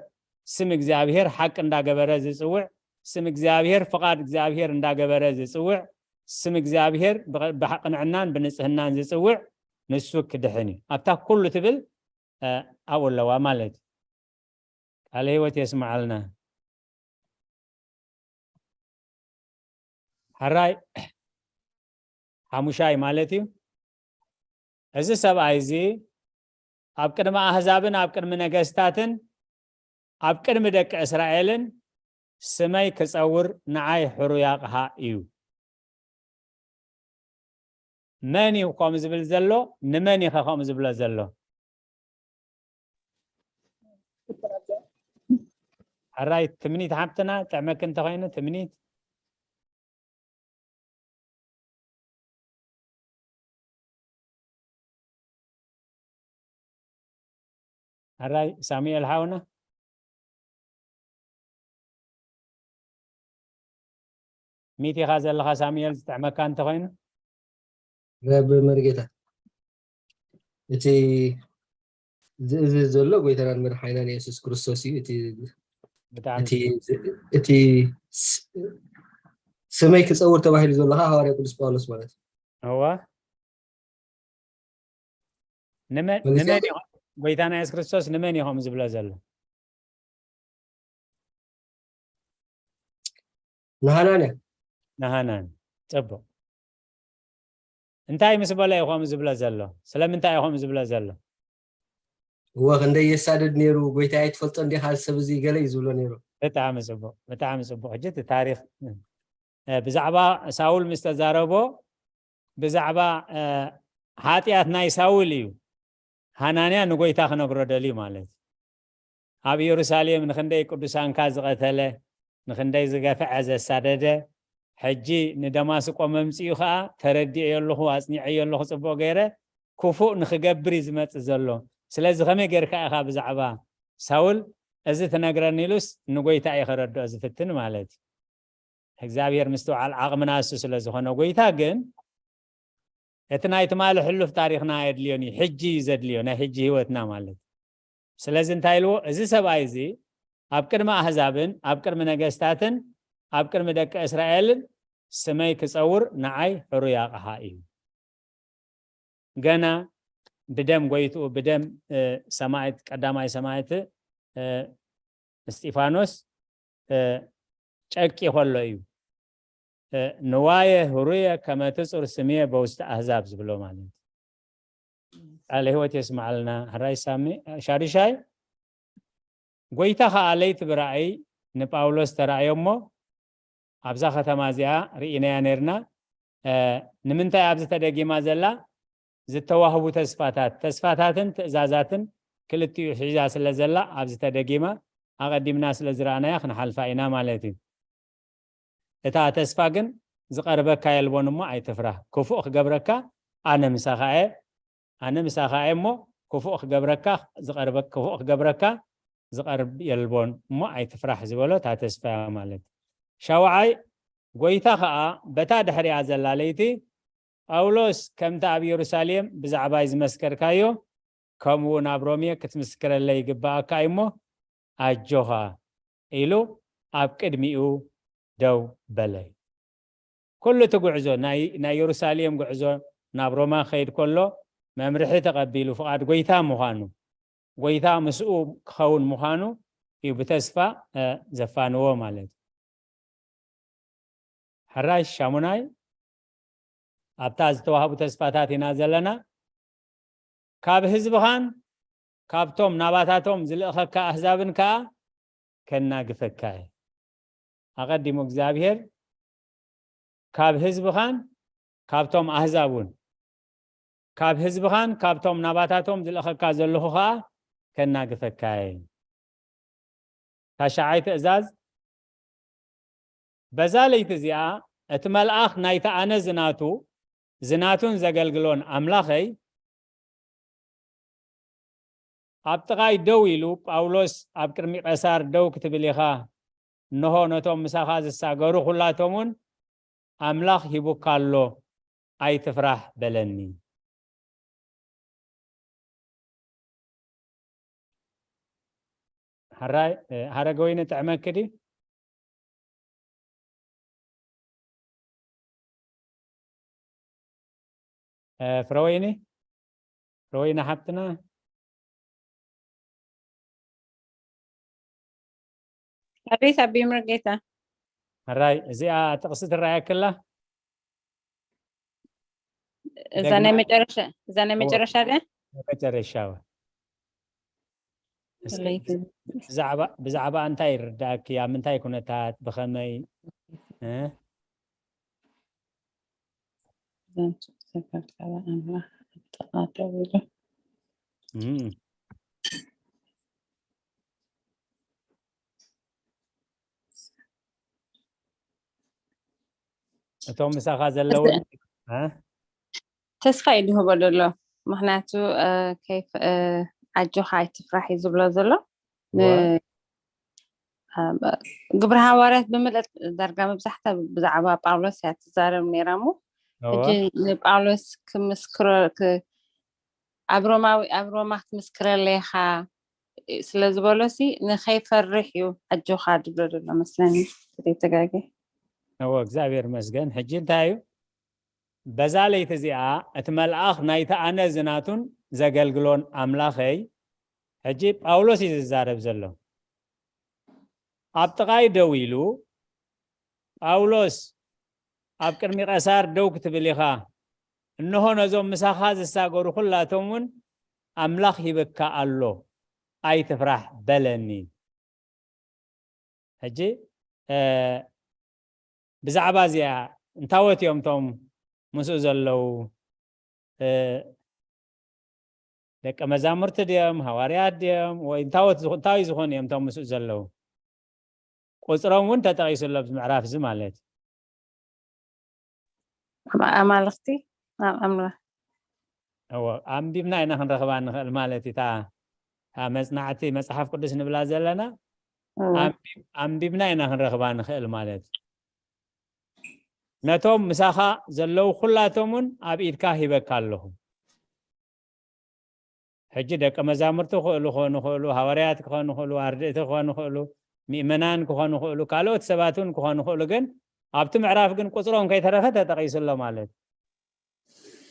ስም እግዚኣብሔር ሓቂ እንዳገበረ ዝጽውዕ፣ ስም እግዚኣብሔር ፍቓድ እግዚኣብሔር እንዳገበረ ዝጽውዕ፣ ስም እግዚኣብሔር ብቕንዕናን ብንጽህናን ዝጽውዕ ንሱ ክድሕን እዩ። ኣብታ ኩሉ ትብል ኣብኡ ኣለዋ ማለት እዩ። ቃለ ህይወት የስምዓልና። ሕራይ ሓሙሻይ ማለት እዩ። እዚ ሰብኣይ እዚ ኣብ ቅድሚ ኣህዛብን ኣብ ቅድሚ ነገስታትን ኣብ ቅድሚ ደቂ እስራኤልን ስመይ ክጸውር ንዓይ ሕሩይ ኣቕሓ እዩ። መን እዩ ከምኡ ዝብል ዘሎ? ንመን ኢኸ ከምኡ ዝብሎ ዘሎ? ሕራይ ትምኒት ሓብትና ጥዕመኪ እንተኾይኑ ትምኒት ሕራይ ሳሙኤል ሓውና ሚት ኢኻ ዘለኻ ሳሙኤል ዝጥዕመካ እንተኾይኑ ረብ መርጌታ እቲ ዝእዝዝ ዘሎ ጎይታናን መድሓኒናን የሱስ ክርስቶስ እዩ። እቲ ብጣዕሚ እቲ እቲ ስ- ስመይ ክፀውር ተባሂሉ ዘሎ ከዓ ሃዋርያ ቅዱስ ጳውሎስ ማለት እዩ። እዋ ንመን መለስያ ንመን እዩ ጎይታና የሱስ ክርስቶስ ንመን እዩ ከምኡ ዝብሎ ዘሎ? ንሃናንያ ንሃናን። ጽቡቕ። እንታይ ምስ በሎ እዩ ከምኡ ዝብሎ ዘሎ? ስለምንታይ እዩ ከምኡ ዝብሎ ዘሎ? እወ ክንደይ የሳድድ ነይሩ፣ ጎይታ ኣይትፈልጦ እንዲኻ እዚ ሰብ እዚ ገለ እዩ ዝብሎ ነይሩ። ብጣዕሚ ጽቡቕ፣ ብጣዕሚ ጽቡቕ። ሕጂ እቲ ታሪኽ እ፣ ብዛዕባ ሳውል ምስ ተዛረቦ ብዛዕባ እ፣ ሓጢኣት ናይ ሳውል እዩ ሃናንያ ንጎይታ ክነግሮ ደልዩ ማለት እዩ። ኣብ ኢየሩሳሌም ንኽንደይ ቅዱሳንካ ዝቐተለ ንኽንደይ ዝገፍዐ ዘሳደደ ሕጂ ንደማስቆ መምፅኡ ከዓ ተረዲኤዮ ኣለኹ ኣፅኒዐዮ ኣለኹ ፅቡቕ ገይረ ክፉእ ንኽገብር እዩ ዝመፅእ ዘሎ። ስለዚ ከመይ ጌርካ ኢኻ ብዛዕባ ሳውል እዚ ትነግረኒ ኢሉስ ንጎይታ እዩ ከረድኦ ዝፍትን ማለት እዩ። እግዚኣብሔር ምስትውዓል ዓቕምና እሱ ስለ ዝኾነ ጎይታ ግን እቲ ናይ ትማሊ ሕሉፍ ታሪኽና ኣየድልዮን እዩ። ሕጂ እዩ ዘድልዮ ናይ ሕጂ ህይወትና ማለት እዩ። ስለዚ እንታይ ኢልዎ እዚ ሰብኣይ እዚ ኣብ ቅድሚ ኣህዛብን ኣብ ቅድሚ ነገስታትን ኣብ ቅድሚ ደቂ እስራኤልን ስመይ ክፀውር ንዓይ ሕሩይ ኣቕሓ እዩ። ገና ብደም ጎይትኡ ብደም ሰማዕት ቀዳማይ ሰማዕት እስጢፋኖስ ጨቂ ከሎ እዩ ንዋየ ህሩየ ከመ ትጹር ስምየ በውስተ ኣህዛብ ዝብሎ ማለት እዩ። ቃለ ህይወት የስምዓልና። ሕራይ ሳሚ ሻዱሻይ ጎይታ ኸዓ ለይቲ ብራእይ ንጳውሎስ ተራእዮ እሞ ኣብዛ ከተማ እዚኣ ርኢናያ ነርና ንምንታይ ኣብዚ ተደጊማ ዘላ ዝተዋህቡ ተስፋታት ተስፋታትን ትእዛዛትን ክልቲኡ ሒዛ ስለ ዘላ ኣብዚ ተደጊማ ኣቐዲምና ስለ ዝረኣናያ ክንሓልፋ ኢና ማለት እዩ። እታ ተስፋ ግን ዝቐርበካ የልቦን እሞ ኣይትፍራህ ክፉእ ክገብረካ ኣነ ምሳኻ እየ ኣነ ምሳኻ እየ እሞ ክፉእ ክገብረካ ዝቐርበ ክፉእ ክገብረካ ዝቐርብ የልቦን እሞ ኣይትፍራህ ዝበሎ እታ ተስፋ እያ ማለት ሻውዓይ ጎይታ ኸዓ በታ ድሕሪኣ ዘላ ለይቲ ጳውሎስ ከምቲ ኣብ ኢየሩሳሌም ብዛዕባይ ዝመስከርካዮ ከምኡ እውን ኣብ ሮሜ ክትምስክረለይ ይግባኣካ እዩ እሞ ኣጆኻ ኢሉ ኣብ ቅድሚኡ ደው በለ። ኩሉ እቲ ጉዕዞ፣ ናይ፣ ናይ የሩሳሌም ጉዕዞ፣ ናብ ሮማ ክኸይድ ከሎ መምርሒ ተቐቢሉ፣ ፍቓድ ጎይታ ምዃኑ፣ ጎይታ ምስኡ ክኸውን ምዃኑ እዩ ብተስፋ፣ እ፣ ዘፋንዎ ማለት እዩ። ሕራይ ሻሙናይ፣ ኣብታ ዝተዋህቡ ተስፋታት ኢና ዘለና። ካብ ህዝብኻን ካብቶም ናባታቶም ዝልእኸካ ኣህዛብን ከኣ ከናግፈካ እየ። ኣቐዲሙ እግዚኣብሔር ካብ ህዝብኻን ካብቶም ኣህዛብ እውን፣ ካብ ህዝብኻን ካብቶም ናባታቶም ዝልእኸካ ዘለኹ ኸኣ ከናግፈካ እየ። ታሽዓይ ትእዛዝ፣ በዛ ለይቲ እዚኣ እቲ መልኣኽ ናይቲ ኣነ ዝናቱ፣ ዝናቱን ዘገልግሎን ኣምላኸይ ኣብ ጥቓይ ደው ኢሉ፣ "ጳውሎስ፣ ኣብ ቅድሚ ቄሳር ደው ክትብል ኢኻ፣ እንሆ ነቶም ምሳኻ ዝሳገሩ ኹላቶም እውን ኣምላኽ ሂቡካ ኣሎ፣ ኣይትፍራሕ" በለኒ። ሕራይ፣ እ፣ ሃረገወይኒ ጥዕመኪ ድዩ? እ፣ ፍረወይኒ? ፍረወይኒ ሓብትና? ኣቤት ኣቢ ሙሉጌታ። ሕራይ፣ እዚኣ ጥቕሲ ትረኣየኪ ኣላ? እዛ ናይ ደግማ መጨረሻ፣ እዛ ናይ እወ፣ መጨረሻ ድያ? መጨረሻ እወ። እስኪ ለይቲ። ብዛዕባ፣ ብዛዕባ እንታይ ይርዳእኪ? ኣብ ምንታይ ኩነታት? ብኸመይ? እ? ዘንቱ ዝተፈልፈለ ኣምላኽ ኣብ ጥቓ ደው ኢሉ። እም። እቶም ምሳኻ ዘለዉ፣ ተስ-፣ እ? ተስፋ እዩ ዝህቦ ዘሎ። ምኽንያቱ፣ እ፣ ከይፍ-፣ እ፣ ኣጆኻ ኣይትፍራሕ እዩ ዝብሎ ዘሎ። ን-፣ እወ። እ፣ ግብረ ሃዋርያት ብምልእት ዳርጋ መብዛሕታ ብዛዕባ ጳውሎስ እያ ትዛረብ ነይራ እሞ፣ እወ። ሕጂ ንጳውሎስ ክምስክሮ-፣ ክ-፣ ኣብ ሮማዊ-፣ ኣብ ሮማ ክትምስክረለይ ኢኻ ስለ ዝበሎሲ፣ ንኸይፈርሕ እዩ ኣጆኻ ዝብሎ ዘሎ መስለኒ፣ እንተዘይተጋግየ። እወ፣ እግዚኣብሔር ይመስገን። ሕጂ እንታይ እዩ? በዛ ለይቲ እዚኣ እቲ መልኣኽ ናይቲ ኣነ ዝናቱን ዘገልግሎን ኣምላኸይ፣ ሕጂ ጳውሎስ እዩ ዝዛረብ ዘሎ። ኣብ ጥቓይ ደው ኢሉ፣ "ጳውሎስ፣ ኣብ ቅድሚ ቄሳር ደው ክትብል ኢኻ። እንሆ ነዞም ምሳኻ ዝሳገሩ ኹላቶም እውን ኣምላኽ ሂበካ ኣሎ፣ ኣይትፍራሕ" በለኒ። ሕጂ፣ እ፣ ብዛዕባ እዚኣ እንታወት እዮም እቶም ምስኡ ዘለዉ፣ እ፣ ደቀ መዛሙርቲ ድዮም፣ ሃዋርያት ድዮም፣ ወይ እንታወት ዝኹ-፣ እንታይ ዝኾኑ እዮም እቶም ምስኡ ዘለዉ? ቁጽሮም እውን ተጠቒሱ ኣሎ ኣብዚ ምዕራፍ እዚ ማለት እዩ። ኣብ ኣማልኽቲ፣ ኣብ ኣምላኽ። እወ፣ ኣንቢብና ኢና ክንረኽባ ንኽእል ማለት እዩ። እታ፣ እታ መጽናዕቲ መጽሓፍ ቅዱስ ንብላ ዘለና፣ እወ። ኣንቢብ-፣ ኣንቢብና ኢና ክንረኽባ ንኽእል ማለት እዩ። "ነቶም ምሳኻ ዘለዉ ኹላቶም እውን ኣብ ኢድካ ሂበካ ኣለኹ።" ሕጂ ደቀ መዛሙርቲ ክኽእሉ ክኾኑ ይኽእሉ፣ ሃዋርያት ክኾኑ ይኽእሉ፣ ኣርድእቲ ክኾኑ ይኽእሉ፣ ምእመናን ክኾኑ ይኽእሉ፣ ካልኦት ሰባት እውን ክኾኑ ይኽእሉ፣ ግን ኣብቲ ምዕራፍ ግን ቁጽሮም ከይተረፈ ተጠቒሱ ኣሎ ማለት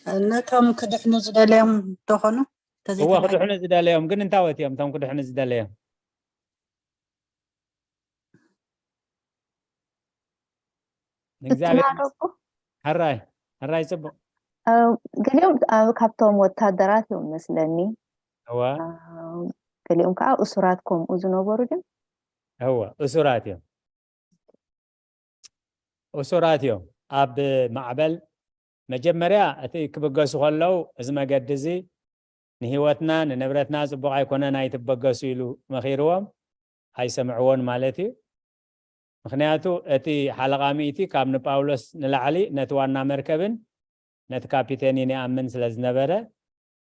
እዩ። ነቶም ክድሕኑ ዝደለዮም ዶ ኾኑ? እወ፣ እንተዘይተባሂሉ? ክድሕኑ ዝደለዮም፣ ግን እንታወት እዮም እቶም ክድሕኑ ዝደለዮም? ንእግዚኣብሔር ንስማዕ ዶ እኮ? ሕራይ፣ ሕራይ፣ ጽቡቕ። እ፣ ገሊኦም ኣብ፣ ካብቶም ወታደራት እዮም መስለኒ። እወ። እ፣ ገሊኦም ከዓ እሱራት ከምኡ ዝነበሩ ድዮም? እወ፣ እሱራት እዮም። እሱራት እዮም። ኣብ ማዕበል መጀመርያ እቲ ክብገሱ ከለዉ፣ "እዚ መገዲ እዚ ንህይወትና ንንብረትና ጽቡቕ ኣይኮነን፣ ኣይትበገሱ" ኢሉ መኺርዎም፣ ኣይሰምዕዎን ማለት እዩ። ምኽንያቱ እቲ ሓለቓ ሚእቲ ካብ ንጳውሎስ ንላዕሊ ነቲ ዋና መርከብን ነቲ ካፒቴንን ይኣምን ስለ ዝነበረ፣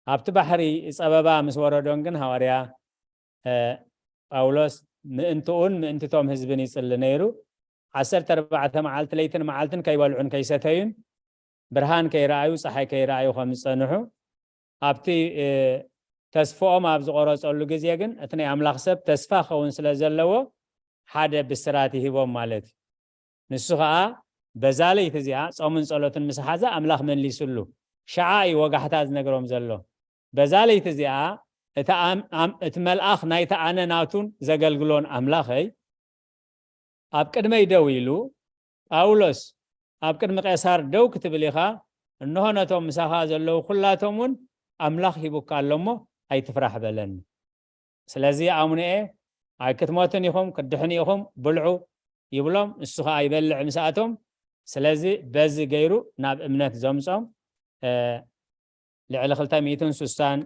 ኣብቲ ባሕሪ ጸበባ ምስ ወረዶን ግን ሃዋርያ፣ እ፣ ጳውሎስ ምእንትኡን ምእንትቶም ህዝብን ይጽሊ ነይሩ። ዓሰርተ ኣርባዕተ መዓልቲ ለይትን መዓልትን ከይበልዑን ከይሰተዩን ብርሃን ከይረኣዩ፣ ጸሓይ ከይረኣዩ ከም ዝጸንሑ፣ ኣብቲ፣ እ፣ ተስፍኦም ኣብ ዝቖረጸሉ ግዜ ግን፣ እቲ ናይ ኣምላኽ ሰብ ተስፋ ክኸውን ስለ ዘለዎ፣ ሓደ ብስራት ይህቦም ማለት እዩ። ንሱ ኸዓ በዛ ለይቲ እዚኣ ጾምን ጸሎትን ምስ ሓዛ ኣምላኽ መሊስሉ። ሸዓ እዩ ወጋሕታ ዝነግሮም ዘሎ። በዛ ለይቲ እዚኣ እቲ ኣም- ኣም- እቲ መልኣኽ ናይቲ ኣነ ናቱን ዘገልግሎን ኣምላኸይ ኣብ ቅድመይ ደው ኢሉ፣ "ጳውሎስ፣ ኣብ ቅድሚ ቄሳር ደው ክትብል ኢኻ፣ እንሆ ነቶም ምሳኻ ዘለዉ ኩላቶም እውን ኣምላኽ ሂቡካ ኣሎ እሞ ኣይትፍራሕ" በለኒ። ስለዚ ኣሙኑኤ፣ "ኣይክትሞትን ኢኹም፣ ክትድሕኑ ኢኹም፣ ብልዑ" ይብሎም፣ ንሱ ኸዓ ይበልዕ ምስኣቶም። ስለዚ በዚ ገይሩ ናብ እምነት ዘምጾም። እ፣ ልዕሊ ክልተ ሚእትን ስሳን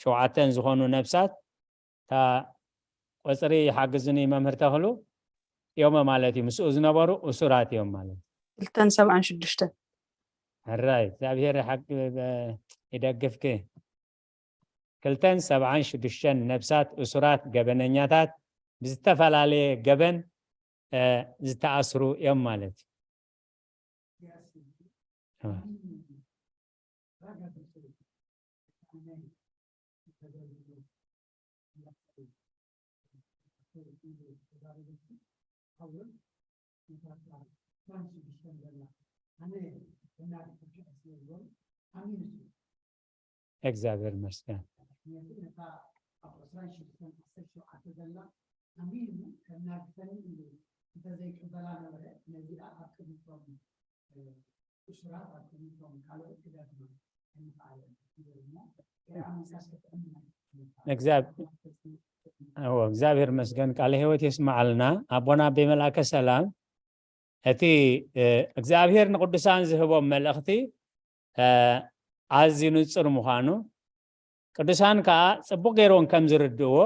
ሸውዓተን ዝኾኑ ነብሳት፣ እታ ቆጽሪ ሓግዙኒ መምህር ተኽሉ፣ እዮም ማለት እዩ። ምስኡ ዝነበሩ እሱራት እዮም ማለት እዩ። ክልተን ሰብዓን ሽዱሽተን። ሕራይ፣ እግዚኣብሔር ሓቂ ይደግፍኪ። ክልተን ሰብዓን ሽዱሽተን ነብሳት እሱራት፣ ገበነኛታት፣ ብዝተፈላለየ ገበን እ፣ ዝተኣስሩ እዮም ማለት እዩ። እግዚኣብሔር ይመስገን። እግዚኣብሔር ይመስገን፣ ቃለ ህይወት የስማዓልና። ኣቦና ኣቤ መልኣከ ሰላም፣ እቲ እግዚኣብሔር ንቅዱሳን ዝህቦም መልእኽቲ ኣዝዩ ንጹር ምዃኑ፣ ቅዱሳን ከኣ ጽቡቕ ገይሮም ከም ዝርድእዎ፣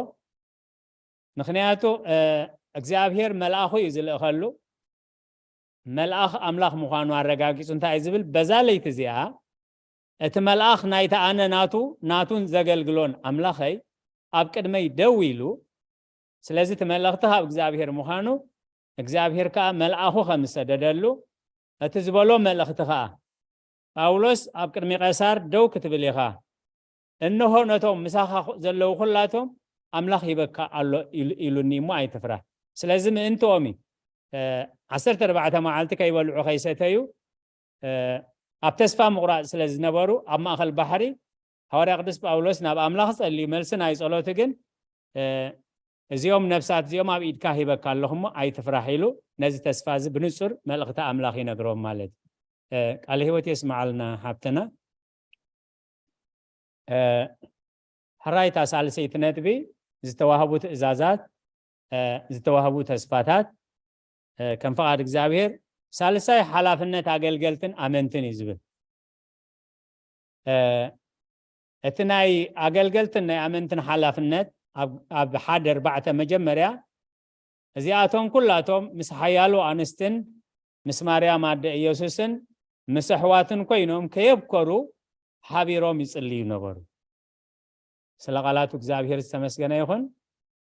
ምኽንያቱ እግዚኣብሔር መልኣኹ እዩ ዝልእኸሉ። መልኣኽ ኣምላኽ ምዃኑ ኣረጋጊጹ እንታይ እዩ ዝብል? በዛ ለይቲ እዚኣ እቲ መልኣኽ ናይቲ ኣነ ናቱ ናቱን ዘገልግሎን ኣምላኸይ ኣብ ቅድመይ ደው ኢሉ፣ ስለዚ እቲ መልእኽቲ ካብ እግዚኣብሔር ምዃኑ፣ እግዚኣብሔር ከኣ መልኣኹ ከም ዝሰደደሉ፣ እቲ ዝበሎ መልእኽቲ ከኣ፣ "ጳውሎስ ኣብ ቅድሚ ቄሳር ደው ክትብል ኢኻ፣ እንሆ ነቶም ምሳኻ ዘለዉ ኩላቶም ኣምላኽ ሂበካ ኣሎ ኢሉኒ እሞ ኣይትፍራህ." ስለዚ ምእንትኦም እዩ ዓሰርተ ኣርባዕተ መዓልቲ ከይበልዑ ከይሰተዩ ኣብ ተስፋ ምቑራጽ ስለ ዝነበሩ፣ ኣብ ማእከል ባሕሪ ሃዋርያ ቅዱስ ጳውሎስ ናብ ኣምላኽ ጸልዩ፣ መልሲ ናይ ጸሎቱ ግን፣ "እዚኦም ነፍሳት እዚኦም ኣብ ኢድካ ሂበካ ኣለኹ እሞ ኣይትፍራሕ" ኢሉ ነዚ ተስፋ እዚ ብንጹር መልእኽቲ ኣምላኽ ይነግሮም ማለት እዩ። ቃለ ህይወት የስምዓልና ሓብትና። ሕራይ እታ ሳልሰይቲ ነጥቢ፣ ዝተዋህቡ ትእዛዛት፣ ዝተዋህቡ ተስፋታት፣ ከም ፍቓድ እግዚኣብሔር ሳልሳይ ሓላፍነት ኣገልገልትን ኣመንትን እዩ ዝብል። እቲ ናይ ኣገልገልትን ናይ ኣመንትን ሓላፍነት ኣብ ሓደ ኣርባዕተ መጀመርያ፣ እዚኣቶም ኩላቶም ምስ ሓያሎ ኣንስትን ምስ ማርያም ኣደ ኢየሱስን ምስ ኣሕዋትን ኮይኖም ከየብከሩ ሓቢሮም ይጽልዩ ነበሩ። ስለ ቃላቱ እግዚኣብሔር ዝተመስገነ ይኹን።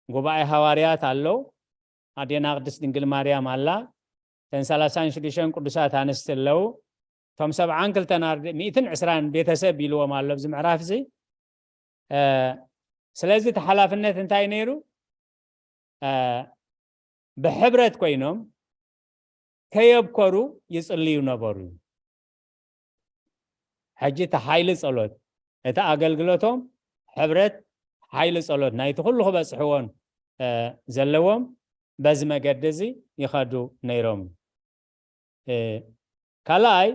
ጉባኤ ሃዋርያት ኣለዉ። ኣዴና ቅድስት ድንግል ማርያም ኣላ። እተን ሰላሳን ሽዱሽተን ቅዱሳት ኣንስቲ ኣለዉ። እቶም ሰብዓን ክልተን ኣርድእት፣ ሚእትን ዕስራን ቤተሰብ ኢልዎም ኣሎ ኣብዚ ምዕራፍ እዚ። ስለዚ እቲ ሓላፍነት እንታይ ነይሩ? ብሕብረት ኮይኖም ከየብከሩ ይጽልዩ ነበሩ። ሕጂ እቲ ሓይሊ ጸሎት፣ እቲ ኣገልግሎቶም ሕብረት ሓይሊ ጸሎት ናይቲ ኩሉ ክበጽሕዎን ዘለዎም በዚ መገዲ እዚ ይኸዱ ነይሮም። ካልኣይ፣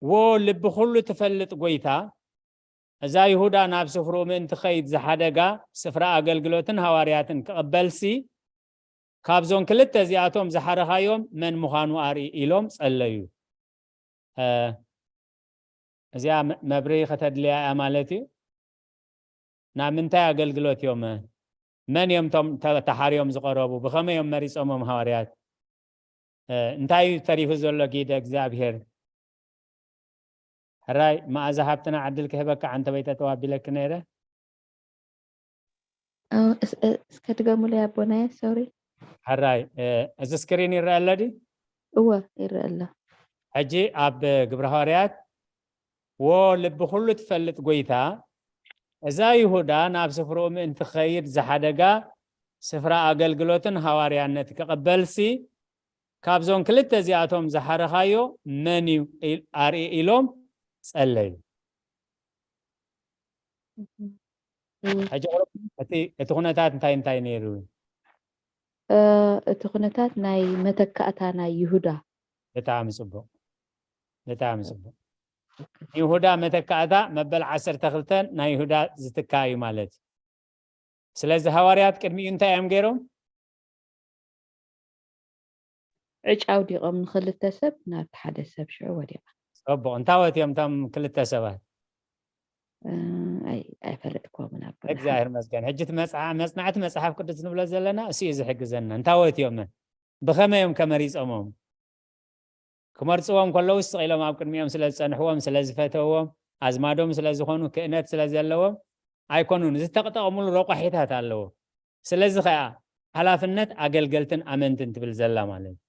"ዎ ልቢ ኩሉ ትፈልጥ ጎይታ፣ እዛ ይሁዳ ናብ ስፍርኡ ምእንቲ ኸይድ ዝሓደጋ ስፍራ ኣገልግሎትን ሃዋርያትን ክቕበልሲ፣ ካብዞን ክልተ እዚኣቶም ዝሓረኻዮም መን ምዃኑ ኣርኢ" ኢሎም ጸለዩ። እዚኣ መብርሂ ከተድልያ እያ ማለት እዩ። ናብ ምንታይ ኣገልግሎት እዮም፣ መን እዮም እቶም ተሓርዮም ዝቐረቡ? ብኸመይ እዮም መሪጾሞም ሃዋርያት? እንታይ እዩ ተሪፉ ዘሎ ጊደ እግዚኣብሔር? ሕራይ መኣዛ ሃብትና ዕድል ክህበካ ዓንተበይ ጠጠው ኣቢለኪ ነይረ። እስከ ድገሙለይ ኣቦናየ፣ ሶሪ። ሕራይ፣ እዚ ስክሪን ይረአ ኣሎ ድዩ? እወ፣ ይረአ ኣሎ። ሕጂ ኣብ ግብረ ሃዋርያት፣ "ዎ ልቢ ኩሉ ትፈልጥ ጎይታ፣ እዛ ይሁዳ ናብ ስፍርኡ ምእንቲ ክኸይድ ዝሓደጋ ስፍራ ኣገልግሎትን ሃዋርያነት ክቕበልሲ፣ ካብዞን ክልተ እዚኣቶም ዝሓረኻዮ መን እዩ ኢል-፣ ኣርኢ ኢሎም ጸለዩ። ሕጂ ቁሩብ እቲ፣ እቲ ኩነታት እንታይ እንታይ ነይሩ? እ፣ እቲ ኩነታት ናይ መተካእታ ናይ ይሁዳ። ብጣዕሚ ጽቡቕ። ብጣዕሚ ጽቡቕ። ይሁዳ መተካእታ መበል ዓሰርተ ክልተ ናይ ይሁዳ ዝትካ እዩ ማለት እዩ። ስለዚ ሃዋርያት ቅድሚኡ እንታይ እዮም ገይሮም? ዕጫ ኣውዲቖም ንኽልተ ሰብ ናብቲ ሓደ ሰብ ሽዑ ወዲቓ። ጽቡቕ። እንታወት እዮም እቶም ክልተ ሰባት? እ፣ ኣይ-፣ ኣይፈለጥክዎምን ኣቦና። እግዚኣብሔር ይመስገን። ሕጂ እቲ መጽዓ-፣ መጽናዕቲ መጽሓፍ ቅዱስ ንብሎ ዘለና እሱ እዩ ዝሕግዘና። እንታወት እዮም? ብኸመይ እዮም ከመሪጾሞም? ክመርጽዎም ከለዉ ስቕ ኢሎም ኣብ ቅድሚኦም ስለ ዝጸንሕዎም፣ ስለ ዝፈተውዎም፣ ኣዝማዶም ስለ ዝኾኑ፣ ክእነት ስለ ዘለዎም ኣይኮኑን። ዝተጠቐምሉ ረቋሒታት ኣለዎ። ስለዚ ኸኣ ሓላፍነት ኣገልገልትን ኣመንትን ትብል ዘላ ማለት እዩ።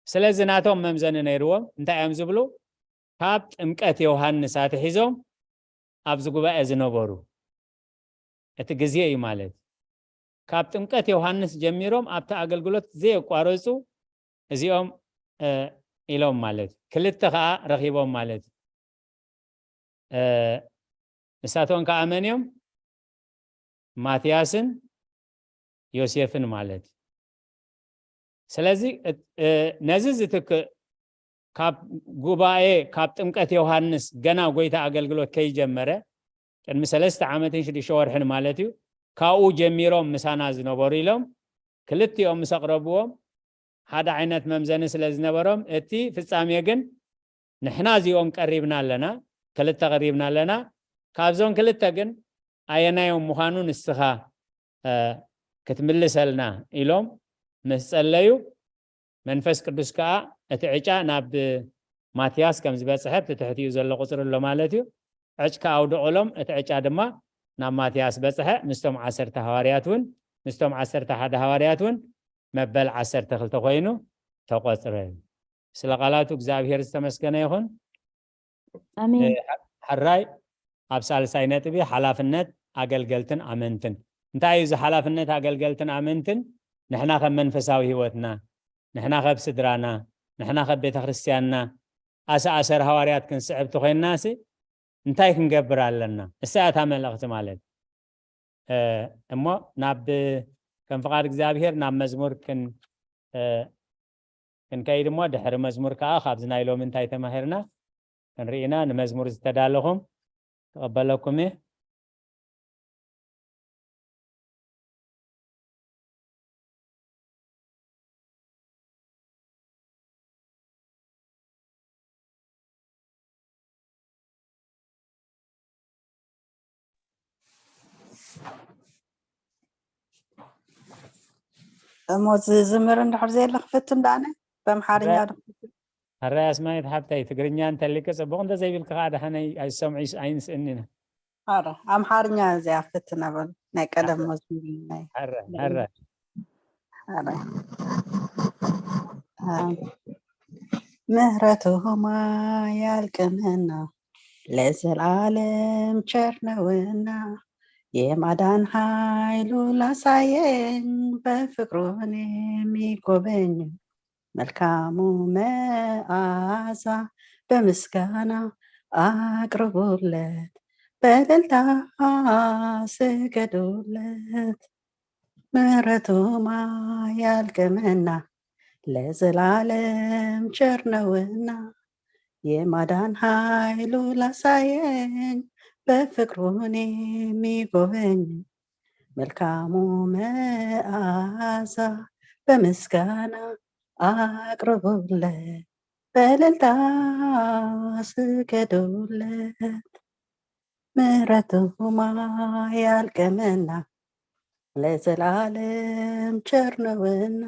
ስለዚ ናቶም መምዘኒ ነይርዎም። እንታይ እዮም ዝብሉ? ካብ ጥምቀት ዮሃንስ ኣትሒዞም ኣብዚ ጉባኤ ዝነበሩ፣ እቲ ግዜ እዩ ማለት እዩ። ካብ ጥምቀት ዮሃንስ ጀሚሮም ኣብቲ ኣገልግሎት ዘየቋረጹ እዚኦም፣ እ፣ ኢሎም ማለት እዩ። ክልተ ኸኣ ረኺቦም ማለት እዩ። እ፣ ንሳቶም ከኣ መን እዮም? ማትያስን ዮሴፍን ማለት እዩ። ስለዚ፣ እ፣ እ፣ ነዚ ዝትክእ ካብ ጉባኤ፣ ካብ ጥምቀት ዮሃንስ ገና ጎይታ ኣገልግሎት ከይጀመረ ቅድሚ ሰለስተ ዓመትን ሽዱሽተ ወርሕን ማለት እዩ፣ ካብኡ ጀሚሮም ምሳና ዝነበሩ ኢሎም ክልቲኦም ምስ ኣቕረብዎም ሓደ ዓይነት መምዘኒ ስለ ዝነበሮም፣ እቲ ፍጻሜ ግን ንሕና እዚኦም ቀሪብና ኣለና፣ ክልተ ቀሪብና ኣለና፣ ካብዞም ክልተ ግን ኣየናዮም ምዃኑ ንስኻ፣ እ፣ ክትምልሰልና ኢሎም ምስ ጸለዩ፣ መንፈስ ቅዱስ ከኣ እቲ ዕጫ ናብ ማትያስ ከም ዝበጽሐ፣ እቲ ትሕቲኡ ዘሎ ቁጽሪ ኣሎ ማለት እዩ። ዕጭ ከኣ ኣውደቑሎም፣ እቲ ዕጫ ድማ ናብ ማትያስ በጽሐ። ምስቶም ዓሰርተ ሃዋርያት እውን፣ ምስቶም ዓሰርተ ሓደ ሃዋርያት እውን መበል ዓሰርተ ክልተ ኮይኑ ተቖጽረ። ስለ ቃላቱ እግዚኣብሔር ዝተመስገነ ይኹን። ኣሜን። እ፣ ሓ-፣ ሕራይ ኣብ ሳልሳይ ነጥቢ ሓላፍነት ኣገልገልትን ኣመንትን። እንታይ እዩ እዚ ሓላፍነት ኣገልገልትን ኣመንትን? ንሕና ከም መንፈሳዊ ህይወትና፣ ንሕና ከብ ስድራና፣ ንሕና ከብ ቤተ ክርስቲያንና፣ ኣሰ ኣሰር ሃዋርያት ክንስዕብ ተኾይንናሲ እንታይ ክንገብር ኣለና? እሳ እታ መልእኽቲ ማለት። እ፣ እሞ ናብ፣ ከም ፍቓድ እግዚኣብሔር ናብ መዝሙር ክን-፣ እ፣ ክንከይድ እሞ ድሕሪ መዝሙር ከኣ ካብዚ ናይ ሎሚ እንታይ ተማሂርና ክንርኢና ንመዝሙር ዝተዳለኹም ክቕበለኩም እየ። እሞ ዝዝምር እንድሕር ዘየለ ክፍትን ደኣነ ብኣምሓርኛ ሕራይ፣ ዶ ክፍትን? ሕራይ ኣስማይት ሓብተይ፣ ትግርኛ እንተሊከ ጽቡቕ፣ እንተዘይብልካ ከኣ ደሓነይ ኣይሰምዑ ኣይንስእን ኢና። ኣረ፣ ኣምሓርኛ እዚኣ ፍትና በሉ። ናይ ቀደም መዝሙር ናይ ሕረ፣ ሕረ። ኣረ። አ፣ ምህረቱ ማያልቅምና ለዘላለም ቸር ነውና፣ የማዳን ኃይሉ ላሳየን በፍቅሩን የሚጎበኝ መልካሙ መዓዛ በምስጋና አቅርቡለት፣ በእልልታ ስገዱለት። ምሕረቱ ማያልቅምና ለዘላለም ቸር ነውና፣ የማዳን ኃይሉ ላሳየኝ በፍቅሩን የሚጎበኝ መልካሙ መዓዛ በምስጋና አቅርቡለት፣ በእልልታ ስገዱለት። ምሕረቱ ማያልቅምና ለዘላለም ቸር ነውና፣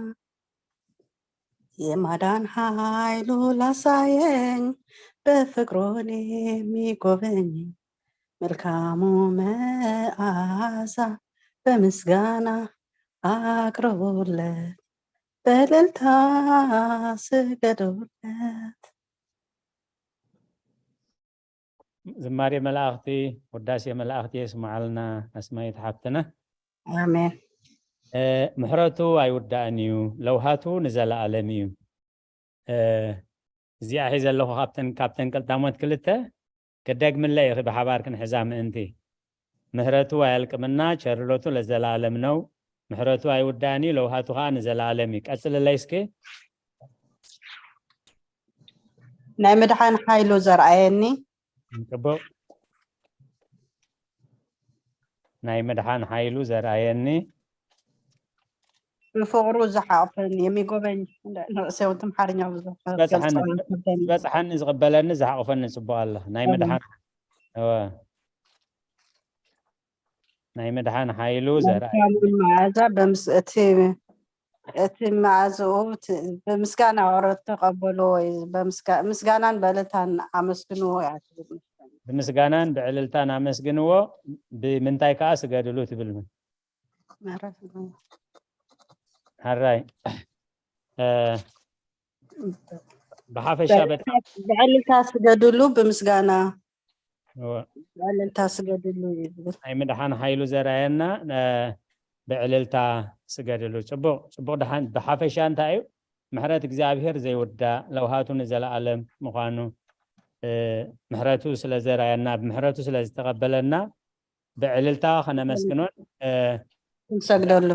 የማዳን ኃይሉ ላሳየኝ በፍቅሩን የሚጎበኝ መልካሙ መዓዛ በምስጋና አቅርቡለት፣ በእልልታ ስገዱለት። ዝማሬ መላእኽቲ፣ ውዳሴ መላእኽቲ የስምዓልና ኣስማይት ሓፍትና። ኣሜን። እ፣ ምሕረቱ ኣይውዳእን እዩ፣ ለውሃቱ ንዘለኣለም እዩ። እ፣ እዚኣ ሒዘ ኣለኹ ካብተን ካብተን ቀዳሞት ክልተ ክደግምለ ኢኺ ብሓባር ክንሕዛ ምእንቲ። ምህረቱ ኣየልቅምና ቸርነቱ ለዘለኣለም ነው። ምሕረቱ ኣይውዳእን እዩ፣ ለውሃቱ ከዓ ንዘለኣለም እዩ። ቀጽልለይ እስኪ። ናይ ምድሓን ሓይሉ ዘርኣየኒ። ጽቡቕ። ናይ ምድሓን ሓይሉ ዘርኣየኒ። ብፍቕሩ ዝሓቕፈኒ የሚጎበኝ። ንእሰውን ትምሓርኛ ብዙሕ ዝበጽሓኒ ገልጸው ይከብደኒ። ዝበጽሓኒ ዝቕበለኒ ዝሓቕፈኒ ጽቡቕ ኣሎ። ናይ ኣሜን። ምድሓን እወ። ናይ ምድሓን ሓይሉ ዘርኣየ። መልካሙን መዓዛ በምስ-፣ እቲ እቲ መዓዝኡ ት-፣ ብምስጋና ወረድ ተቐበልዎ ወይ በምስጋ-፣ ምስጋናን በእልልታን ኣመስግንዎ እያ ትብል። ብምስጋናን ብዕልልታን ኣመስግንዎ፣ ብምንታይ ከዓ ስገድሉ ትብል። ምን መረፍ ነው። ሓራይ እ፣ ብሓፈሻ በጣም ብዕልልታ ስገድሉ፣ ብምስጋና እወ። ብዕልልታ ስገድሉ እዩ ዝብል። ናይ ምድሓን ሓይሉ ዘርኣየና እ፣ ብዕልልታ ስገድሉ። ጽቡቕ ጽቡቕ። ድሓን ብሓፈሻ እንታይ እዩ? ምሕረት እግዚኣብሔር ዘይውዳእ ለውሃቱ ንዘለኣለም ምዃኑ እ፣ ምሕረቱ ስለ ዘርኣየና ብምሕረቱ ስለ ዝተቐበለና ብዕልልታ ከነመስግኖን እ፣ ክንሰግደሉ።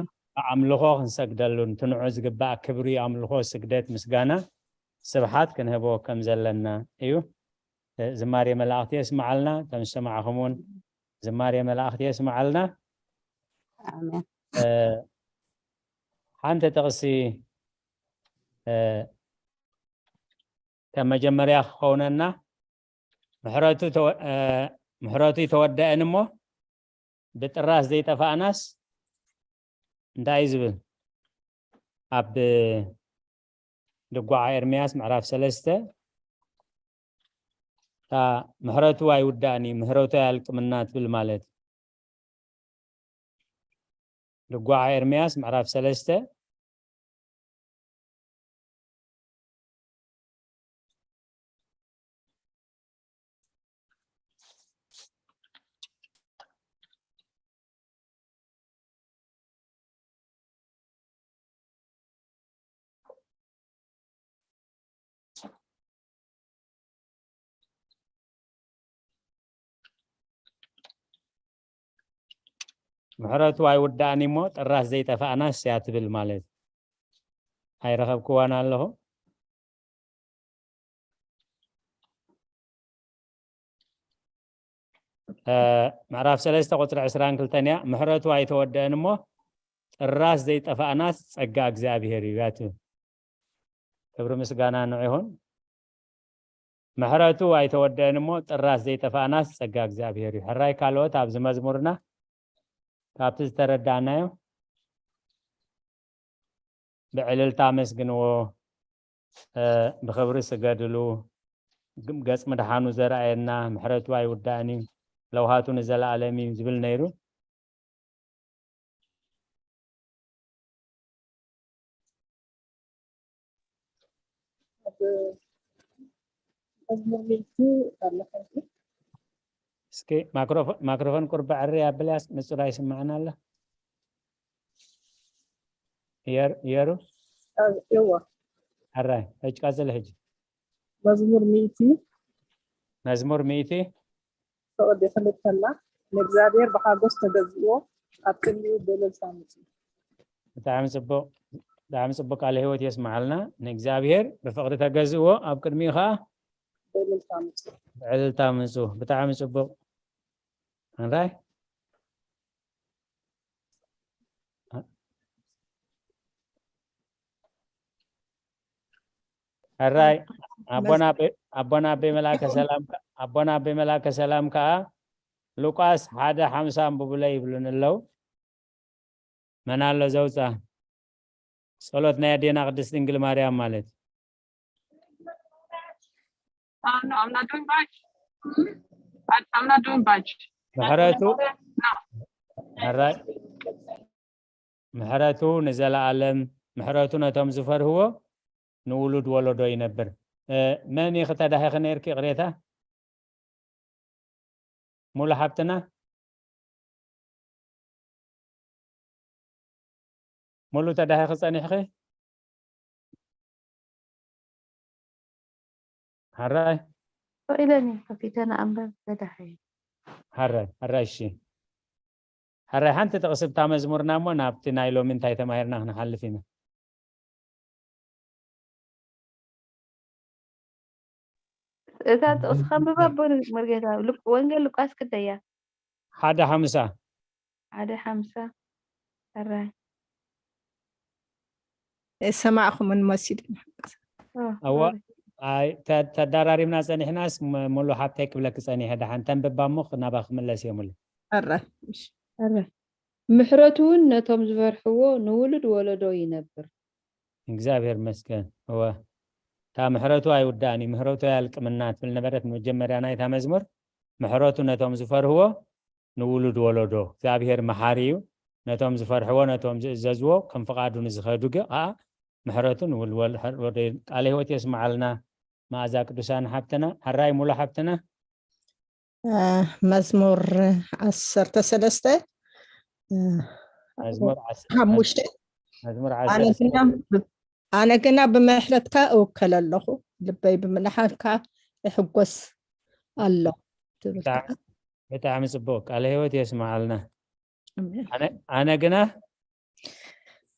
ኣምልኾ ክንሰግደሉን ትንዑ ዝግባእ ክብሪ ኣምልኾ ስግደት ምስጋና ስብሓት ክንህቦ ከም ዘለና እዩ። እ፣ ዝማሬ መላእኽቲ የስምዓልና። ከም ዝሰማዕኹም እውን ዝማሬ መላእኽቲ የስምዓልና። ኣሜን። እ፣ ሓንቲ ጥቕሲ እ፣ ከም መጀመርያ ክኸውነና ምሕረቱ ተወ-፣ እ፣ ምሕረቱ ይተወደአን እሞ ብጥራስ ዘይጠፋእናስ እንታይ እዩ ዝብል? ኣብ ድጓዓ ኤርምያስ ምዕራፍ ሰለስተ እታ ምሕረቱ ኣይውዳእን እዩ፣ ምሕረቱ ኣያልቅምና ትብል ማለት። ድጓዓ ኤርምያስ ምዕራፍ ሰለስተ ምሕረቱ ኣይውዳእን እሞ ጥራስ ዘይጠፋእናስ እያ ትብል ማለት። ኣይረኸብክዋን ኣለኹ። እ፣ ምዕራፍ ሰለስተ ቁጽሪ ዕስራን ክልተን እያ። ምሕረቱ ኣይተወደአን እሞ ጥራስ ዘይጠፋእናስ ጸጋ እግዚኣብሔር እዩ እያ ትብል። ክብሪ ምስጋና ንዑ ይኹን። ምሕረቱ ኣይተወደአን እሞ ጥራስ ዘይጠፋእናስ ጸጋ እግዚኣብሔር እዩ። ሕራይ ካልኦት ኣብዚ መዝሙርና ካብቲ ዝተረዳእናዮ ብዕልልታ ኣመስግንዎ፣ እ፣ ብኽብሪ ስገድሉ፣ ግ-፣ ገጽ ምድሓኑ ዘርኣየና፣ ምሕረቱ ኣይውዳእን እዩ፣ ለውሃቱ ንዘለኣለም እዩ ዝብል ነይሩ። ኣብ መዝሙር ሚእቲ ኣለካ። እስኪ ማክሮፎ-፣ ማክሮፎን ቁርብ ዕሪ ኣብልያስ ንጹር ኣይስማዕን ኣሎ። የር-፣ የሩ? ኣብ፣ እወ። ኣራይ፣ ሕጂ ቀጽል ሕጂ። መዝሙር ሚእቲ። መዝሙር ሚእቲ። ፍቕዲ ክልተና፣ ንእግዚኣብሔር ብሓጎስ ተገዝእዎ፣ ኣብ ቅድሚኡ ብእልልታ ምጹ። ብጣዕሚ ጽቡቕ፣ ብጣዕሚ ጽቡቕ ቃለ ህይወት የስምዓልና። ንእግዚኣብሔር ብፍቕሪ ተገዝእዎ፣ ኣብ ቅድሚኡ ኸኣ ብእልልታ ምጹ። ብዕልልታ ምጹ። ብጣዕሚ ጽቡቕ። እንታይ? ሕራይ፣ ኣቦና ኣቤ-፣ ኣቦና ኣቤ መልኣከ ሰላም ከ-፣ ኣቦና ኣቤ መልኣከ ሰላም ከኣ ሉቃስ ሓደ ሓምሳ ኣንብቡለይ ይብሉኒ ኣለዉ። መን ኣሎ ዘውጻ? ጸሎት ናይ ኣዴና ቅድስት ድንግል ማርያም ማለት። Oh, no, I'm not doing badge. I, I'm not doing badge. ምሕረቱ No. ሕራይ፣ ምሕረቱ ንዘለኣለም፣ ምሕረቱ ነቶም ዝፈርህዎ ንውሉድ ወለዶ ይነብር። እ፣ መን ኢኺ ተዳሂኺ ነይርኪ? ይቕሬታ። ሙሉ ሓብትና፣ ሙሉ ተዳሂኺ ጸኒሕኺ? ሓራይ? ኢለኒ ከፊተ ንኣንበብ ተዳሂ። ሓራይ፣ ሓራይ፣ እሺ። ሓራይ፣ ሓንቲ ጥቕሲ ብታ መዝሙርና እሞ ናብቲ ናይ ሎሚ እንታይ ተማሂርና ክንሓልፍ ኢና። እታ ጥቕሲ ከንብባ ኣቦ መርጌታ፣ ሉቅ-፣ ወንጌል ሉቃስ ክንደያ? ሓደ ሓምሳ። ሓደ ሓምሳ። ሕራይ። ሰማዕኹምን መሲሉ። ኦ፣ ኣዋ፣ ሶሪ። ኣይ፣ ተ-፣ ተዳራሪብና ጸኒሕናስ፣ ም-፣ ሙሉ ሓብተይ ክብለኪ ጸኒሐ፣ ደሓን ተንብባ እሞ ናባ ክምለስ እየ ሙሉ። ሕራይ፣ እሺ፣ ሕራይ። ምሕረቱ እውን ነቶም ዝፈርሕዎ ንውሉድ ወለዶ ይነብር። እግዚኣብሔር ይመስገን። እወ፣ እታ ምሕረቱ ኣይውዳእን እዩ፣ ምሕረቱ ኣያልቅምና ትብል ነበረት መጀመርያ ናይታ መዝሙር። ምሕረቱ ነቶም ዝፈርህዎ ንውሉድ ወለዶ፣ እግዚኣብሔር መሓሪ እዩ። ነቶም ዝፈርሕዎ፣ ነቶም ዝእዘዝዎ፣ ከም ፍቓዱ ንዝኸዱ ግ-፣ ኸዓ ምሕረቱ ንውሉድ ወለዶ እዩ። ቃለ ህይወት የስምዓልና። መኣዛ ቅዱሳን ሓብትና፣ ሕራይ ሙሉ ሓብትና። እ፣ መዝሙር ዓሰርተ ሰለስተ፣ እ፣ መዝሙር ዓስ-፣ ሓሙሽተ። መዝሙር ኣነ ዓሰርተ ግና ሰለስተ። ብ-፣ ኣነ ግና ብምሕረትካ እውከል ኣለኹ፣ ልበይ ብምድሓንካ እሕጎስ ኣሎ ትብል ብጣዕ-፣ ከዓ። ብጣዕሚ ጽቡቕ። ቃለ ህይወት የስምዓልና። ኣሜን። ኣነ፣ ኣነ ግና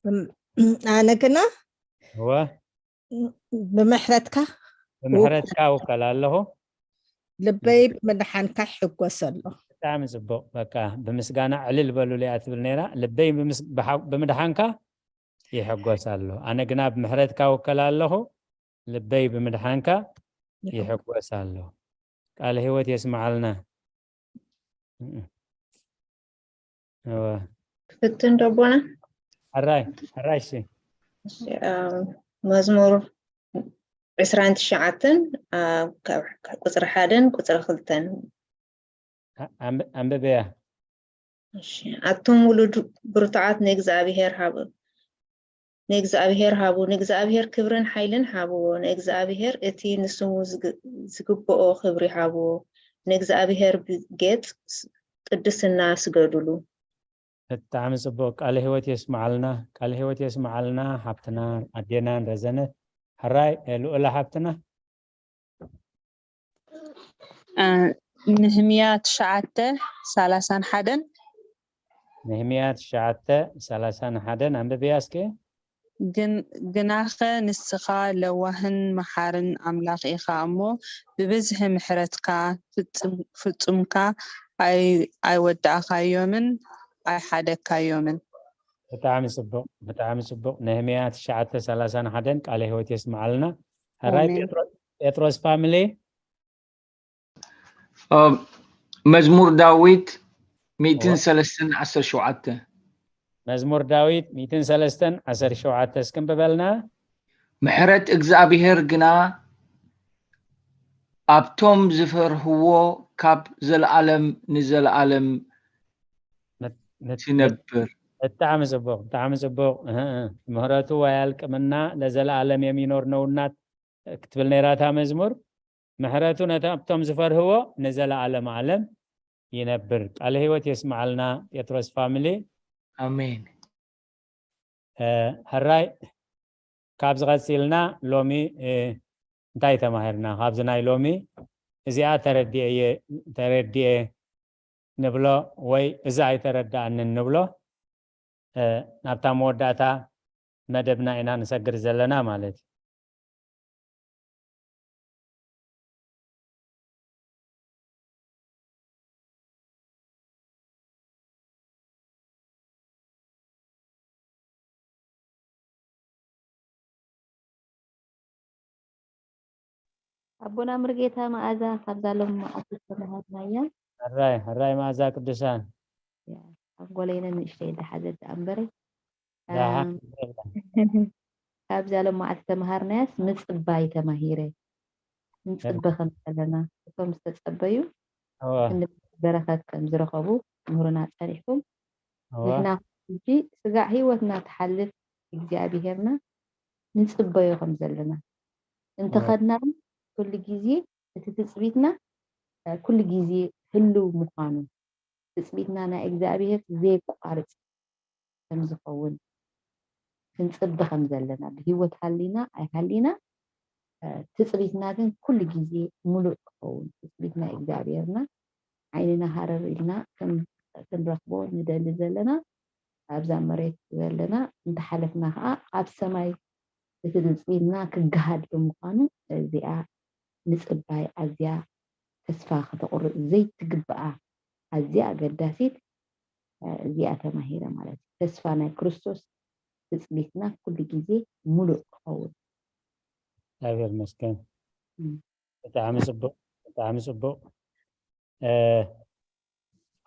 ብም-፣ ኣነ ግና እወ። ብምሕረትካ ብምሕረትካ እውከል ኣለኹ። ልበይ ብምድሓንካ ይሕጎስ ኣሎ። ብጣዕሚ ጽቡቕ። በቃ፣ ብምስጋና ዕልል በሉለይ እያ ትብል ነይራ። ልበይ ብምስ-፣ ብሓ-፣ ብምድሓንካ ይሕጎስ ኣሎ። ኣነ ግና ብምሕረትካ እውከል ኣለኹ። ልበይ ብምድሓንካ ይሕጎስ። ይሕጎስ ኣሎ። ቃለ ህይወት የስምዓልና። እም። እወ። ክፍትን ዶ ኣቦና? ሕራይ፣ ሕራይ፣ እሺ። እሺ፣ እ፣ መዝሙር ዕስራን ትሽዓተን፣ እ፣ ካብ፣ ካብ ቁጽሪ ሓደን ቁጽሪ ክልተን። ኣ-፣ ኣንብ-፣ ኣንብብያ። እሺ፣ ኣቱም ውሉድ ብርቱዓት ንእግዚኣብሔር ሃቡ፣ ንእግዚኣብሔር ሃቡ፣ ንእግዚኣብሔር ክብርን ሓይልን ሃብዎ፣ ንእግዚኣብሔር እቲ ንስሙ ዝግ-፣ ዝግብኦ ክብሪ ሃብዎ፣ ንእግዚኣብሔር ብጌጽ ስ-፣ ቅድስና ስገዱሉ። ብጣዕሚ ጽቡቕ። ቃለ ህይወት የስምዓልና፣ ቃለ ህይወት የስምዓልና ሓብትና ኣዴናን ረዘነት። ሕራይ፣ እ፣ ልኡላ ሓብትና። እ፣ ነህምያ ትሽዓተ ሰላሳን ሓደን። ነህምያ ትሽዓተ ሰላሳን ሓደን ኣንብብያ እስኪ። ግን-፣ ግናኸ ንስኻ ለዋህን መሓርን ኣምላኽ ኢኻ እሞ፣ ብብዝሒ ምሕረትካ ፍጽም-፣ ፍጹምካ ኣይ-፣ ኣይወዳእካዮምን ኣይሓደግካዮምን። ብጣዕሚ ጽቡቕ፣ ብጣዕሚ ጽቡቕ። ነህምያ ትሽዓተ ሰላሳን ሓደን ቃለ ህይወት የስምዓልና። ሕራይ ኣሜን። ጴጥሮ-፣ ጴጥሮስ ፋሚሊ። እ፣ መዝሙር ዳዊት ሚእትን ሰለስተን ዓሰርተ ሸውዓተ። መዝሙር ዳዊት ሚእትን ሰለስተን ዓሰርተ ሸውዓተ እስኪ እንብበልና። ምሕረት እግዚኣብሔር ግና ኣብቶም ዝፈርህዎ ካብ ዘለኣለም ንዘለኣለም መት-፣ መት-፣ ትነብር። ብጣዕሚ ጽቡቕ፣ ብጣዕሚ ጽቡቕ። እህ፣ እህ። ምህረቱ ኣያልቅምና ለዘለኣለም የሚኖር ነውና ክትብል ነይራ እታ መዝሙር። ምሕረቱ ነታ-፣ ኣብቶም ዝፈርህዎ ንዘለኣለም ዓለም ይነብር። ቃለ ህይወት የስምዓልና ጴጥሮስ ፋሚሊ። ኣሜን። እ፣ ሕራይ፣ ካብዚ ቀጺልና ሎሚ፣ እ፣ እንታይ ተማሂርና? ካብዚ ናይ ሎሚ እዚኣ ተረዲኤ እየ፣ ተረዲኤ ንብሎ ወይ እዚ ኣይተረዳእንን ንብሎ፣ እ፣ ናብታ መወዳእታ መደብና ኢና ንሰግር ዘለና ማለት እዩ። ኣቦና ምርጌታ መኣዛ ካብዛ ሎሚ መዓልቲ ዝተምሃርናያ። ሕራይ፣ ሕራይ መኣዛ ቅዱሳን። ያ፣ ኣንጎለይነ ንእሽተይ እንዳሓዘት ደኣ እምበረይ። ደሓን ኣም፣ የብላን። ካብዛ ሎም መዓልቲ ተምሃርናያስ ምጽባይ ተማሂረ። ንጽበ ከም ዘለና፣ እቶም ዝተጸበዩ እወ። ክንዲ በረኸት ከም ዝረኸቡ ትምህሩና ጸኒሕኩም። እወ። ንሕና ሕጂ ስጋዕ ህይወትና ትሓልፍ እግዚኣብሄርና ንጽበዮ ከም ዘለና። እንተኸድና እውን ኩሉ ግዜ እቲ ትጽቢትና፣ እ፣ ኩሉ ግዜ ህልው ምዃኑ፣ ትጽቢትና ናይ እግዚኣብሔር ዘየቋርጽ ከም ዝኸውን ክንጽበ ከም ዘለና፣ ብህይወት ሃሊና ኣይሃሊና፣ እ፣ ትጽቢትና ግን ኩሉ ግዜ ምሉእ ክኸውን፣ ትጽቢት ናይ እግዚኣብሔርና ዓይንና ሃረር ኢልና ከም ክንረኽቦ ንደሊ ዘለና፣ ኣብዛ መሬት ዘለና እንተሓለፍና ከኣ ኣብ ሰማይ እቲ ትጽቢትና ክገሃድ ብምዃኑ፣ እዚኣ ምጽባይ ኣዝያ ተስፋ ከተቑርጽ ዘይትግብኣ ኣዝያ ኣገዳሲት፣ እ፣ እዚኣ ተማሂረ ማለት እዩ። ተስፋ ናይ ክርስቶስ ትጽቢትና ኩሉ ግዜ ምሉእ ክኸውን። እግዚኣብሔር ይመስገን። እም። ብጣዕሚ ጽቡቕ፣ ብጣዕሚ ጽቡቕ። እ፣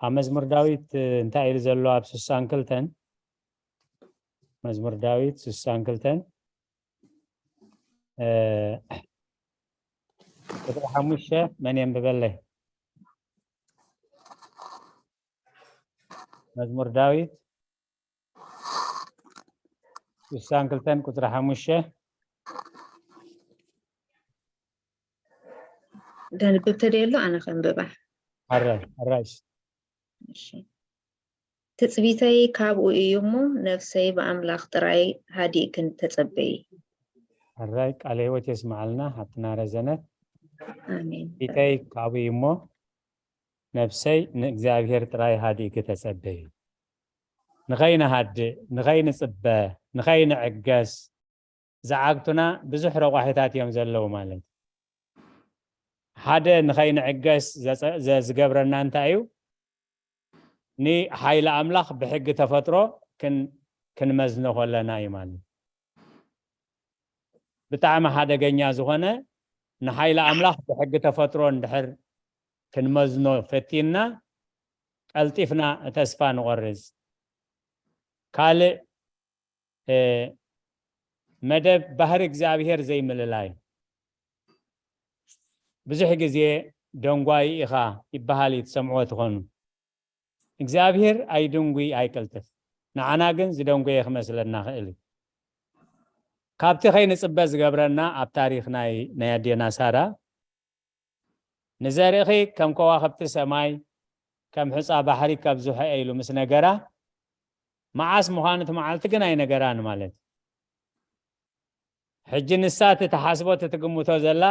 ኣብ መዝሙር ዳዊት፣ እ፣ እንታይ ኢሉ ዘሎ ኣብ ስሳን ክልተን? መዝሙር ዳዊት ስሳን ክልተን፣ እ፣ ቁጽሪ ሓሙሽተ መን የንብበለይ? መዝሙር ዳዊት ስሳን ክልተን ቁጽሪ ሓሙሽተ። ደንብብ ተደልዩ ኣሎ፣ ኣነ ከንብባ። ኣራይ፣ ኣራይሽ። እሺ። ትጽቢተይ ካብኡ እዩ እሞ፣ ነፍሰይ ብኣምላኽ ጥራይ ሃዲእክን ተጸበዪ። ኣራይ፣ ቃለ ህይወት የስምዓልና ሓብትና ረዘነ። ኣሜን። ትጽቢተይ ካብኡ እዩ እሞ፣ ነፍሰይ ንእግዚኣብሔር ጥራይ ሃዲእኪ ተጸበዪ። ንኸይንሃድእ፣ ንኸይንጽበ፣ ንኸይንዕገስ ዝዓግቱና ብዙሕ ረቋሒታት እዮም ዘለዉ ማለት እዩ። ሓደ ንኸይንዕገስ ዘጸ-፣ ዘ-፣ ዝገብረና እንታይ እዩ? ንሓይሊ ኣምላኽ ብሕጊ ተፈጥሮ ክን-፣ ክንመዝኖ ከለና እዩ ማለት እዩ። ብጣዕሚ ሓደገኛ ዝኾነ ንሓይሊ ኣምላኽ ብሕጊ ተፈጥሮ እንድሕር ክንመዝኖ ፈቲንና ቀልጢፍና ተስፋ ንቖርጽ። ካልእ፣ እ፣ መደብ ባህሪ እግዚኣብሔር ዘይምልላይ። ብዙሕ ግዜ ደንጓዪ ኢኻ ይበሃል እዩ፣ ትሰምዕዎ ትኾኑ። እግዚኣብሔር ኣይድንጉይ ኣይቅልጥፍ፣ ንዓና ግን ዝደንጎየ ክመስለና ክእል እዩ። ካብቲ ከይንጽበ ዝገብረና ኣብ ታሪኽ ናይ፣ ናይ ኣዴና ሳራ፣ ንዘርእኺ ከም ከዋኽብቲ ሰማይ፣ ከም ሑጻ ባሕሪ ከብዝሖ እየ ኢሉ ምስ ነገራ፣ መዓስ ምዃኑ እቲ መዓልቲ ግን ኣይነገራን ማለት እዩ። ሕጂ ንሳ እቲ ትሓስቦ፣ እቲ ትግምቶ ዘላ፣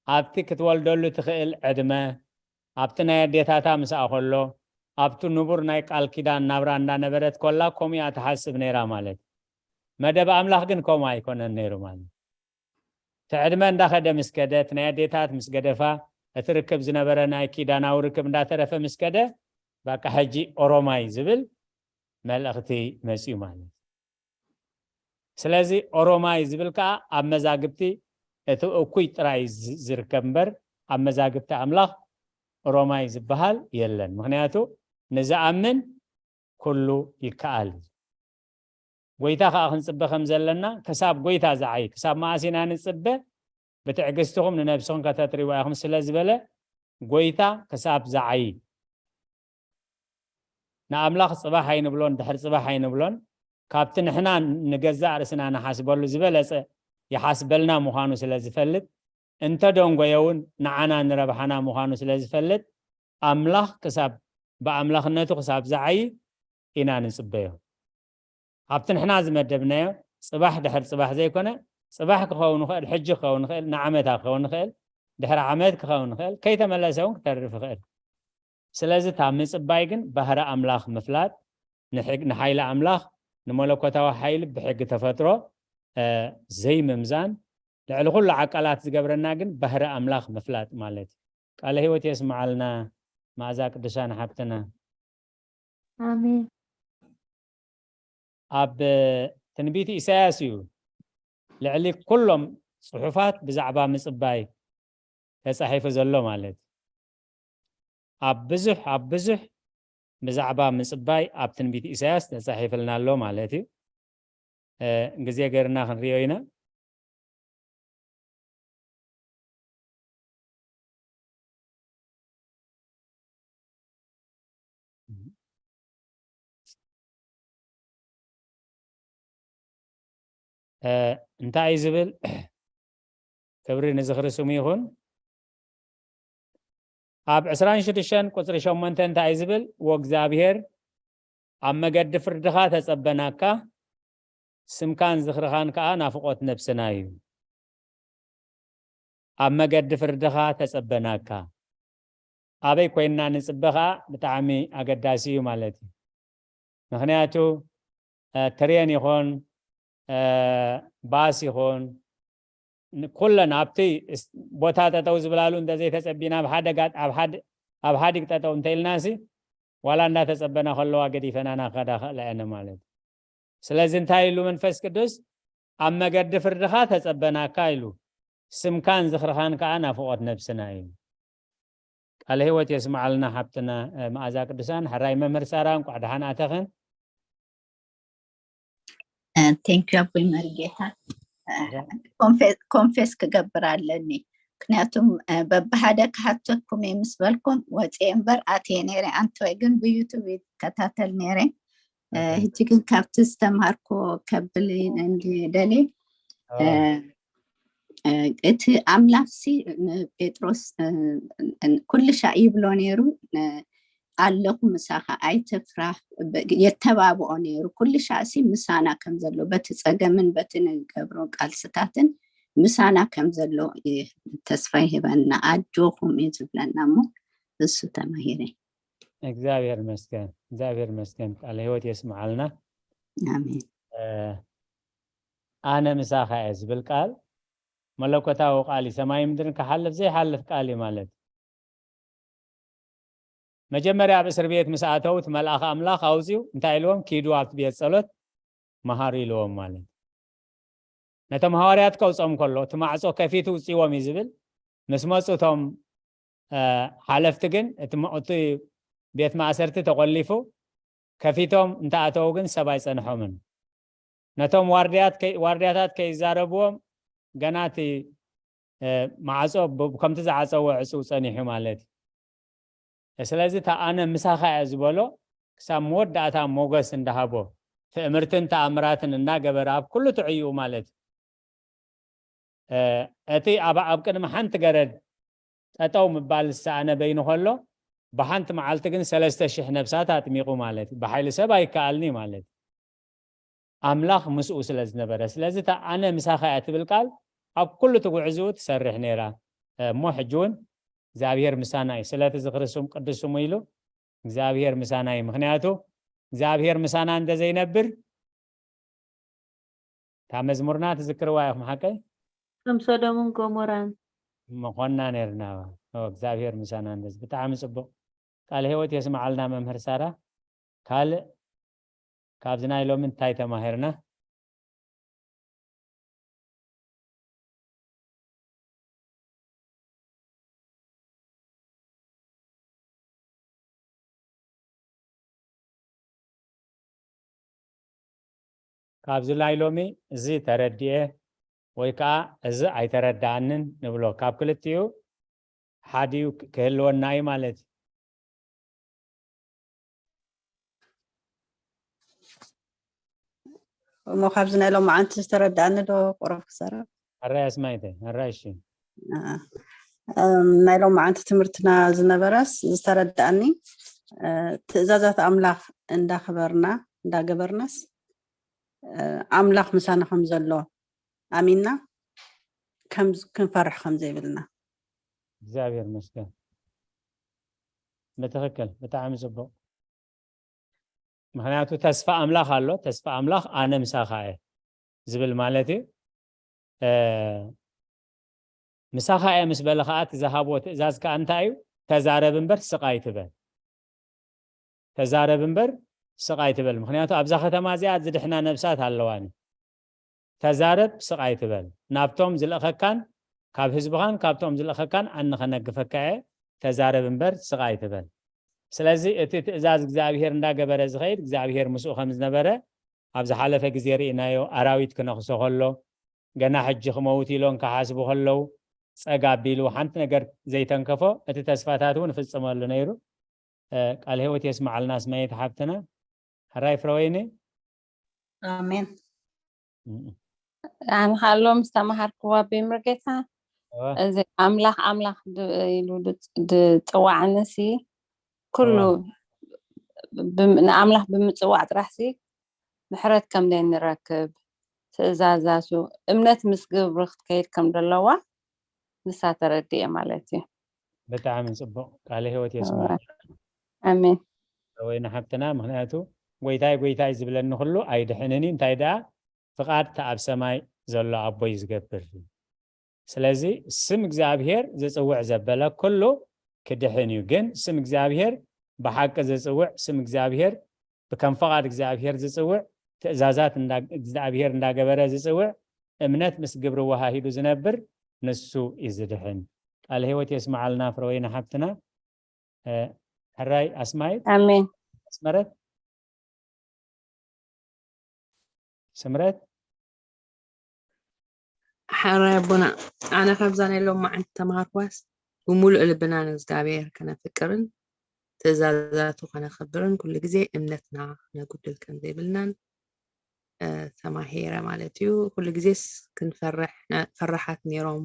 ኣብቲ ክትወልደሉ ትኽእል ዕድመ፣ ኣብቲ ናይ ኣዴታታ ምስኣ ከሎ፣ ኣብቲ ንቡር ናይ ቃል ኪዳን ናብራ እንዳነበረት ኮላ ከምኡ እያ ትሓስብ ነይራ ማለት እዩ። መደብ ኣምላኽ ግን ከምኡ ኣይኮነን ነይሩ ማለት እዩ። እቲ ዕድመ እንዳኸደ ምስ ከደ፣ እቲ ናይ ኣዴታት ምስ ገደፋ፣ እቲ ርክብ ዝነበረ ናይ ኪዳናዊ ርክብ እንዳተረፈ ምስ ከደ፣ በቃ ሕጂ ኦሮማይ ዝብል መልእኽቲ መጽዩ ማለት እዩ። ስለዚ ኦሮማይ ዝብል ከኣ ኣብ መዛግብቲ እቲ እኩይ ጥራይ ዝ-፣ ዝርከብ እምበር፣ ኣብ መዛግብቲ ኣምላኽ ኦሮማይ ዝበሃል የለን። ምኽንያቱ ንዝኣምን ኩሉ ይከኣል እዩ። ጎይታ ከኣ ክንጽበ ከም ዘለና፣ ክሳብ ጎይታ ዝዓይ፣ ክሳብ መኣስ ኢና ንጽበ? ብትዕግስትኹም ንነብስኹም ከተትርይዋ ኢኹም ስለ ዝበለ፣ ጎይታ ክሳብ ዝዓይ፣ ንኣምላኽ ጽባሕ ኣይንብሎን፣ ድሕሪ ጽባሕ ኣይንብሎን። ካብቲ ንሕና ንገዛእ ርእስና ንሓስበሉ ዝበለጸ ይሓስበልና ምዃኑ ስለ ዝፈልጥ፣ እንተ ደንጎየ እውን ንዓና ንረብሓና ምዃኑ ስለ ዝፈልጥ፣ ኣምላኽ ክሳብ፣ ብኣምላኽነቱ ክሳብ ዝዓይ ኢና ንጽበዮ። ኣብቲ ንሕና ዝመደብናዮ ጽባሕ ድሕሪ ጽባሕ ዘይኮነ፣ ጽባሕ ክኸውን ይኽእል፣ ሕጂ ክኸውን ይኽእል፣ ንዓመታ ክኸውን ይኽእል፣ ድሕሪ ዓመት ክኸውን ይኽእል፣ ከይተመለሰ እውን ክተርፍ ይኽእል። ስለዚ እታ ምጽባይ ግን ባህሪ ኣምላኽ ምፍላጥ፣ ንሕግ-፣ ንሓይሊ ኣምላኽ፣ ንመለኮታዊ ሓይሊ ብሕጊ ተፈጥሮ፣ እ፣ ዘይምምዛን፣ ልዕሊ ኩሉ ዓቃላት ዝገብረና ግን ባህሪ ኣምላኽ ምፍላጥ ማለት እዩ። ቃለ ህይወት የስምዓልና መኣዛ ቅዱሳን ሓብትና። ኣሜን። ኣብ ትንቢት ኢሳያስ እዩ ልዕሊ ኩሎም ጽሑፋት ብዛዕባ ምጽባይ ተጻሒፉ ዘሎ ማለት እዩ። ኣብ ብዙሕ፣ ኣብ ብዙሕ ብዛዕባ ምጽባይ ኣብ ትንቢት ኢሳያስ ተጻሒፍልና ኣሎ ማለት እዩ። እ፣ ግዜ ገይርና ክንሪኦ ኢና። እ፣ እንታይ እዩ ዝብል? ክብሪ ንዝኽሪ ስሙ ይኹን። ኣብ ዕስራን ሽዱሽተን ቁጽሪ ሸሞንተ እንታይ እዩ ዝብል? ወእግዚኣብሔር ኣብ መገዲ ፍርድኻ ተጸበናካ፣ ስምካን ዝኽርኻን ከኣ ናፍቖት ነብስና እዩ። ኣብ መገዲ ፍርድኻ ተጸበናካ። ኣበይ ኮይንና ንጽበ ከኣ ብጣዕሚ ኣገዳሲ እዩ ማለት እዩ። ምኽንያቱ ትሬን ይኹን ባስ ይኹን ኩለን ኣብቲ ቦታ ጠጠው ዝብላሉ እንተዘይተጸቢና ኣብ ሓደ ኣብ ሓዲግ ጠጠው እንተኢልናሲ ዋላ እንዳተጸበና ከለዋ ገዲፈና ናኸዳ ክእላ እየን ማለት እዩ። ስለዚ እንታይ ኢሉ መንፈስ ቅዱስ? ኣብ መገዲ ፍርድኻ ተጸበናካ ኢሉ፣ ስምካን ዝኽርኻን ከኣ ናፍቖት ነብስና እዩ። ቃለ ህይወት የስምዓልና ሓብትና መኣዛ ቅዱሳን። ሕራይ መምህር ሳራ እንቋዕ ደሓን ኣተኽን። ቴንኪዩ ኣቦይ መሪጌታ። ኮንፌስ ክገብር ኣለኒ፣ ምክንያቱም በብሓደ ክሓተኩም እየ ምስ በልኩም ወፅየ እምበር ኣትየ ነይረ። ኣንተወይ ግን ብዩቱብ ይከታተል ነይረ። ሕጂ ግን ካብቲ ዝተምሃርኩ ከብል ደልየ እቲ ኣምላኽሲ ንጴጥሮስ ኩሉ ሻዕ ይብሎ ነይሩ፣ ኣለኹ ምሳኻ፣ ኣይትፍራህ፣ የተባብኦ ነይሩ። ኩሉ ሻዕሲ ምሳና ከም ዘሎ በቲ ጸገምን በቲ ንገብሮ ቃልስታትን ምሳና ከም ዘሎ ተስፋ ይህበና፣ ኣጆኹም እዩ ዝብለና። እሞ እሱ ተማሂረ። እግዚኣብሔር ይመስገን፣ እግዚኣብሔር ይመስገን። ቃለ ህይወት የስምዓልና። ኣሜን። ኣነ ምሳኻ እየ ዝብል ቃል መለኮታዊ ቃል እዩ። ሰማይ ምድርን ክሓልፍ ዘይሓልፍ ቃል እዩ ማለት እዩ። መጀመርያ ኣብ እስር ቤት ምስ ኣተው እቲ መልኣኽ ኣምላኽ ኣውፂኡ እንታይ ኢልዎም? ኪዱ ኣብቲ ቤት ጸሎት መሃሩ ኢልዎም ማለት እዩ። ነቶም ሃዋርያት ከውፅኦም ከሎ እቲ ማዕፆ ከፊቱ ውፅዎም እዩ ዝብል። ምስ መፁ እቶም ሓለፍቲ ግን እቲ ቤት ማእሰርቲ ተቆሊፉ ከፊቶም እንተኣተው ግን ሰብ ኣይፀንሖምን። ነቶም ዋርድያታት ከይዛረብዎም ገና እቲ ማዕፆ ከምቲ ዝዓፀዎ ዕፁው ፀኒሑ ማለት እዩ። ስለዚ እታ ኣነ ምሳኻ እየ ዝበሎ ክሳብ መወዳእታ ሞገስ እንዳሃቦ ትእምርትን ተኣምራትን እናገበረ ኣብ ኩሉ ትዕይኡ ማለት እዩ። እቲ ኣብ ኣብ ቅድሚ ሓንቲ ገረድ ጠጠው ምባል ዝሰኣነ በይኑ ከሎ ብሓንቲ መዓልቲ ግን ሰለስተ ሽሕ ነብሳት ኣጥሚቑ ማለት እዩ። ብሓይሊ ሰብ ኣይከኣልኒ ማለት እዩ። ኣምላኽ ምስኡ ስለ ዝነበረ። ስለዚ እታ ኣነ ምሳኻ እያ ትብል ቃል ኣብ ኩሉ እቲ ጉዕዝኡ ትሰርሕ ነይራ። እሞ ሕጂ እውን እግዚኣብሔር ምሳና እዩ። ስለቲ ዝኽሪ ስም ቅዱስ ስሙ ኢሉ እግዚኣብሔር ምሳና እዩ። ምኽንያቱ እግዚኣብሔር ምሳና እንተ ዘይነብር እታ መዝሙርና ትዝክርዋ ኢኹም ሓቀይ? ከም ሶዶምን ጎሞራን ምኾንና ነርና። እግዚኣብሔር ምሳና እንደዚ። ብጣዕሚ ጽቡቕ ቃል ህይወት የስምዓልና መምህር ሳራ። ካልእ ካብዚ ናይ ሎሚ እንታይ ተማሂርና? ካብዚ ናይ ሎሚ እዚ ተረዲኤ ወይ ከዓ እዚ ኣይተረዳኣንን ንብሎ፣ ካብ ክልቲኡ ሓዲኡ ክህልወና እዩ ማለት እዩ። እሞ ካብዚ ናይ ሎማዓንቲ ዝተረዳኣኒ ዶ ቁሩብ ክዛረብ? ሕራይ ኣስማይተ፣ ሕራይ እሺ። ናይ ሎማዓንቲ ትምህርትና ዝነበረስ ዝተረዳኣኒ ትእዛዛት ኣምላኽ እንዳኽበርና እንዳገበርናስ ኣምላኽ ምሳና ከም ዘሎ ኣሚንና ከም ክንፈርሕ ከም ዘይብልና። እግዚኣብሔር ይመስገን። ብትኽክል፣ ብጣዕሚ ጽቡቕ። ምኽንያቱ ተስፋ ኣምላኽ ኣሎ። ተስፋ ኣምላኽ ኣነ ምሳኻ እየ ዝብል ማለት እዩ። ምሳኻ እየ ምስ በለ ከዓ እቲ ዝሃቦ ትእዛዝ ከዓ እንታይ እዩ? ተዛረብ እምበር ስቕ ኣይትበል። ተዛረብ እምበር ስቕ ኣይትበል። ምኽንያቱ ኣብዛ ከተማ እዚኣ ዝድሕና ነብሳት ኣለዋን እዩ። ተዛረብ ስቕ ኣይትበል። ናብቶም ዝልእኸካን ካብ ህዝብኻን ካብቶም ዝልእኸካን ኣነ ከነግፈካ እየ። ተዛረብ እምበር ስቕ ኣይትበል። ስለዚ እቲ ትእዛዝ እግዚኣብሔር እንዳገበረ ዝኸይድ እግዚኣብሔር ምስኡ ከም ዝነበረ ኣብ ዝሓለፈ ግዜ ርኢናዮ። ኣራዊት ክነኽሶ ከሎ ገና ሕጂ ክመውት ኢሎም ክሓስቡ ከለዉ ጸጋ ኣቢሉ ሓንቲ ነገር ዘይተንከፎ እቲ ተስፋታት እውን ይፍጽመሉ ነይሩ። ቃል ህይወት የስምዓልና ስመየት ሓብትና። ሕራይ ፍረወይኒ። ኣሜን። ኣነ ካብ ሎም ዝተምሃርክዎ ኣቦይ ሙሉጌታ እዚ ኣምላኽ ኣምላኽ ድ- ኢሉ ድ- ድፅዋዕንሲ ኩሉ እዋ። ብም- ንኣምላኽ ብምፅዋዕ ጥራሕሲ ምሕረት ከም ዘይንረክብ ትእዛዛቱ እምነት ምስ ግብሪ ክትከይድ ከም ዘለዋ ንሳ ተረድኤ ማለት እዩ። ብጣዕሚ ፅቡቕ ቃለ ህይወት የስማ። ኣሜን። ወይ ንሓብትና ምክንያቱ ጎይታይ ጎይታይ ዝብለኒ ኩሉ ኣይድሕንን እዩ እንታይ ደኣ ፍቓድ እቲ ኣብ ሰማይ ዘሎ ኣቦይ ዝገብር እዩ። ስለዚ ስም እግዚኣብሔር ዝፅውዕ ዘበለ ኩሉ ክድሕን እዩ። ግን ስም እግዚኣብሔር ብሓቂ ዝፅውዕ ስም እግዚኣብሔር ብከም ፍቓድ እግዚኣብሔር ዝፅውዕ ትእዛዛት እንዳ- እግዚኣብሔር እንዳገበረ ዝፅውዕ እምነት ምስ ግብሪ ወሃሂዱ ዝነብር ንሱ እዩ ዝድሕን። ቃለ ህይወት የስመዓልና ፍረወይኒ ሓብትና። እ፣ ሕራይ ኣስማይት ኣሜን። ስምረት ስምረት ሓራይ ኣቦና ኣነ ካብዛ ናይ ሎማዓንቲ ተምሃርኳስ ብምሉእ ልብና ንእግዚኣብሔር ከነፍቅርን ትእዛዛቱ ከነኽብርን ኩሉ ግዜ እምነትና ነጉድል ከም ዘይብልናን እ፣ ተማሂረ ማለት እዩ። ኩሉ ግዜስ ክንፈርሕ ነ- ፈራሓት ነይሮም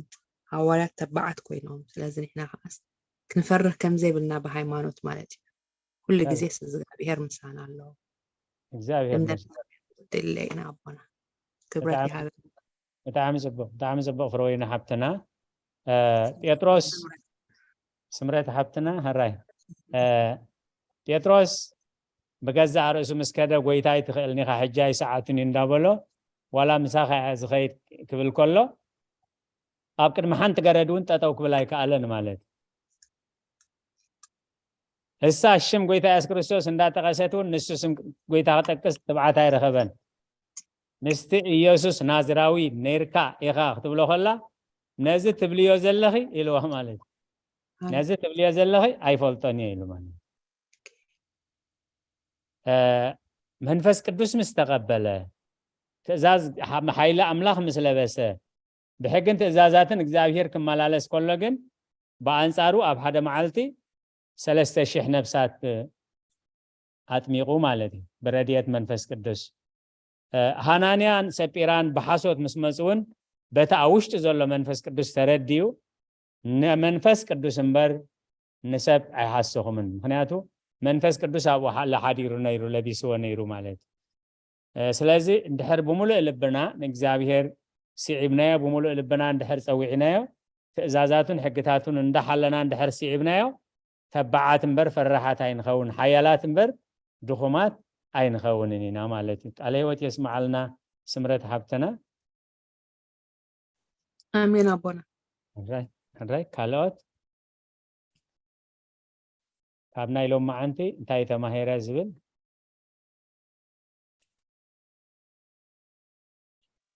ሃዋርያት ተባዓት ኮይኖም። ስለዚ ንሕና ከዓስ ክንፈርህ ከም ዘይብልና ብሃይማኖት ማለት እዩ። ኩሉ እግዚኣብሔር- ግዜስ እግዚኣብሔር ምሳና ኣሎ። እግዚኣብሔር እምነት ይመስገን። ድለ ኢና ኣቦና ክብረት ብጣዕሚ ይሃበ። ብጣዕሚ ፅቡቅ ብጣዕሚ ፅቡቅ ፍረወይኒ ሓብትና። እ፣ ጴጥሮስ ስምረት ሓብትና ሕራይ እ፣ ጴጥሮስ ብገዛእ ርእሱ ምስ ከደ ጎይታይ ትኽእልኒ ኢኻ ሕጂ ኣይሰዓቱን እዩ እንዳበሎ ዋላ ምሳኻ እየ ዝኸይድ ክብል ከሎ ኣብ ቅድሚ ሓንቲ ገረድ እውን ጠጠው ክብል ኣይከኣለን ማለት እዩ። እሳ ሽም ጎይታ የሱስ ክርስቶስ እንዳጠቀሰት እውን ንሱ ስም ጎይታ ክጠቅስ ትብዓት ኣይረኸበን። ምስቲ ኢየሱስ ናዝራዊ ነይርካ ኢኻ ክትብሎ ከላ ነዚ ትብልዮ ዘለኺ ኢልዋ ማለት እዩ። ነዚ ትብልዮ ዘለኺ ኣይፈልጦን እየ ኢሉ ማለት እዩ። እ፣ መንፈስ ቅዱስ ምስ ተቐበለ ትእዛዝ ሓ- ሓይሊ ኣምላኽ ምስ ለበሰ ብሕግን ትእዛዛትን እግዚኣብሔር ክመላለስ ከሎ ግን ብኣንጻሩ ኣብ ሓደ መዓልቲ ሰለስተ ሽሕ ነብሳት ኣጥሚቑ ማለት እዩ ብረድኤት መንፈስ ቅዱስ። እ፣ ሃናንያን ሰጲራን ብሓሶት ምስ መፁ እውን በቲ ኣብ ውሽጢ ዘሎ መንፈስ ቅዱስ ተረድዩ ንመንፈስ ቅዱስ እምበር ንሰብ ኣይሃስኹምን። ምክንያቱ መንፈስ ቅዱስ ኣብኡ ሓ- ሓዲሩ ነይሩ ለቢስዎ ነይሩ ማለት እዩ። እ፣ ስለዚ እንድሕር ብምሉእ ልብና ንእግዚኣብሔር ስዒብናዮ ብምሉእ ልብና እንድሕር ፀዊዕናዮ ትእዛዛቱን ሕግታቱን እንዳሓለና እንድሕር ስዒብናዮ ተባዓት እምበር ፈራሓት ኣይንኸውን ሓያላት እምበር ድኹማት ኣይንኸውንን ኢና ማለት እዩ። ቃለ ህይወት የስመዓልና ስምረት ሓብትና። ኣሜን ኣቦና። ሕራይ ሕራይ ካልኦት ካብ ናይ ሎማዓንቲ እንታይ ተማሂረ ዝብል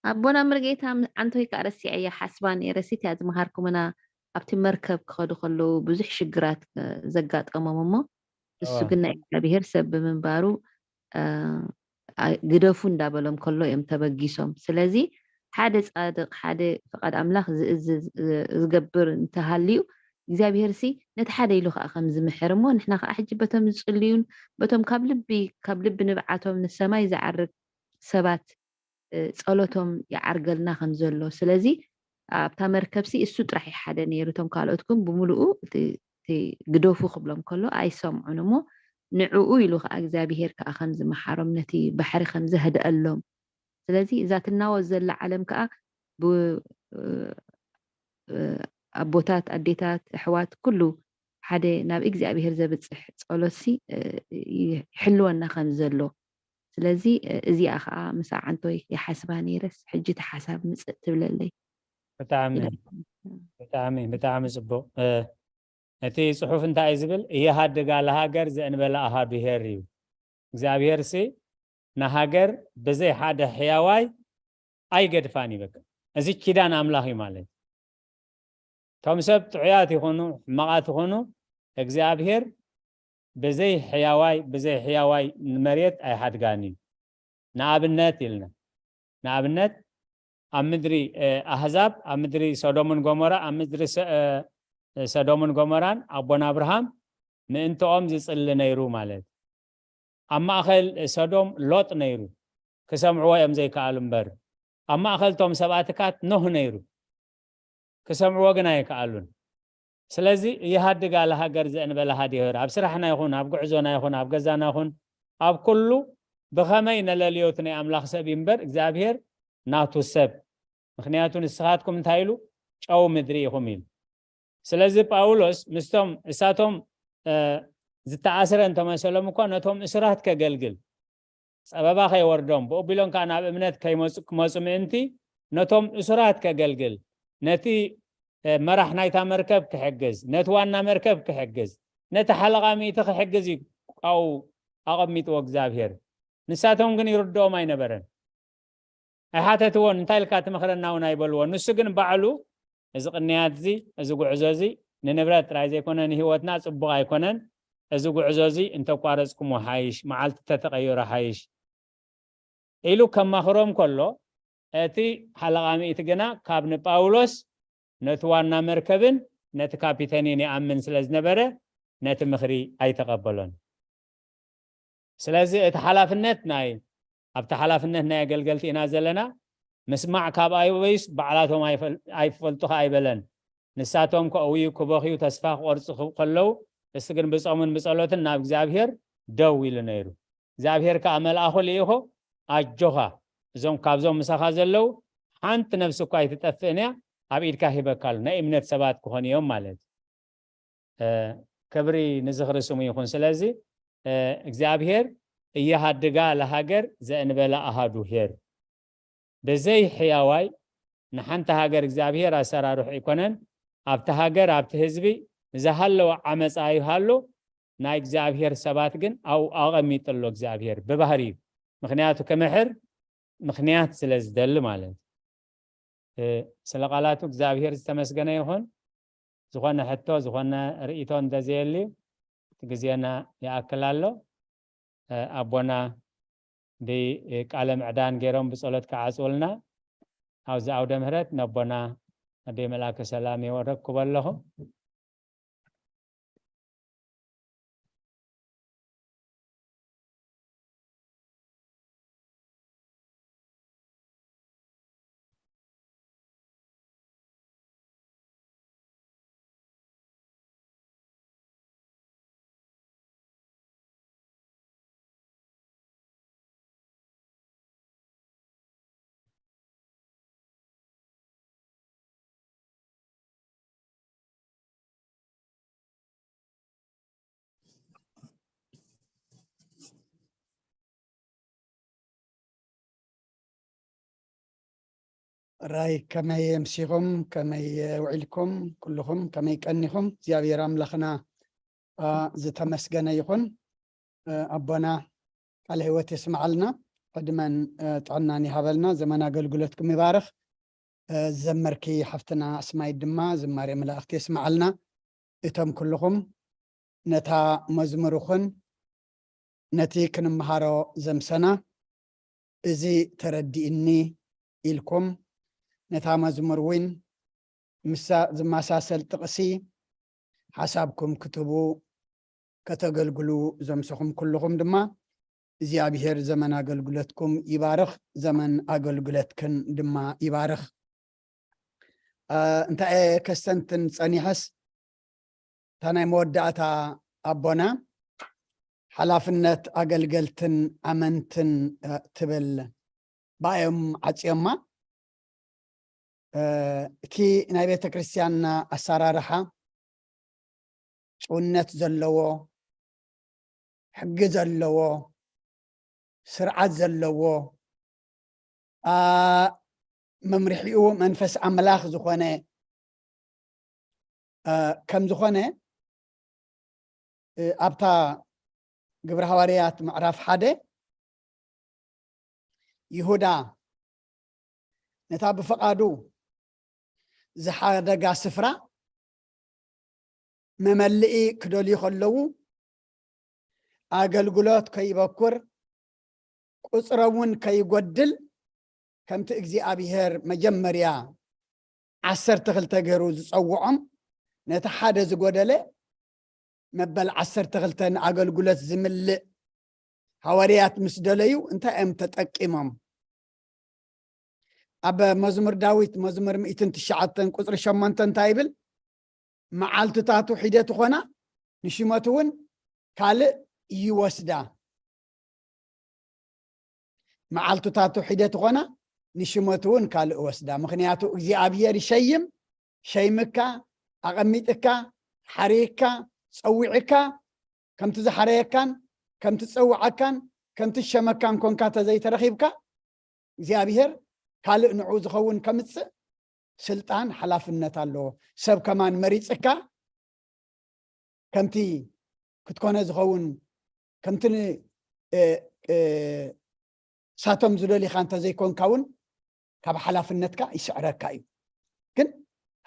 ኣቦና መርጌታ ም- ዓንቶይ ከዓ ረሲዐያ ሓስባ ነይረ ሲ እቲያ ዝመሃርኩምና ኣብቲ መርከብ ክኸዱ ከለዉ ብዙሕ ሽግራት እ፣ ዘጋጠሞም እሞ እሱ እዋ። ግን ናይ እግዚኣብሔር ሰብ ብምንባሩ እ፣ ኣ- ግደፉ እንዳበሎም ከሎ እዮም ተበጊሶም። ስለዚ ሓደ ጻድቕ ሓደ ፍቓድ ኣምላኽ ዝእዝዝ እ፣ ዝገብር እንተሃልዩ እግዚኣብሔር ሲ ነቲ ሓደ ኢሉ ከዓ ከም ዝምሕር እሞ ንሕና ከዓ ሕጂ በቶም ዝጽልዩን በቶም ካብ ልቢ ካብ ልቢ ንብዓቶም ንሰማይ ዝዓርግ ሰባት እ፣ ጸሎቶም ይዓርገልና ከም ዘሎ ስለዚ ኣብታ መርከብሲ እሱ ጥራሕ እዩ ሓደ ነይሩ እቶም ካልኦት ግን ብምሉኡ እቲ እቲ ግደፉ ክብሎም ከሎ ኣይሰምዑን እሞ ንዕኡ ኢሉ ከዓ እግዚኣብሄር ከዓ ከም ዝመሓሮም ነቲ ባሕሪ ከም ዘህደአሎም ስለዚ እዛ ትናወጽ ዘላ ዓለም ከዓ ብ እ፣ እ፣ ኣቦታት ኣዴታት ኣሕዋት ኩሉ ሓደ ናብ እግዚኣብሄር ዘብፅሕ ጸሎትሲ እ፣ ይሕልወና ከም ዘሎ ስለዚ እ፣ እዚኣ ከዓ ምሳ ዓንቶይ ይሓስባ ነይረስ ሕጂ እቲ ሓሳብ ምፅእ ትብለለይ ብጣዕሚ ኢለ ብጣዕሚ ብጣዕሚ ፅቡቅ እ፣ እቲ ፅሑፍ እንታይ እዩ ዝብል እየሃድጋ ለሃገር ዘእንበለ ኣሃዱ ሄር እዩ እግዚኣብሔር ሲ ንሃገር ብዘይ ሓደ ሕያዋይ ኣይገድፋን ይበቅ እዚ ኪዳን ኣምላኽ እዩ ማለት እቶም ሰብ ጥዑያት ይኹኑ ሕማቓት ይኹኑ እግዚኣብሔር ብዘይ ሕያዋይ ብዘይ ሕያዋይ ንመሬት ኣይሓድጋን እዩ ንኣብነት ኢልና ንኣብነት ኣብ ምድሪ ኣህዛብ ኣብ ምድሪ ሶዶምን ጎሞራ ኣብ ምድሪ ሰዶምን ጎሞራን ኣቦና ኣብርሃም ምእንትኦም ዝፅሊ ነይሩ ማለት ኣብ ማእኸል ሰዶም ሎጥ ነይሩ ክሰምዕዎ እዮም ዘይከኣሉ እምበር ኣብ ማእኸል ቶም ሰብኣትካት ኖህ ነይሩ ክሰምዕዎ ግን ኣይከኣሉን። ስለዚ ይሃድጋ ለሃገር ዘእንበለ ሃዲሆር፣ ኣብ ስራሕና ይኹን፣ ኣብ ጉዕዞና ይኹን፣ ኣብ ገዛና ይኹን፣ ኣብ ኩሉ ብኸመይ ነለልዮ እቲ ናይ ኣምላኽ ሰብ እዩ እምበር እግዚኣብሔር ናቱ ሰብ። ምኽንያቱ ንስኻትኩም እንታይ ኢሉ? ጨው ምድሪ ኢኹም ኢሉ። ስለዚ ጳውሎስ ምስቶም እሳቶም ዝተኣስረ እንተመሰሎም እኳ ነቶም እሱራት ከገልግል ጸበባ ከይወርዶም ብኡ ቢሎም ከዓ ናብ እምነት ከይመፁ ክመፁ ምእንቲ ነቶም እሱራት ከገልግል ነቲ መራሕ ናይታ መርከብ ክሕግዝ ነቲ ዋና መርከብ ክሕግዝ ነቲ ሓለቓ ሚእቲ ክሕግዝ እዩ ኣብኡ ኣቐሚጥዎ እግዚኣብሔር። ንሳቶም ግን ይርድኦም ኣይነበረን። ኣይሓተትዎን። እንታይ ኢልካ ትመኽረና እውን ኣይበልዎን። ንሱ ግን ባዕሉ እዚ ቅንያት እዚ እዚ ጉዕዞ እዚ ንንብረት ጥራይ ዘይኮነ ንህይወትና ፅቡቕ ኣይኮነን። እዚ ጉዕዞ እዚ እንተቋረፅኩሞ ሓይሽ፣ መዓልቲ ተተቐየሮ ሓይሽ ኢሉ ከማኽሮም ከሎ እቲ ሓለቓ ሚእቲ ግና ካብ ንጳውሎስ ነቲ ዋና መርከብን ነቲ ካፒተንን ይኣምን ስለ ዝነበረ ነቲ ምኽሪ ኣይተቐበሎን። ስለዚ እቲ ሓላፍነት ናይ ኣብቲ ሓላፍነት ናይ ኣገልገልቲ ኢና ዘለና። ምስማዕ ካብ ኣበዩስ ባዕላቶም ኣይፈልጡ ከ ኣይበለን። ንሳቶም ከእውዩ ክበኽዩ ተስፋ ክቆርፁ ከለዉ እሱ ግን ብፆምን ብፀሎትን ናብ እግዚኣብሔር ደው ኢሉ ነይሩ። እግዚኣብሔር ከዓ መልኣኹ ልኢኹ ኣጆኻ እዞም ካብዞም ምሳኻ ዘለዉ ሓንቲ ነፍሲ እኳ ኣይትጠፍእን እያ ኣብ ኢድካ ሂበካ ኣሎ። ናይ እምነት ሰባት ክኾኑ እዮም ማለት እዩ። ክብሪ ንዝኽሪ ስሙ ይኹን። ስለዚ እግዚኣብሔር እየሃድጋ ለሃገር ዘእንበለ ኣሃዱ ሄር ብዘይ ሕያዋይ ንሓንቲ ሃገር እግዚኣብሔር ኣሰራርሑ ኣይኮነን። ኣብቲ ሃገር ኣብቲ ህዝቢ ዝሃለወ ዓመፃ ይሃሉ ናይ እግዚኣብሔር ሰባት ግን ኣብኡ ኣቐሚጡ ኣሎ እግዚኣብሔር ብባህሪ እዩ። ምክንያቱ ክምሕር ምክንያት ስለ ዝደሊ ማለት እዩ። ስለ ቃላቱ እግዚኣብሔር ዝተመስገነ ይኹን። ዝኾነ ሕቶ ዝኾነ ርእይቶ እንተዘየልዩ እቲ ግዜና ይኣክል ኣሎ። ኣቦና ብቃለ ምዕዳን ገይሮም ብጸሎት ክዓጽውልና ኣብዚ ኣውደ ምህረት ነቦና ኣደይ መልኣከ ሰላም የወረኩ ኣለኹ። ራይ ከመይ ኣምሲኹም ከመይ ውዒልኩም ኩልኹም ከመይ ቀኒኹም እግዚኣብሔር ኣምላኽና ዝተመስገነ ይኹን ኣቦና ቃለ ህይወት የስምዓልና ዕድመን ጥዕናን ይሃበልና ዘመን ኣገልግሎትኩም ይባርኽ ዘመርኪ ሓፍትና ኣስማይ ድማ ዝማሬ መላእኽቲ የስምዓልና እቶም ኩልኹም ነታ መዝሙርኹን ነቲ ክንምሃሮ ዘምሰና እዚ ተረዲእኒ ኢልኩም ነታ መዝሙር እውን ምሳ ዝመሳሰል ጥቕሲ ሓሳብኩም ክትህቡ ከተገልግሉ ዘምሰኹም ኩልኹም ድማ እግዚኣብሔር ዘመን ኣገልግሎትኩም ይባርኽ፣ ዘመን ኣገልግሎትክን ድማ ይባርኽ። እንታይ ከስተንትን ጸኒሐስ እታ ናይ መወዳእታ ኣቦና ሓላፍነት ኣገልገልትን ኣመንትን ትብል ባዮም ዓፅዮማ እቲ ናይ ቤተ ክርስቲያንና ኣሰራርሓ ጭውነት ዘለዎ ሕጊ ዘለዎ ስርዓት ዘለዎ መምርሒኡ መንፈስ ኣምላኽ ዝኾነ ከም ዝኾነ ኣብታ ግብረ ሃዋርያት ምዕራፍ ሓደ ይሁዳ ነታ ብፍቓዱ ዝሓደጋ ስፍራ መመልኢ ክደልዩ ከለዉ ኣገልግሎት ከይበኩር ቁፅሮም እውን ከይጎድል ከምቲ እግዚኣብሔር መጀመርያ ዓሰርተ ክልተ ገይሩ ዝፀውዖም ነቲ ሓደ ዝጎደለ መበል ዓሰርተ ክልተ ንኣገልግሎት ዝምልእ ሃዋርያት ምስ ደለዩ እንታይ እዮም ተጠቂሞም? ኣብ መዝሙር ዳዊት መዝሙር ሚእትን ትሽዓተን ቁፅሪ ሸሞንተ እንታይ ይብል? መዓልትታቱ ሒደት ኾና፣ ንሽመቱ እውን ካልእ ይወስዳ። መዓልትታቱ ሒደት ኾና፣ ንሽመቱ እውን ካልእ ወስዳ። ምኽንያቱ እግዚኣብሔር ይሸይም፣ ሸይምካ፣ ኣቐሚጥካ፣ ሓሪካ፣ ጸዊዕካ፣ ከምቲ ዝሓረየካን ከምቲ ዝጸውዓካን ከምቲ ዝሸመካን ኮንካ ተዘይተረኺብካ፣ እግዚኣብሔር ካልእ ንዑ ዝኸውን ከምጽእ ስልጣን ሓላፍነት ኣለዎ። ሰብ ከማን መሪጽካ ከምቲ ክትኮነ ዝኸውን ከምቲ ን-፣ እ-፣ እ-፣ ሳቶም ዝደሊኻ እንተዘይኮንካ እውን ካብ ሓላፍነትካ ይስዕረካ እዩ። ግን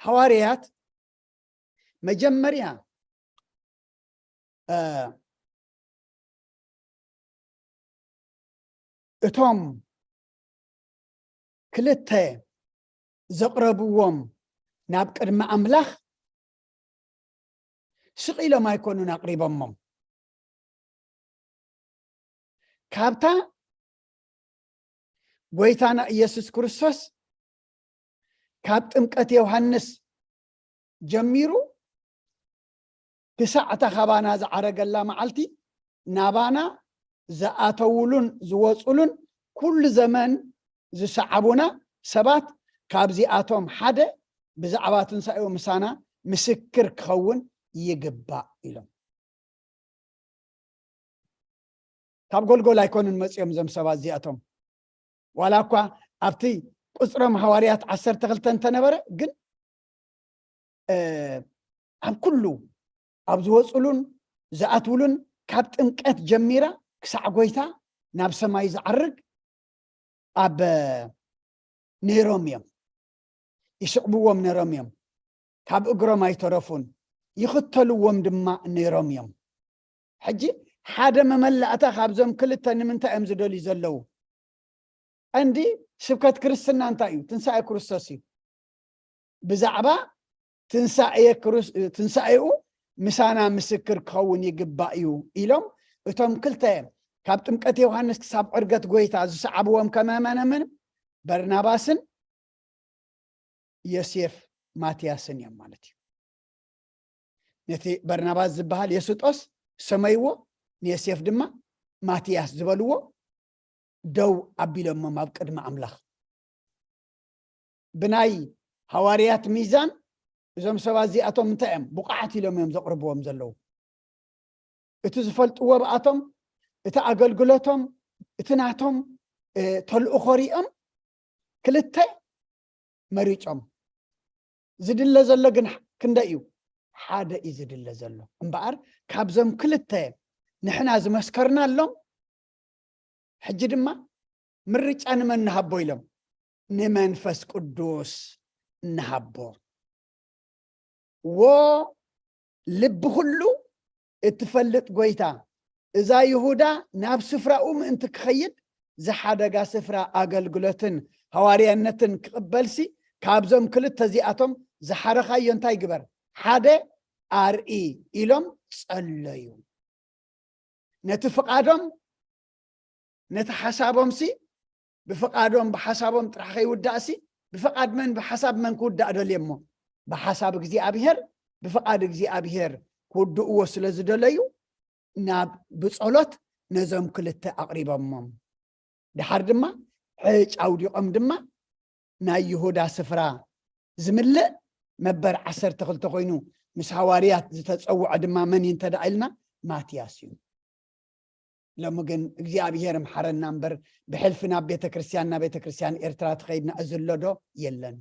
ሃዋርያት መጀመርያ፣ እ፣ እቶም ክልተ ዘቕረብዎም ናብ ቅድሚ ኣምላኽ ስቕ ኢሎም ኣይኮኑን ኣቕሪቦሞም። ካብታ ጎይታና ኢየሱስ ክርስቶስ ካብ ጥምቀት ዮሃንስ ጀሚሩ ክሳዕ እታ ካባና ዝዓረገላ መዓልቲ ናባና ዝኣተውሉን ዝወጹሉን ኩሉ ዘመን ዝሰዓቡና ሰባት ካብዚኣቶም ሓደ ብዛዕባ ትንሳኤኡ ምሳና ምስክር ክኸውን ይግባእ ኢሎም። ካብ ጎልጎል ኣይኮኑን መጺኦም እዞም ሰባት እዚኣቶም። ዋላ እኳ ኣብቲ ቁጽሮም ሃዋርያት ዓሰርተ ክልተ እንተነበረ፣ ግን፣ እ፣ ኣብ ኩሉ፣ ኣብ ዝወጹሉን ዝኣትውሉን፣ ካብ ጥምቀት ጀሚራ ክሳዕ ጎይታ ናብ ሰማይ ዝዓርግ ኣብ ነይሮም እዮም። ይስዕብዎም ነይሮም እዮም። ካብ እግሮም ኣይተረፉን። ይኽተልዎም ድማ ነይሮም እዮም። ሕጂ ሓደ መመላእታ ካብዞም ክልተ ንምንታይ እዮም ዝደልዩ ዘለዉ? ቀንዲ ስብከት ክርስትና እንታይ እዩ? ትንሳኤ ክርስቶስ እዩ። ብዛዕባ ትንሳኤ ክርስ-፣ ትንሳኤኡ ምሳና ምስክር ክኸውን ይግባእ እዩ ኢሎም፣ እቶም ክልተ ካብ ጥምቀት ዮሃንስ ክሳብ ዕርገት ጎይታ ዝሰዓብዎም ከመመነምን በርናባስን ዮሴፍ ማትያስን እዮም ማለት እዩ። ነቲ በርናባስ ዝበሃል የሱጦስ ሰመይዎ፣ ንዮሴፍ ድማ ማትያስ ዝበልዎ ደው ኣቢሎሞም ኣብ ቅድሚ ኣምላኽ። ብናይ ሃዋርያት ሚዛን እዞም ሰባት እዚኣቶም እንታይ እዮም? ብቑዓት ኢሎም እዮም ዘቕርብዎም ዘለዉ። እቲ ዝፈልጥዎ ብኣቶም፣ እቲ ኣገልግሎቶም፣ እቲ ናቶም፣ እ፣ ተልእኾ ሪኦም ክልተ መሪጾም። ዝድለ ዘሎ ግን ክንደይ እዩ? ሓደ እዩ ዝድለ ዘሎ። እምበኣር ካብዞም ክልተ ንሕና ዝመስከርናሎም ሕጂ ድማ ምርጫ ንመን ንሃቦ ኢሎም? ንመንፈስ ቅዱስ ንሃቦ። ዎ ልቢ ኩሉ እትፈልጥ ጎይታ፣ እዛ ይሁዳ ናብ ስፍራኡ ምእንቲ ክኸይድ ዝሓደጋ ስፍራ ኣገልግሎትን ሃዋርያነትን ክቕበልሲ፣ ካብዞም ክልተ እዚኣቶም ዝሓረኻዮ እንታይ ግበር? ሓደ ኣርኢ ኢሎም ጸለዩ። ነቲ ፍቓዶም፣ ነቲ ሓሳቦምሲ ብፍቓዶም ብሓሳቦም ጥራሕ ከይውዳእሲ፣ ብፍቓድ መን ብሓሳብ መን ክውዳእ ደልየሞ? ብሓሳብ እግዚኣብሔር፣ ብፍቓድ እግዚኣብሔር ክውድእዎ ስለ ዝደለዩ ናብ ብጸሎት ነዞም ክልተ ኣቕሪቦሞም። ድሓር ድማ ዕጭ ኣውዲቖም ድማ ናይ ይሁዳ ስፍራ ዝምልእ መበር ዓሰርተ ክልተ ኮይኑ ምስ ሃዋርያት ዝተጸውዐ ድማ መን እዩ እንተ ደኣ ኢልና ማትያስ እዩ። ሎሚ ግን እግዚኣብሔር ምሓረና እምበር ብሕልፊ ናብ ቤተ ክርስቲያን፣ ናብ ቤተ ክርስቲያን ኤርትራ ተኸይድና እዚ ኣሎ ዶ? የለን።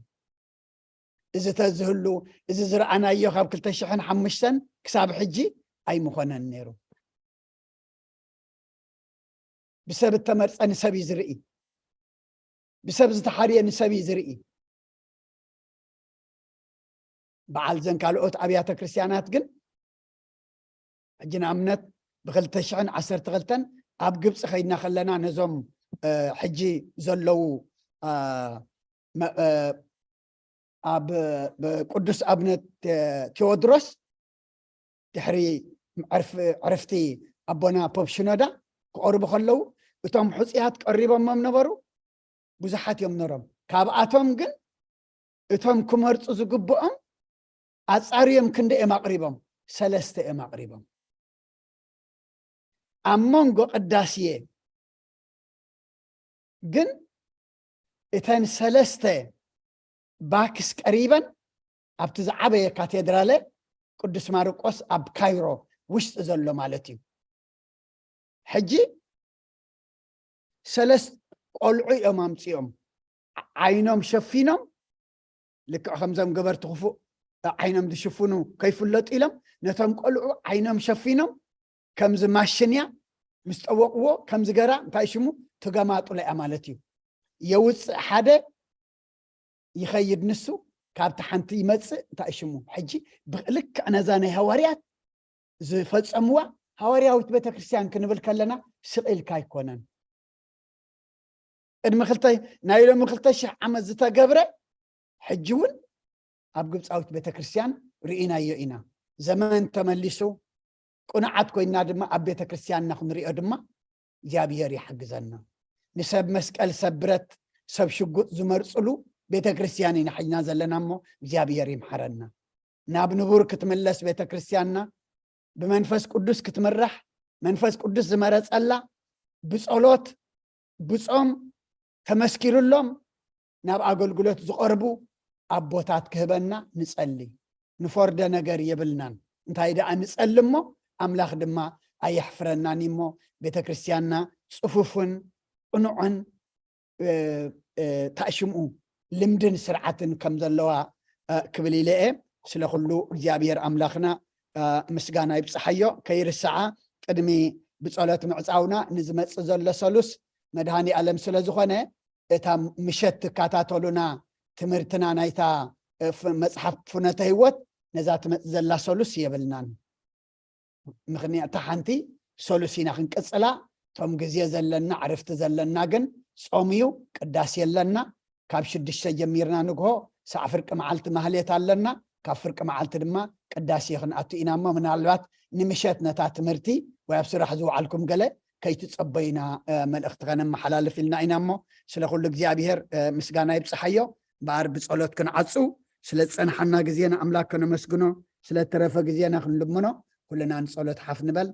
እዚ ተዝህሉ፣ እዚ ዝረኣናዮ ካብ ክልተ ሽሕን ሓሙሽተን ክሳብ ሕጂ ኣይምኾነን ነይሩ። ብሰብ እተመርጸ ንሰብ እዩ ዝርኢ። ብሰብ ዝተሓርየ ንሰብ እዩ ዝርኢ። በዓል ዘን ካልኦት ኣብያተ ክርስቲያናት ግን ሕጂ ንኣብነት ብክልተ ሽሕን ዓሰርተ ክልተን ኣብ ግብፂ ከይድና ከለና ነዞም፣ እ፣ ሕጂ ዘለዉ፣ እ፣ መ-፣ እ፣ ኣብ፣ ብ-፣ ቅዱስ ኣብነ ቴ-፣ ቴዎድሮስ ድሕሪ ዕርፍ-፣ ዕርፍቲ ኣቦና ፖፕ ሽኖዳ ክቐርቡ ከለዉ እቶም ሕፁያት ቀሪቦሞም ነበሩ። ብዙሓት እዮም ነሮም። ካብኣቶም ግን እቶም ክመርፁ ዝግብኦም ኣፃርዮም ክንደ እዮም ኣቕሪቦም? ሰለስተ እዮም ኣቕሪቦም። ኣብ መንጎ ቅዳሴ ግን እተን ሰለስተ ባክስ ቀሪበን ኣብቲ ዝዓበየ ካቴድራለ ቅዱስ ማርቆስ ኣብ ካይሮ ውሽጢ ዘሎ ማለት እዩ። ሕጂ ሰለስተ ቆልዑ እዮም ኣምፂኦም፣ ዓይኖም ሸፊኖም፣ ልክዕ ከምዞም ገበርቲ ክፉእ ዓይኖም ዝሽፍኑ ከይፍለጡ ኢሎም ነቶም ቆልዑ ዓይኖም ሸፊኖም፣ ከምዚ ማሽንያ ምስ ጠወቕዎ ከምዚ ገራ እንታይ ሽሙ ትገማጡላ እያ ማለት እዩ። የውፅእ ሓደ ይኸይድ ንሱ፣ ካብቲ ሓንቲ ይመፅእ እንታይ ሽሙ። ሕጂ ብልክዕ ነዛ ናይ ሃዋርያት ዝፈፀምዋ ሃዋርያዊት ቤተክርስትያን ክንብል ከለና ስቕ ኢልካ ኣይኮነን። ቅድሚ ክልተ ናይ ሎሚ ክልተ ሽሕ ዓመት ዝተገብረ ሕጂ እውን ኣብ ግብፃዊት ቤተክርስትያን ርኢናዮ ኢና። ዘመን ተመሊሱ ቅኑዓት ኮይና ድማ ኣብ ቤተክርስትያንና ክንሪኦ ድማ እግዚኣብሔር ይሓግዘና። ንሰብ መስቀል ሰብ ብረት ሰብ ሽጉጥ ዝመርፅሉ ቤተክርስትያን ኢና ሒዝና ዘለና እሞ እግዚኣብሔር ይምሓረና። ናብ ንቡር ክትምለስ ቤተክርስትያንና ብመንፈስ ቅዱስ ክትምራሕ መንፈስ ቅዱስ ዝመረፀላ ብፀሎት ብፆም ተመስኪሩሎም ናብ ኣገልግሎት ዝቐርቡ ኣቦታት ክህበና ንጸሊ። ንፈርዶ ነገር የብልናን። እንታይ ደኣ ንጸሊ እሞ ኣምላኽ ድማ ኣየሕፍረናን እዩ እሞ ቤተ ክርስቲያንና ጽፉፍን ቅኑዕን ታሽምኡ ልምድን ስርዓትን ከም ዘለዋ ክብል ኢለ እየ። ስለ ኩሉ እግዚኣብሔር ኣምላኽና ምስጋና ይብፅሓዮ። ከይርስዓ ቅድሚ ብፀሎት ምዕፃውና ንዝመፅእ ዘሎ ሰሉስ መድሃኒ ኣለም ስለ ዝኾነ እታ ምሸት ትከታተሉና ትምህርትና ናይታ መፅሓፍ ፍኖተ ህይወት ነዛ ትመፅእ ዘላ ሰሉስ የብልናን። ምኽንያት እታ ሓንቲ ሰሉስ ኢና ክንቅፅላ። እቶም ግዜ ዘለና ዕርፍቲ ዘለና ግን ጾም እዩ። ቅዳሴ ኣለና። ካብ ሽዱሽተ ጀሚርና ንግሆ ሳዕ ፍርቂ መዓልቲ ማህሌት ኣለና። ካብ ፍርቂ መዓልቲ ድማ ቅዳሴ ክንኣቱ ኢና እሞ ምናልባት ንምሸት ነታ ትምህርቲ ወይ ኣብ ስራሕ ዝወዓልኩም ገለ ከይትጸበዩና መልእኽቲ ከነመሓላልፍ ኢልና ኢና እሞ ስለ ኩሉ እግዚኣብሔር ምስጋና ይብጽሓዮ። እምበኣር ብጸሎት ክንዓጹ ስለ ዝጸንሓና ግዜና ኣምላክ ከነመስግኖ ስለ እተረፈ ግዜና ክንልምኖ ኩልና ንጸሎት ሓፍ ንበል።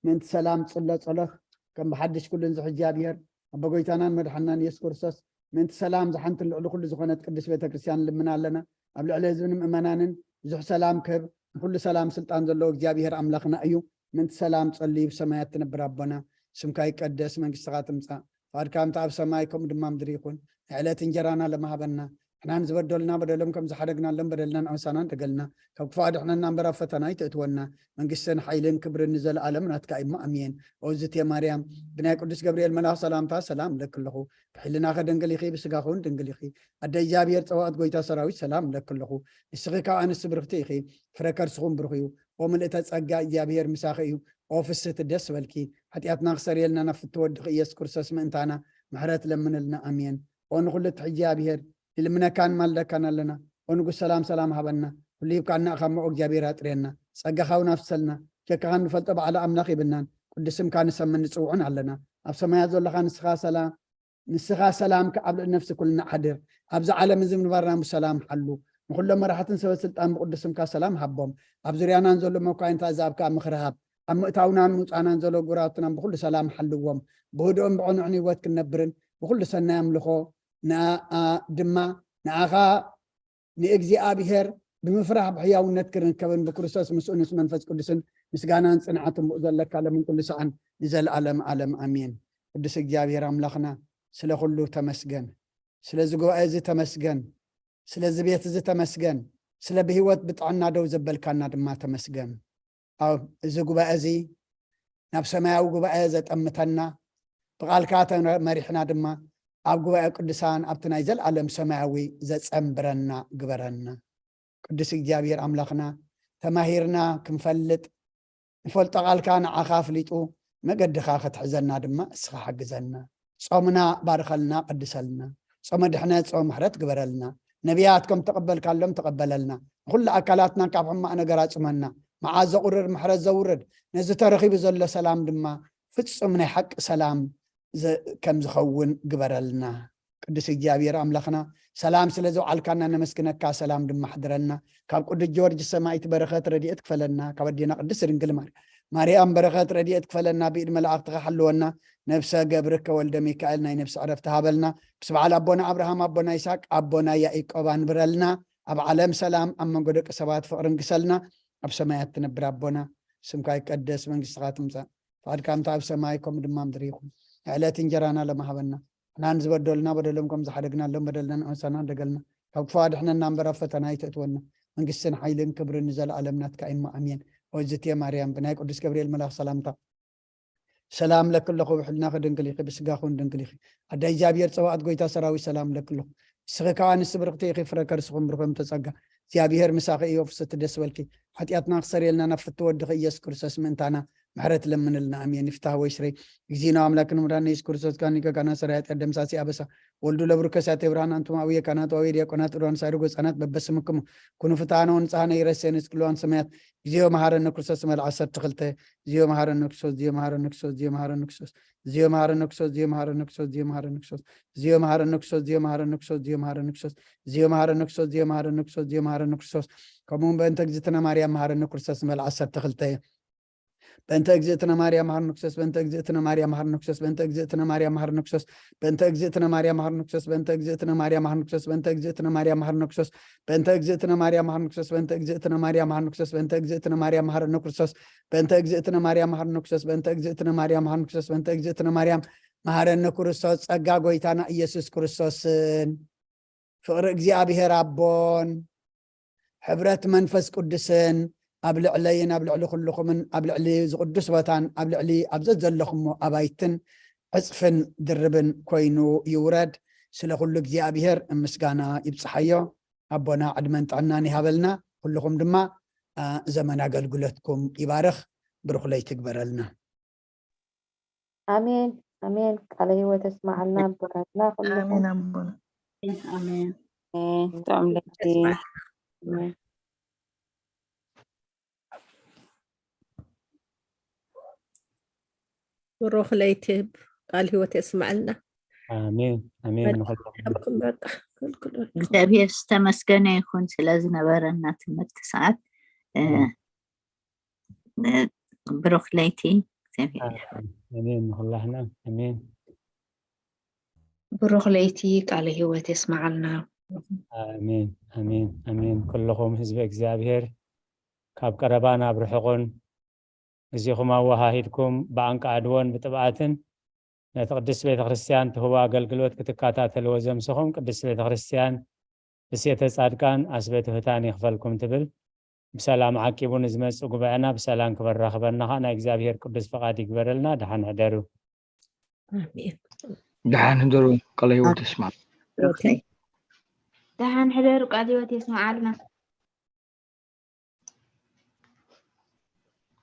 ምእንቲ ሰላም ጽሎ ጸሎት ከም ብሓድሽ ኩሉ ንዝሕ እግዚኣብሔር ኣቦ ጎይታናን መድሓናን የሱስ ክርስቶስ ምእንቲ ሰላም ዝሓንትን ልዕሊ ኩሉ ዝኾነት ቅድስት ቤተክርስትያን ንልምና ኣለና። ኣብ ልዕሊ ህዝብን ምእመናንን ብዙሕ ሰላም ክህብ ንኩሉ ሰላም ስልጣን ዘለዎ እግዚኣብሔር ኣምላኽና እዩ። ምእንቲ ሰላም ጸልዩ ብሰማያት ትነብር ኣቦና ስምካ ይቀደስ መንግስትኻ ትምጻእ ፍቓድካ ከምቲ ኣብ ሰማይ ከምኡ ድማ ምድሪ ይኹን። ንዕለት እንጀራና ለማሃበና ንሕና ንዝበደሉና በደሎም ከም ዝሓደግናሎም በደልና ንኣውሳና ንደገልና ካብ ክፉእ ኣድሕነና እምበር ኣብ ፈተና ኣይተእትወና መንግስትን ሓይልን ክብርን ንዘለኣለም ናትካ እሞ ኣሜን። ኦዝቴ ማርያም ብናይ ቅዱስ ገብርኤል መልኣኽ ሰላምታ ሰላም እብለኪ ኣለኹ። ብሕልናኸ ድንግል ኢኺ ብስጋኸ እውን ድንግል ኢኺ። ኣደ እግዚኣብሔር ጸባኦት ጎይታ ሰራዊት ሰላም እብለኪ ኣለኹ። ንስኺ ካብ ኣንስቲ ብርኽቲ ኢኺ። ፍረ ከርስኹም ብሩኽ እዩ። ኦ ምልእተ ጸጋ እግዚኣብሔር ምሳኺ እዩ። ኦ ፍስህቲ ደስ በልኪ። ሓጢኣትና ክሰርየልና ናብ ፍትወ ወድኺ ኢየሱስ ክርስቶስ ምእንታና ምሕረት ለምንልና ኣሜን። ኦ ንኹሉ ትሕጂ ኣብሔር ንልምነካን ማልደካን ኣለና። ኦ ንጉስ ሰላም ሰላም ሃበና። ኩሉ ሂብካ እናእኻ እሞ እግዚኣብሔር ኣጥርየና። ጸጋኻ እውን ኣፍሰልና። ሸካኻ እንፈልጦ ባዕላ ኣምላኽ የብልናን። ቅዱስ ስምካ ንሰምን ንጽውዑን ኣለና። ኣብ ሰማያት ዘለኻ ንስኻ ሰላም ንስኻ ሰላምካ ኣብ ልዕሊ ነፍሲ ኩልና ሓድር። ኣብዚ ዓለም እዚ ምንባርና ብሰላም ሓሉ። ንኹሎም መራሕትን ሰበ ስልጣን ብቅዱስ ስምካ ሰላም ሃቦም። ኣብ ዙርያናን ዘሎ መኳይንታ ኣዛብካ ምኽሪ ሃብ። ኣብ ምእታውናን ምውፃናን ዘሎ ጉራውትናን ብኩሉ ሰላም ሓልዎም። ብህዱእን ብቕኑዕን ህይወት ክንነብርን ብኩሉ ሰናይ ኣምልኾ ንኣ ድማ ንኣኻ ንእግዚኣብሔር ብምፍራሕ ብሕያውነት ክንርከብን ብክርስቶስ ምስኡ ምስ መንፈስ ቅዱስን ምስጋናን ጽንዓትን ብኡ ዘለካ ለምን ኩሉ ሰዓን ንዘለኣለም ዓለም ኣሜን። ቅዱስ እግዚኣብሔር ኣምላኽና ስለ ኩሉ ተመስገን። ስለዚ ጉባኤ እዚ ተመስገን። ስለዚ ቤት እዚ ተመስገን። ስለ ብህይወት ብጥዕና ደው ዘበልካና ድማ ተመስገን። ኣብ እዚ ጉባኤ እዚ ናብ ሰማያዊ ጉባኤ ዘጠምተና ብቓልካ ተመሪሕና ድማ ኣብ ጉባኤ ቅዱሳን ኣብቲ ናይ ዘለኣለም ሰማያዊ ዘጸንብረና ግበረና። ቅዱስ እግዚኣብሔር ኣምላኽና ተማሂርና ክንፈልጥ ንፈልጦ ቃልካ ንዓኻ ኣፍሊጡ መገድኻ ክትሕዘና ድማ እስኻ ሓግዘና። ጾምና ባርኸልና ቀድሰልና። ጾመ ድሕነት ጾመ ምሕረት ግበረልና። ነቢያት ከም ተቐበልካሎም ተቐበለልና። ንኹሉ ኣካላትና ካብ ሕማቕ ነገር ኣጽመና። መዓት ዘቑርር ምሕረት ዘውርድ ነዚ ተረኺቡ ዘሎ ሰላም ድማ ፍጹም ናይ ሓቂ ሰላም ከም ዝኸውን ግበረልና። ቅዱስ እግዚኣብሔር ኣምላኽና፣ ሰላም ስለ ዘውዓልካና ነመስግነካ፣ ሰላም ድማ ኣሕድረልና። ካብ ቅዱስ ጊዮርጊስ ሰማዕት በረኸት ረድኤት ክፈለና፣ ካብ ኣዴና ቅድስት ድንግል ማርያም፣ ማርያም በረኸት ረድኤት ክፈለና፣ ብኢድ መላእኽትኻ ሓልወና፣ ነፍሰ ገብርከ ወልደ ሚካኤል ናይ ነፍሲ ዕረፍቲ ሃበልና፣ ምስ በዓል ኣቦና ኣብርሃም፣ ኣቦና ይስሐቅ፣ ኣቦና ያዕቆብ ኣንብረልና። ኣብ ዓለም ሰላም፣ ኣብ መንጎ ደቂ ሰባት ፍቕርን ግሰልና። ኣብ ሰማያት ትነብር ኣቦና፣ ስምካ ይቀደስ፣ መንግስትኻ ትምጻእ፣ ፍቓድካ ከምቲ ኣብ ሰማይ ከምኡ ድማ ምድሪ ይኹን። ዕለት እንጀራና ለማሃበና፣ ንሕናን ዝበደሉና በደሎም ከም ዝሓደግናሎም በደልና ንእሰና ደገልና፣ ካብ ክፉ ኣድሕነና እምበር ኣብ ፈተና ኣይተእትወና። መንግስትን ሓይልን ክብርን ንዘለኣለም ናትካ እሞ ኣሜን። ወዝትየ ማርያም ብናይ ቅዱስ ገብርኤል መልኣኽ ሰላምታ ሰላም ለኪ ኣለኹ፣ ብሕልናኺ ድንግል ኢኺ፣ ብስጋኺ እውን ድንግል ኢኺ። ኣደ እግዚኣብሔር ጸባኦት ጎይታ ሰራዊት ሰላም ለኪ ኣለኹ። ንስኺ ከኣ ኣንስቲ ብርኽቲ ኢኺ፣ ፍረ ከርስኺ እውን ብሩኽ እዩ። እምተ ጸጋ እግዚኣብሔር ምሳኺ እዩ። ፍስቲ ደስ በልኪ። ሓጢኣትና ክሰርየልና ናብ ፍቲ ወድኺ ኢየሱስ ክርስቶስ ምእንታና ምሕረት ለምንልና። ኣሜን። ይፍታህ ወይ ስረይ። እግዚእነ ኣምላክን መድኃኒነ ኢየሱስ ክርስቶስ ካኒ ከጋና ሰራይ ኃጢአት ደምሳሲ ኣበሳ ወልዱ ለብሩከ ሳቴ ብርሃን ኣንቱም አቡየ ካህናት ወአቡየ ዲያቆናት ዕሩራን ሳይርጎ ህፃናት በበስምክሙ ኩኑ ፍትሐነ ወንጽሐነ ይረሴ ንስክልዋን ሰማያት እግዚኦ መሐረነ ክርስቶስ መልዓ ዓሰርተ ክልተ። እግዚኦ መሐረነ ክርስቶስ፣ እግዚኦ መሐረነ ክርስቶስ፣ እግዚኦ መሐረነ ክርስቶስ፣ እግዚኦ መሐረነ ክርስቶስ፣ እግዚኦ መሐረነ ክርስቶስ፣ እግዚኦ መሐረነ ክርስቶስ፣ እግዚኦ መሐረነ ክርስቶስ፣ እግዚኦ መሐረነ ክርስቶስ፣ እግዚኦ መሐረነ ክርስቶስ፣ እግዚኦ መሐረነ ክርስቶስ፣ እግዚኦ መሐረነ ክርስቶስ፣ ከምኡ እውን በእንተ እግዝእትነ ማርያም መሐረነ ክርስቶስ መልዓ ዓሰርተ ክልተ። በእንተ እግዝእትነ ማርያም መሐረነ ክርስቶስ፣ በእንተ እግዝእትነ ማርያም መሐረነ ክርስቶስ፣ በእንተ እግዝእትነ ማርያም መሐረነ ክርስቶስ፣ በእንተ እግዝእትነ ማርያም መሐረነ ክርስቶስ፣ በእንተ እግዝእትነ ማርያም መሐረነ ክርስቶስ፣ በእንተ እግዝእትነ ማርያም መሐረነ ክርስቶስ፣ በእንተ እግዝእትነ ማርያም መሐረነ ክርስቶስ፣ በእንተ እግዝእትነ ማርያም መሐረነ ክርስቶስ፣ በእንተ እግዝእትነ ማርያም መሐረነ ክርስቶስ፣ በእንተ እግዝእትነ ማርያም መሐረነ ክርስቶስ፣ በእንተ እግዝእትነ ማርያም መሐረነ ክርስቶስ፣ ጸጋ ጎይታና ኢየሱስ ክርስቶስን ፍቕሪ እግዚኣብሔር ኣቦን ሕብረት መንፈስ ቅዱስን ኣብ ልዕለይን ኣብ ልዕሊ ኩልኹምን ኣብ ልዕሊ ዝቕዱስ ቦታን ኣብ ልዕሊ ኣብ ዘዘለኹሞ ኣባይትን ዕጽፍን ድርብን ኮይኑ ይውረድ። ስለ ኩሉ እግዚኣብሔር ምስጋና ይብጽሓዮ። ኣቦና ዕድመን ጥዕናን ይሃበልና። ኩልኹም ድማ፣ አ፣ ዘመን ኣገልግሎትኩም ይባርኽ። ብሩኽ ለይቲ ይግበረልና። ኣሜን፣ ኣሜን። ቃለ ህይወት የስማዓልና ኣቦታትና ኩልኹም። ኣሜን ኣቦና። ኣሜን። ኣሜን። ጥዑም ለይቲ። ኣሜን። ብሩኽ ለይቲ፣ ቃል ህይወት የስማዓልና። ኣሜን፣ ኣሜን። ንኹልኹም። በቃ፣ ኣገልግሎት። እግዚኣብሔር ዝተመስገነ ይኹን ስለ ዝነበረና ትምህርቲ ሰዓት። እ፣ ኣሜን። እ፣ ብሩኽ ለይቲ። እግዚኣብሔር ይባርክ። ኣሜን፣ ንኹላህና። ኣሜን። ብሩኽ ለይቲ፣ ቃለ ህይወት የስማዓልና። ኣሜን፣ ኣሜን፣ ኣሜን። ኩልኹም ህዝቢ እግዚኣብሔር ካብ ቀረባ ናብ ርሑቕን ግዜኹም ኣወሃሂድኩም ብኣንቃዕድዎን ብጥብኣትን ነቲ ቅድስት ቤተ ክርስቲያን ትህቦ ኣገልግሎት ክትከታተልዎ ዘምሰኹም ቅድስት ቤተ ክርስቲያን ብሴተ ጻድቃን ኣስበ ትሑታን ይኽፈልኩም ትብል። ብሰላም ዓቂቡ ንዝመጽእ ጉባኤና ብሰላም ክበራኽበና ኸኣ ናይ እግዚኣብሔር ቅዱስ ፍቓድ ይግበረልና። ደሓን ሕደሩ። ኣሜን። ደሓን ሕደሩ። ቃለ ህይወት የስማዕ። ኦኬ። ደሓን ሕደሩ። ቃለ ህይወት የስምዓልና።